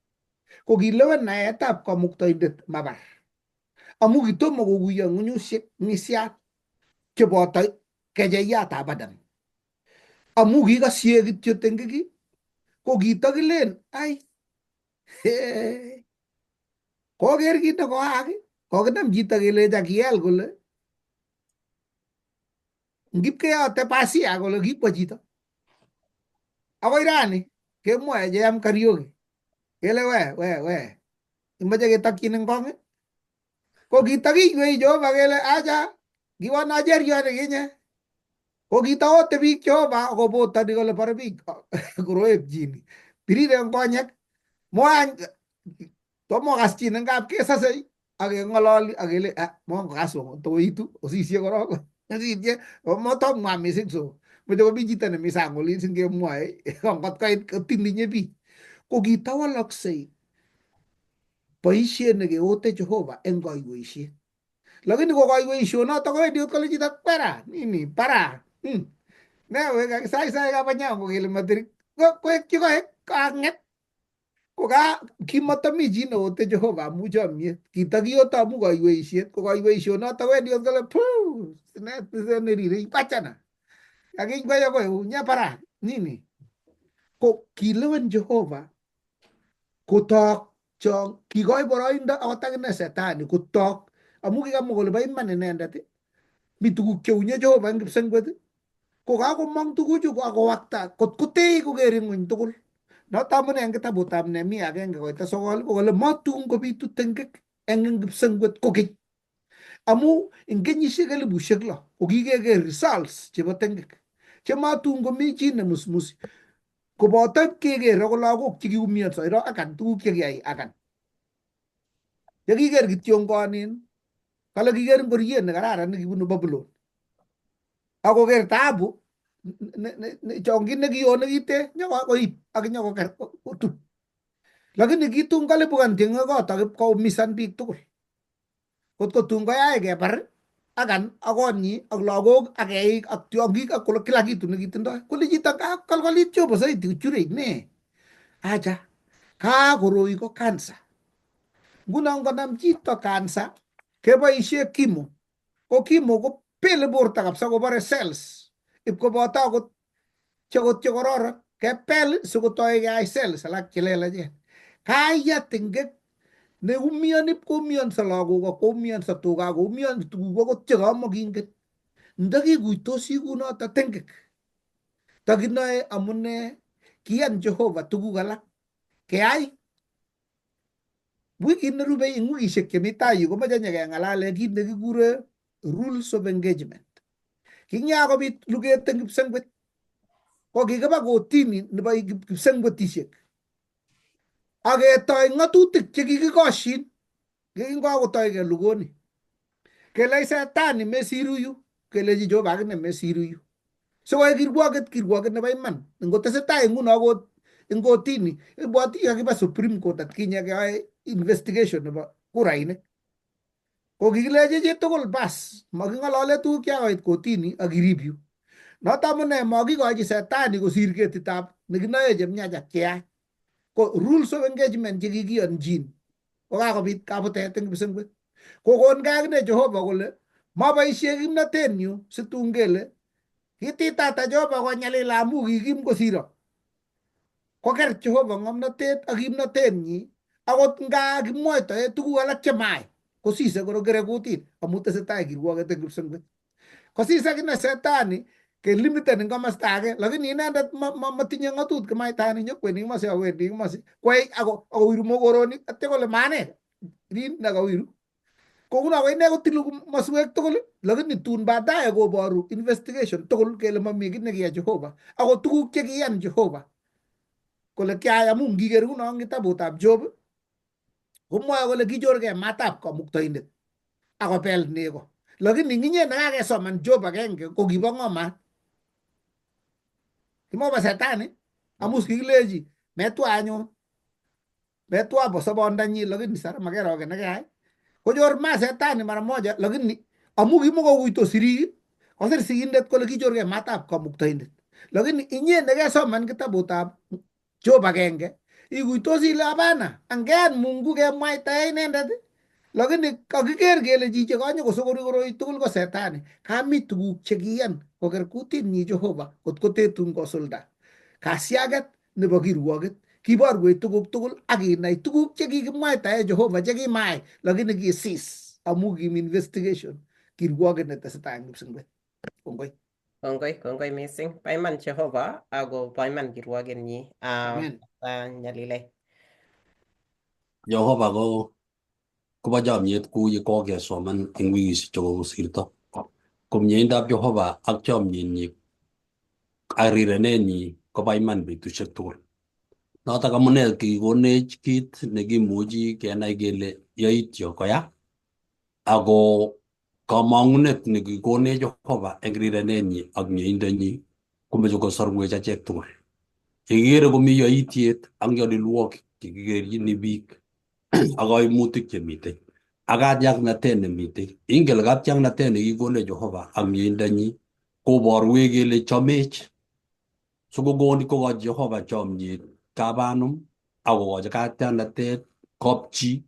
Ko ki lewan na etap ko mukta indet mabar. Amu ki to mo ko guya ngunyu sik ni siat. Ke bota ke jaya ta badan. Amu ki ka siek tio tengkeki. Ko ki ta ki len. Ai. He. Ko ker ki ta ko aki. Ko ki nam ki ta ki le ja ki el ko le. Ngip ke ya te pasi ako le ngip wajita. Ako irani ke mo e jam karaoke. Ke le we, we, we. Imba jage taki neng konge. Ko kita ki we jo ba ke le aja. Giwan aja rio ne genya. Ko kita o te bi jo ba ko bo tadi ko le para bi. Ko ro e jini. Piri de konyek. Mo an Tomo kas china ngap ke sasai. Ake ngololi, ake le, ah, mo kas mo, to itu, o si sia koro. Si sia, mo to ma mi sik so. Mo to bi jita na mi sangoli sing ke mo ai. Ngkot kai tindi nye bi. Ko kita wa lok sei. Paisi ne ke ote Jehova, engkoi wei si. Lagi ni ko koi wei si, no, to ko di ot kali jita para. Ini, para. Hmm. Ne, we ka sai sai ka panya ko ke le materi. Ko, ko ek, ko ek, ka nget. Ko ka, ki mata mi jina ote Jehova, mu jam ye. Kita ki ota mu koi wei siet, ko koi wei sio na ta we di ot kala, puh, sene, sene ri, ri, pachana. Kaki koi ko, nya para, nini. Ko ki lewan Jehova, ko tok, chong, ki koi boro inda, awatang na setani, ko tok. Amu ki kamu ko le bai mane nenda te. Mi tuku keu nya Jehova, ngip sengkuet. Ko ka ko mang tuku ju ko ako wakta, kot kote ko ke ringun tukul. Na tamu ne engke tabu tam ne mi ake engke ko ita sokol, ko le matung ko bitu tengkek, engke ngip sengkuet ko ke. Amu, engke nyi se ke le busek lo, ko ki ke ke results, che ba tengkek. Che matung ko mi chi ne mus mus. Ko ba ta ke ke ro ko la ko ki ki umian so, ro akan, tuku ke ke ai akan. Ya ki ker ki tiong ko anin. Kala ki ker ko rien ne karara ne ki bunu Babulon. Ako ker tabu. Ne, ne, ne, chongkin ne ki o ne ki te. Nya ko, ko ip. Aki nya ko ker. Ko, ko tu. Lagi ne ki tung kale bukan ting ko ta ko misan bik tukul. Kot ko tung ko ya ke par. Akan, ako ni, ak logo, ak ei, ak tiong ki, ak kolo kilaki tu ne ki tendo. Ko le jita ka, kal kali tio basa iti, cure ne. Aja. Ka ko roi ko kansa. Gunang ko nam jita kansa. Ke ba isi kimo. Ko kimo ko pele borta kapsa ko bare sales. Ip ko bota ko chego chego rora. Ke pele su ko toi ke ai sales. Ala kelela je. Kaya tengkek. Ne umian ip ko umian sa logo ko umian sa tuga ko umian tuga ko chego mo gingket. Ndaki gui to si gu no ta tengkek. Taki no e amune kian Jehova tugu galak. Ke ai. Bui ki ne rube ingu isek ke mi tayu ko ma janya ke ngala le ki ne ki gure rules of engagement. Ki nya ko bit luke tengkep sengkuet. Ko ki ke ba ko tini ne ba ki sengkuet isek. Ake toi nga tutik che ki ki kosin. Ke ingko ako toi ke lugoni. Ke lai Setani me siruyu. Ke lai Jehova ke ne me siruyu. So ai kirua ke kirua ke ne bai man. Ingko te Setani ngun ako ingko tini. E buati aki ba Supreme Court at kinya ke ai investigation nebo kurainek. Ko kikileji chitugul bas, ma king'olole tuguk cha koit kotini aki review. Noto amune ma kigochi Setani kosir ketitab ni kinae che miacha kiai. Ko rules of engagement che kikion chin. Ko kakobit kabutet eng kibsengwet. Ko kon kak ne Jehovah kole, ma boisie kimnatenyu, situng kele. Kititata Jehovah ko nyalila amu kikim kosiro. Ko ker Jehovah ng'omnatet ak kimnatennyi, akot nga kimoito e tuguk alak che mai. Kosise koro kere kutin, amu tesetae kiruage te kibsengwet. Kosise kina Setani, ke limited ngka mastage, lakini inendet ma, ma, matinye ng'atut ke mai tani nyo kweni masi, kweni masi. Kwei, ako, ako wiru mo koroni, ate kole mane, rin na ka wiru. Ko kuna ko ine ko tiluk masuek tokol, lakini tun baadaye ko boru investigation tokol kele mami kine kia Jehovah. Ako tuguk che kian Jehovah. Kole kiai amu ngiger kuna ang kitabutab Job. Ko mo kole kijor ke matab kamuktaindet. Ako pel ni ko. Lakini nginye na ke soman Job akenge ko kibang oma. Kimo ba Setani. Amus kikileji. Metua anyo. Metua bo sobo ondanyi lakini sara makero ke na ke ai. Ko jor ma Setani mara moja lakini amu kimo ko kuito siri. Ko sir sigindet ko lagi jor ke matab kamuktaindet. Lakini inye na ke soman kitabutab Job akenge. Ikuito si labana. Anggen mungu ke mai tae inendet. Lakini kakiker kele jije kanyo ko sokori koro itugul ko Setani. Kami tuguk che kian. Ko ker kutin ni Jehovah. Kot kote tung ko solda. Kasiaget, ne ba kiruaget. Kibarue tuguk tugul. Aki nai tuguk che ki mai tae Jehovah. Che ki mai. Lakini ki sis. Amu ki investigation. Kiruaget ne te Setani kibsengwet. Kongoi. Kongoi, kongoi mising. Paiman Jehovah, ago paiman kiruagen ni. Ah, amen. Ah, nyalilai. Jehovah ko, ko ba chomyet ku ye ko ke soman eng wikisiek che ko sirto. Ko mieindab Jehovah, ak chomyennyi, ak rirenennyi, ko paiman betusiek tugul. Noto ka mune kikonech kit ne kimuchi kenai kele yaitio ko ya. Ago kamang'unet ne kikonech Jehovah eng rirenennyi ak mieindanyi, ko mochu ko soruech achek tugul. Ikikere ko mi yaitiet, ang yaliluok, kikikeryi ni bik, ak kaimutik che mitei. Ak katiaknatet ne mitei. Ingele katiaknatet ne kikonech Jehovah, ak mieindanyi, ko boruek kele chomech. So ko goni ko kochi Jehovah chomyet kabanum, ak ko kochi katiaknatet, kopchi,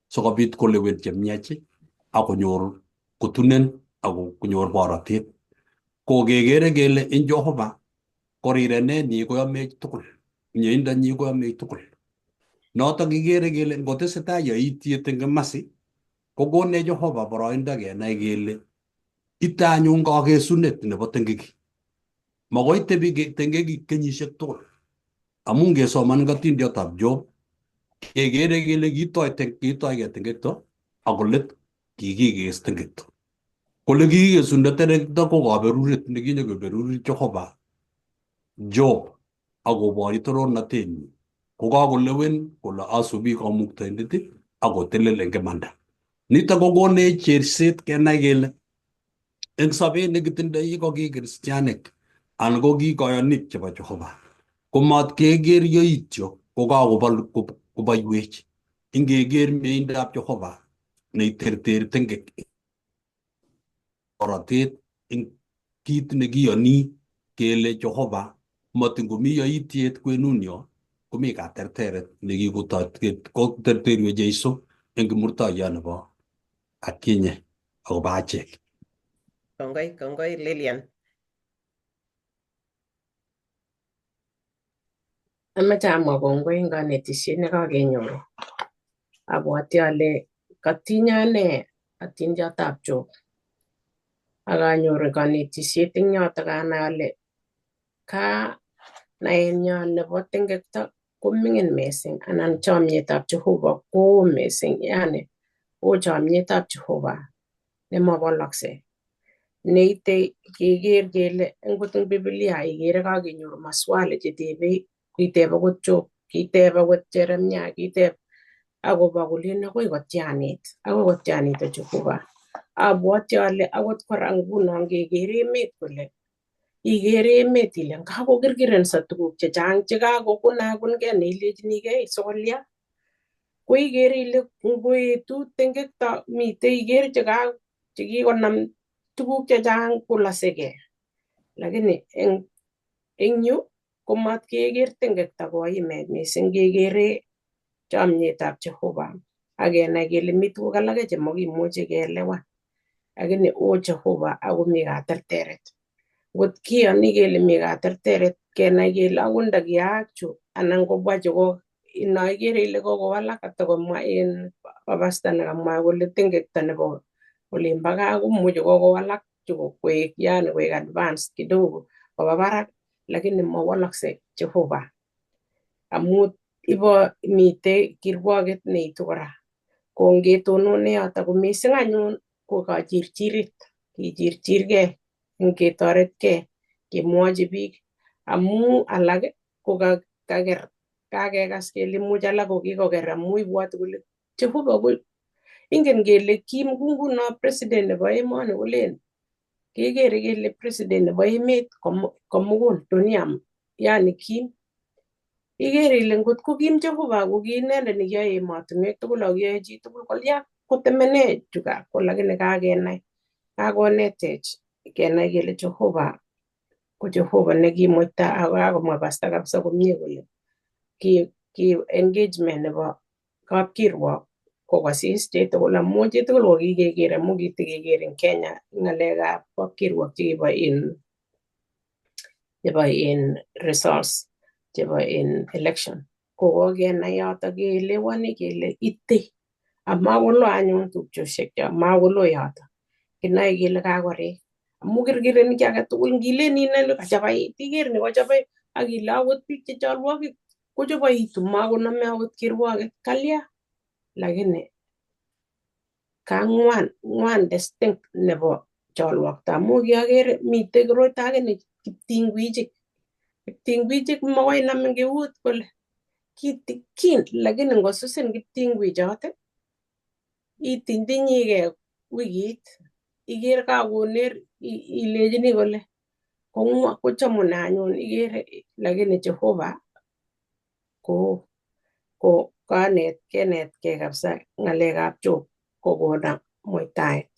so kobit ko lewen che miache, ak konyor kotunen, ak konyor borotet. Ko kekere kele in Jehovah, ko rirenennyi ko yomech tugul, mieindanyi ko yomech tugul. Noto kekere kele, ngo teseta yaitiet eng masi, ko kone Jehovah boroinda kenai kele, ita anyun kakesunet ne bo tengeki. Makoi tebi ke-, tengeki kenyisiek tugul. Amu nge soman katin diotab Job. Kekere kele kitoi teng-, kitoi ke tengekto. Ak kolet kikikes tengekto. Kole kikikes unde tengekto ko kaberuret ne kinyo keberuret Jehovah Job. Ak kobori torornatenyi. Ko kakolewen, kole asubi kamuktaindet, ak kotelel eng kemanda. Nita ko kone cherset kenai kele. Eng sabe ne kitindai ko ki Kristianek, an ko ki koyonik chebo Jehovah. Ko mat keker yaitio, ko kakobal ko, ko baiwech. Eng keker mieindab Jehovah, ne iterter tengek. Borotet eng kit ne kioni kele Jehovah, matin ko mi yaitiet kwenunio, ko mi katerteret ne kikutot, ko terterio Jesu, eng kimurtoia ne bo. Akinye, ak bachek. Kongoi, kongoi, Lilian. Amache amwa kongoi eng kanetisiet ne kakenyoru. Abwati ale katinye ane atindiotap Job. Ak anyoru kanetisiet eng yoto, ak anai ale kanaenyo nebo tengekto ko mingin meseng, anan chomyetap Jehovah ko meseng, yani o chomyetap Jehovah ne moboloksei. Neitei keker kele, eng kutung Biblia, ikere kakenyoru maswali che tebei, kiteb akot Job, kiteb akot Jeremia, kiteb akobo kole ne koi kotianit, akoi kotianit o Jehovah. Abwati ale akot kora nguno ngikere met kole, ikere met ile, ngako kirkiren sa tukuk chechang che kako kunakun ke ne ilejinike isolia. Ko iker ile ngoi tu tengekta mitei iker cheka cheki konam tukuk chechang kulaseke. Lakini eng eng yu ko mat keker tengekta ko ai me me seng kekere chomietab Jehovah. Ake nai kele mi tukuk alak che mo kimuche kelewan. Ake ni o Jehovah ako mi katerteret. Ngot kiani kele mi katerteret ke nai kele ako ndakiak chu anan ko bua chu ko inai kere ile ko ko alak ata ko ma in babasta na ka ma ko le tengekta ne ko ko le mbaka ako muche ko ko alak chu ko kuek ian kuek advance kidogo ko babarak. Lakini mo walakse Jehovah. Amu ibo mite kirwaket ne itukara. Ko nge tono ne ata ko meseng anyun ko ka chirchirit ki chirchir ke nge toret ke ke muaje bik. Amu alak ko ka kaker kake kas ke limu jala ko ki ko ker amu ibuat ko le Jehovah ko ingen ke le kim gungu na president ba e mane ko len. Kekere kele president ba e met komo komo gol toniam. Yani kim ikere ile ngot ko kim Jehovah ko ki nende ni ya e mat me to ko la ya ji to ko lia ko temene juga ko lagi ne kake nai kako ne tech. Ke nai kele Jehovah ko Jehovah ne ki moita ako ako ma basta kapsa ko mie ko le ki ki engagement ne ba kapkirwa ko kasi state ko la mo je to lo gi ge ge mo gi te ge ge in Kenya nga le ga kapkirwa ti ba in ti ba in results ti ba in election ko ge na ya ta ge le wani ge le ite ama wolo anyo tu jo shek ya ma wolo ya ta kina ge le ka gore Mugirgiren kia ka tukul ngile ni na lo ka chabai tiger ni ko chabai agila wot pik che chalwa ki ko chabai tu ma ko na me wot kirwa ke kalia lagi ne ka nguan nguan distinct ne bo chalwa ta mo gi agere mi te gro ta ge ne kipting wijik kipting wijik ma wai na menge wot kol kiti kin lagi ne ngo susen kipting wijate I tindingi ke wigit iger ka goner i lejini gole ko ngua ko chamu na nyon iger lagi ne Jehovah ko ko kanet kenet ke kapsa ngale kapcho ko gona moitai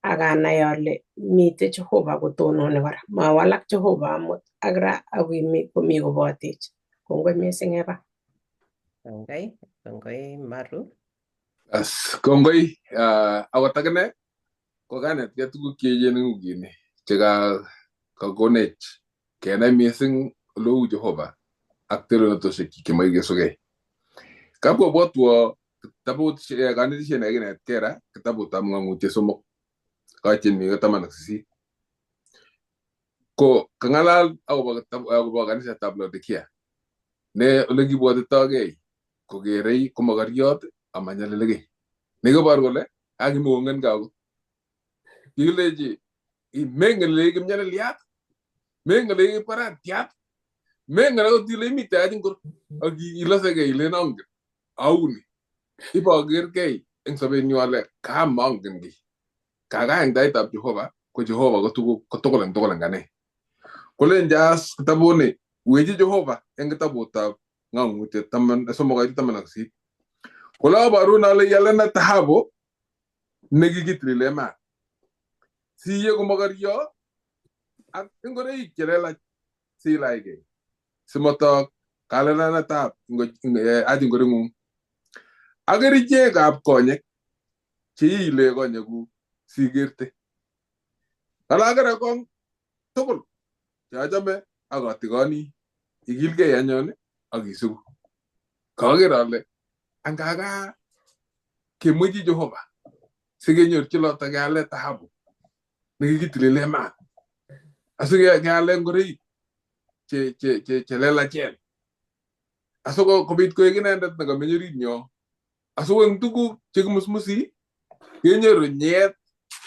aga na yole mite Jehovah ko tono ne bara ma walak Jehovah mot agra awi mi ko mi ko botich. Kongoi meseng eba. Kongoi, kongoi Maru. As kongoi a watakene ko ganet ke tuku ke yene ngugine chega ka gonet ke na meseng lo Jehovah. Aktelo na tose ki ke mai ke soge ka ko botuo tabu ganet sene ganet kera ke tabu tam ngangu che somok ka chen mi ka tamanak sisi ko ka ngalal au ba au ba kanisa tablo de kia ne legi bua de toge ko ge rei ko magariot amanya le legi ne ko bar gole agi mo ngen gau ki leji i mengen legi mnyale liat mengen legi para tiat mengen au ti le mi ta ajin ko agi ila sege ile nong auni iba ger kei eng sabe nyuale ka mong gen gi kaga eng dai tab Jehovah ko Jehovah ko tuku ko tukulan tukulan gane ko len jas ko tabone weji Jehovah eng tabu tab ngang wite taman somo kai taman aksi ko la baru na le yale na tahabo negi gitri le ma si ye ko magario ak eng gore ikele la si laige si motok kale na na tap ngo aji ngore ngung ageri je gap konyek si ile konyeku si gerte kala agera kong tokol jajame aga tigoni igilge yanyone agisugu kagera le angaga kemuji Jehovah sige nyor chilo tage ale tahabu nigi gitile le ma asu ge ale ngore che che che che lela chen aso ko kobit ko egin endet na kamenyo ri nyo aso weng tuku che kumusmusi kenyo ro nyet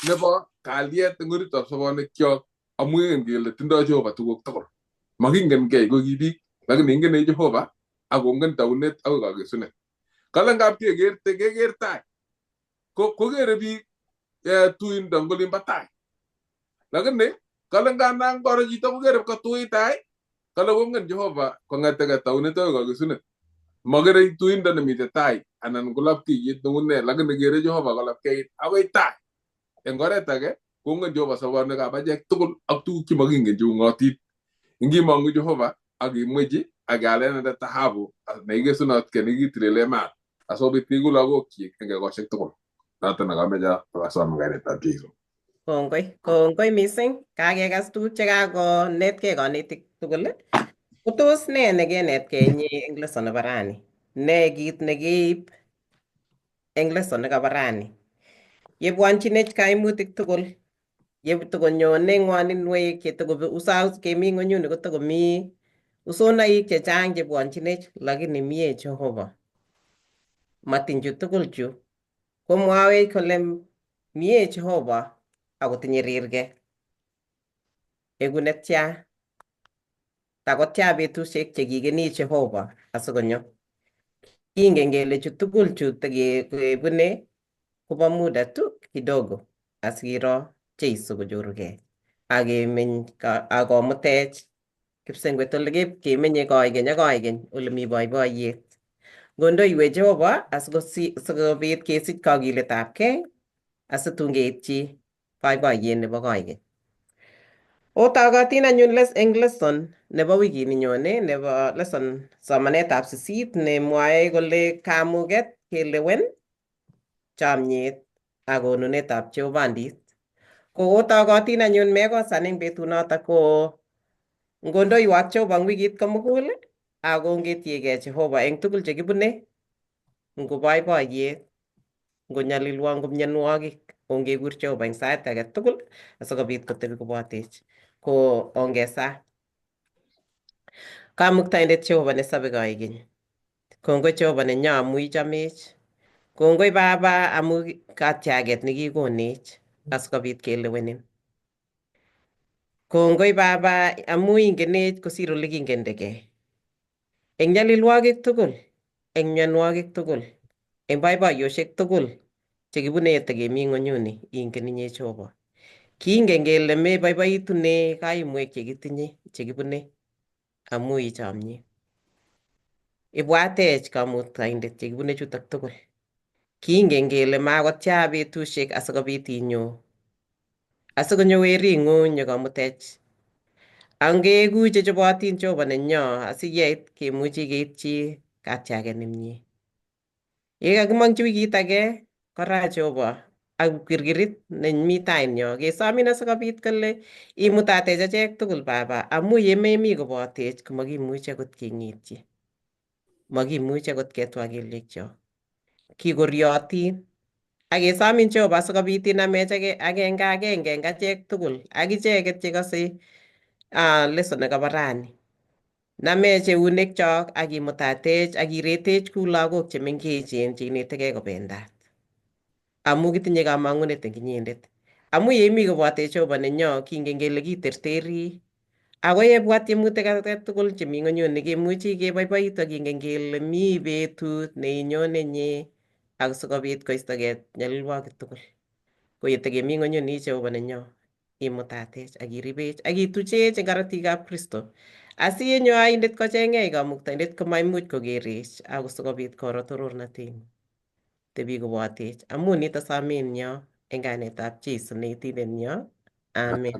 ne ba kaliet ngori to so ne kyo amu ngen gele tindo Jehovah tuku tokor magi ngen ke ko gibi lagi ngen Jehovah ago ngen taunet ago ka gesunet kala ngap ke ger te ke ger tai ko ko gere bi e tuin dongol imbatai lagene kala nga nang goro jito ko gere ko tui tai kala wongen Jehovah ko ngate ka taune to ko gesunet Mogerei tuinda ne mite tai, anan kulap ki yit nune, lagi ne gere Jehova kulap ki yit, awe tai. Engoreta ke, kunga Jehova sabane ka baje tukul, ak tu ki maging nge ju ngotit. Ingi mangu Jehova, agi meji, agi alena da tahabu, ne ige sunat ke ne igi tilele ma. Aso biti gula go ki, enge gosek tukul. Nata na kame ja, aso am gane ta Jesu. Kongoi, kongoi mising, kage gas tu chega go net ke go netik tukul. Kutus ne ne ge net ke nyi English on barani. Ne git ne ge ip English on ka barani. Ye buan chinech kai mutik tukul. Ye tuko nyone ngwanin we ke tuko usa us ke mi ngonyuni ko tuko mi. Usona i ke chang je buan chinech lagi ni mi e Jehova. Matin ju tukul ju. Ko mwawe ko lem mi e Jehova. Ako tinyerirge. Egunetia. Takotia betu sek chegigeni Jehova. Asogonyo. Ingengele ju tukul ju tege bune. Kuba muda tu kidogo. Asgiro Jesu ko juruge. Age men ka ago mutech. Kipsengwe tolege ke menye koigen ya koigen ulmi boi boi yet. Gondo iwe Jehova asgo si sgo bet ke sit kagile tapke. Aso tunge itchi. Boi boi yen ne ba koigen. O taga tina nyun les English on ne ba wigi ni nyone ne ba lesson samane tap sisit ne muae gole kamuget ke lewen. Chamnyet ago nune tap cheu bandit. Ko ota ko tina nyun mego saning betu nota ko ngondo iwak cheu bang wigit ko mukule. Ago nge tiege Jehova eng tukul jegi bune. Ngo bai bai ye. Ngo nyali luang ngo nyanuagi. Onge gur cheu bang saet kage tukul. Aso ko bit ko tebi ko batech. Ko onge sa. Kamuk taindet Jehova ne sabe gaigin. Kongoi Jehova ne nya amui jamech. Kongoi Baba amu katiaget ne gi gonech. Askabit kele wenin. Kongoi Baba amu ingenech kosiro ligi ingendege. Eng nyali luagik tukul. Eng nyanuagik tukul. Eng baibai yosek tukul. Chekibune tege mi ngonyuni inge ninye Jehova. Ki inge ngele me baibai tune kai mue chekitinye chekibune. Amu i chamnye. Ibuatech kamu taindet chekibune chutak tukul. Ki inge ngele ma gotia betu sek asakabiti nyo. Asakonyo weri ngu nyo kamu tech. Ange gu chechobatin Jehova ne nyo asi yet ke muchi getchi katia ke nimnye. Ika kimang chui kita ke kora Jehova aku kirkirit ne mi tain nyo ke sami na sakabit kele imutate jajek tukul Baba amu ye me mi ko botech kumagi mucha kot ke ngitchi. Magi mucha kot ke tuagi lekcho. Ki gorioti. Age samin Jehova asakabiti na mecha ke age enga age enga enga chek tukul agi cheket chekasi. A lesson na kabarani. Na meche unek chok agi mutatech agi retech ku lagok che mengkechen che ineteke ko bendat. Amu kitinye ka mangunete kinyendet. Amu ye mi ko buate Jehova ne nyo ki inge ngele ki terteri. Ago ye buat ye mute ka tukul che mi ngonyo ne ke muchi ke baibai to ki inge ngele mi betu ne inyo ne nye. Ago sokobit ko istoget nyalilwa ke tukul. Ko ye tege mi ngonyo ni Jehova ne nyo. Imutatech agi ribech agi tuchech engaratigap Kristo. Asi ye nyo aindet ko chenge ika mukta indet ko maimuch ko gerech ago sokobit ko rotoror natin. Tebi ko buatech amu ni ta samin nyo enganetap Jesu ne itinen nyo. Amen.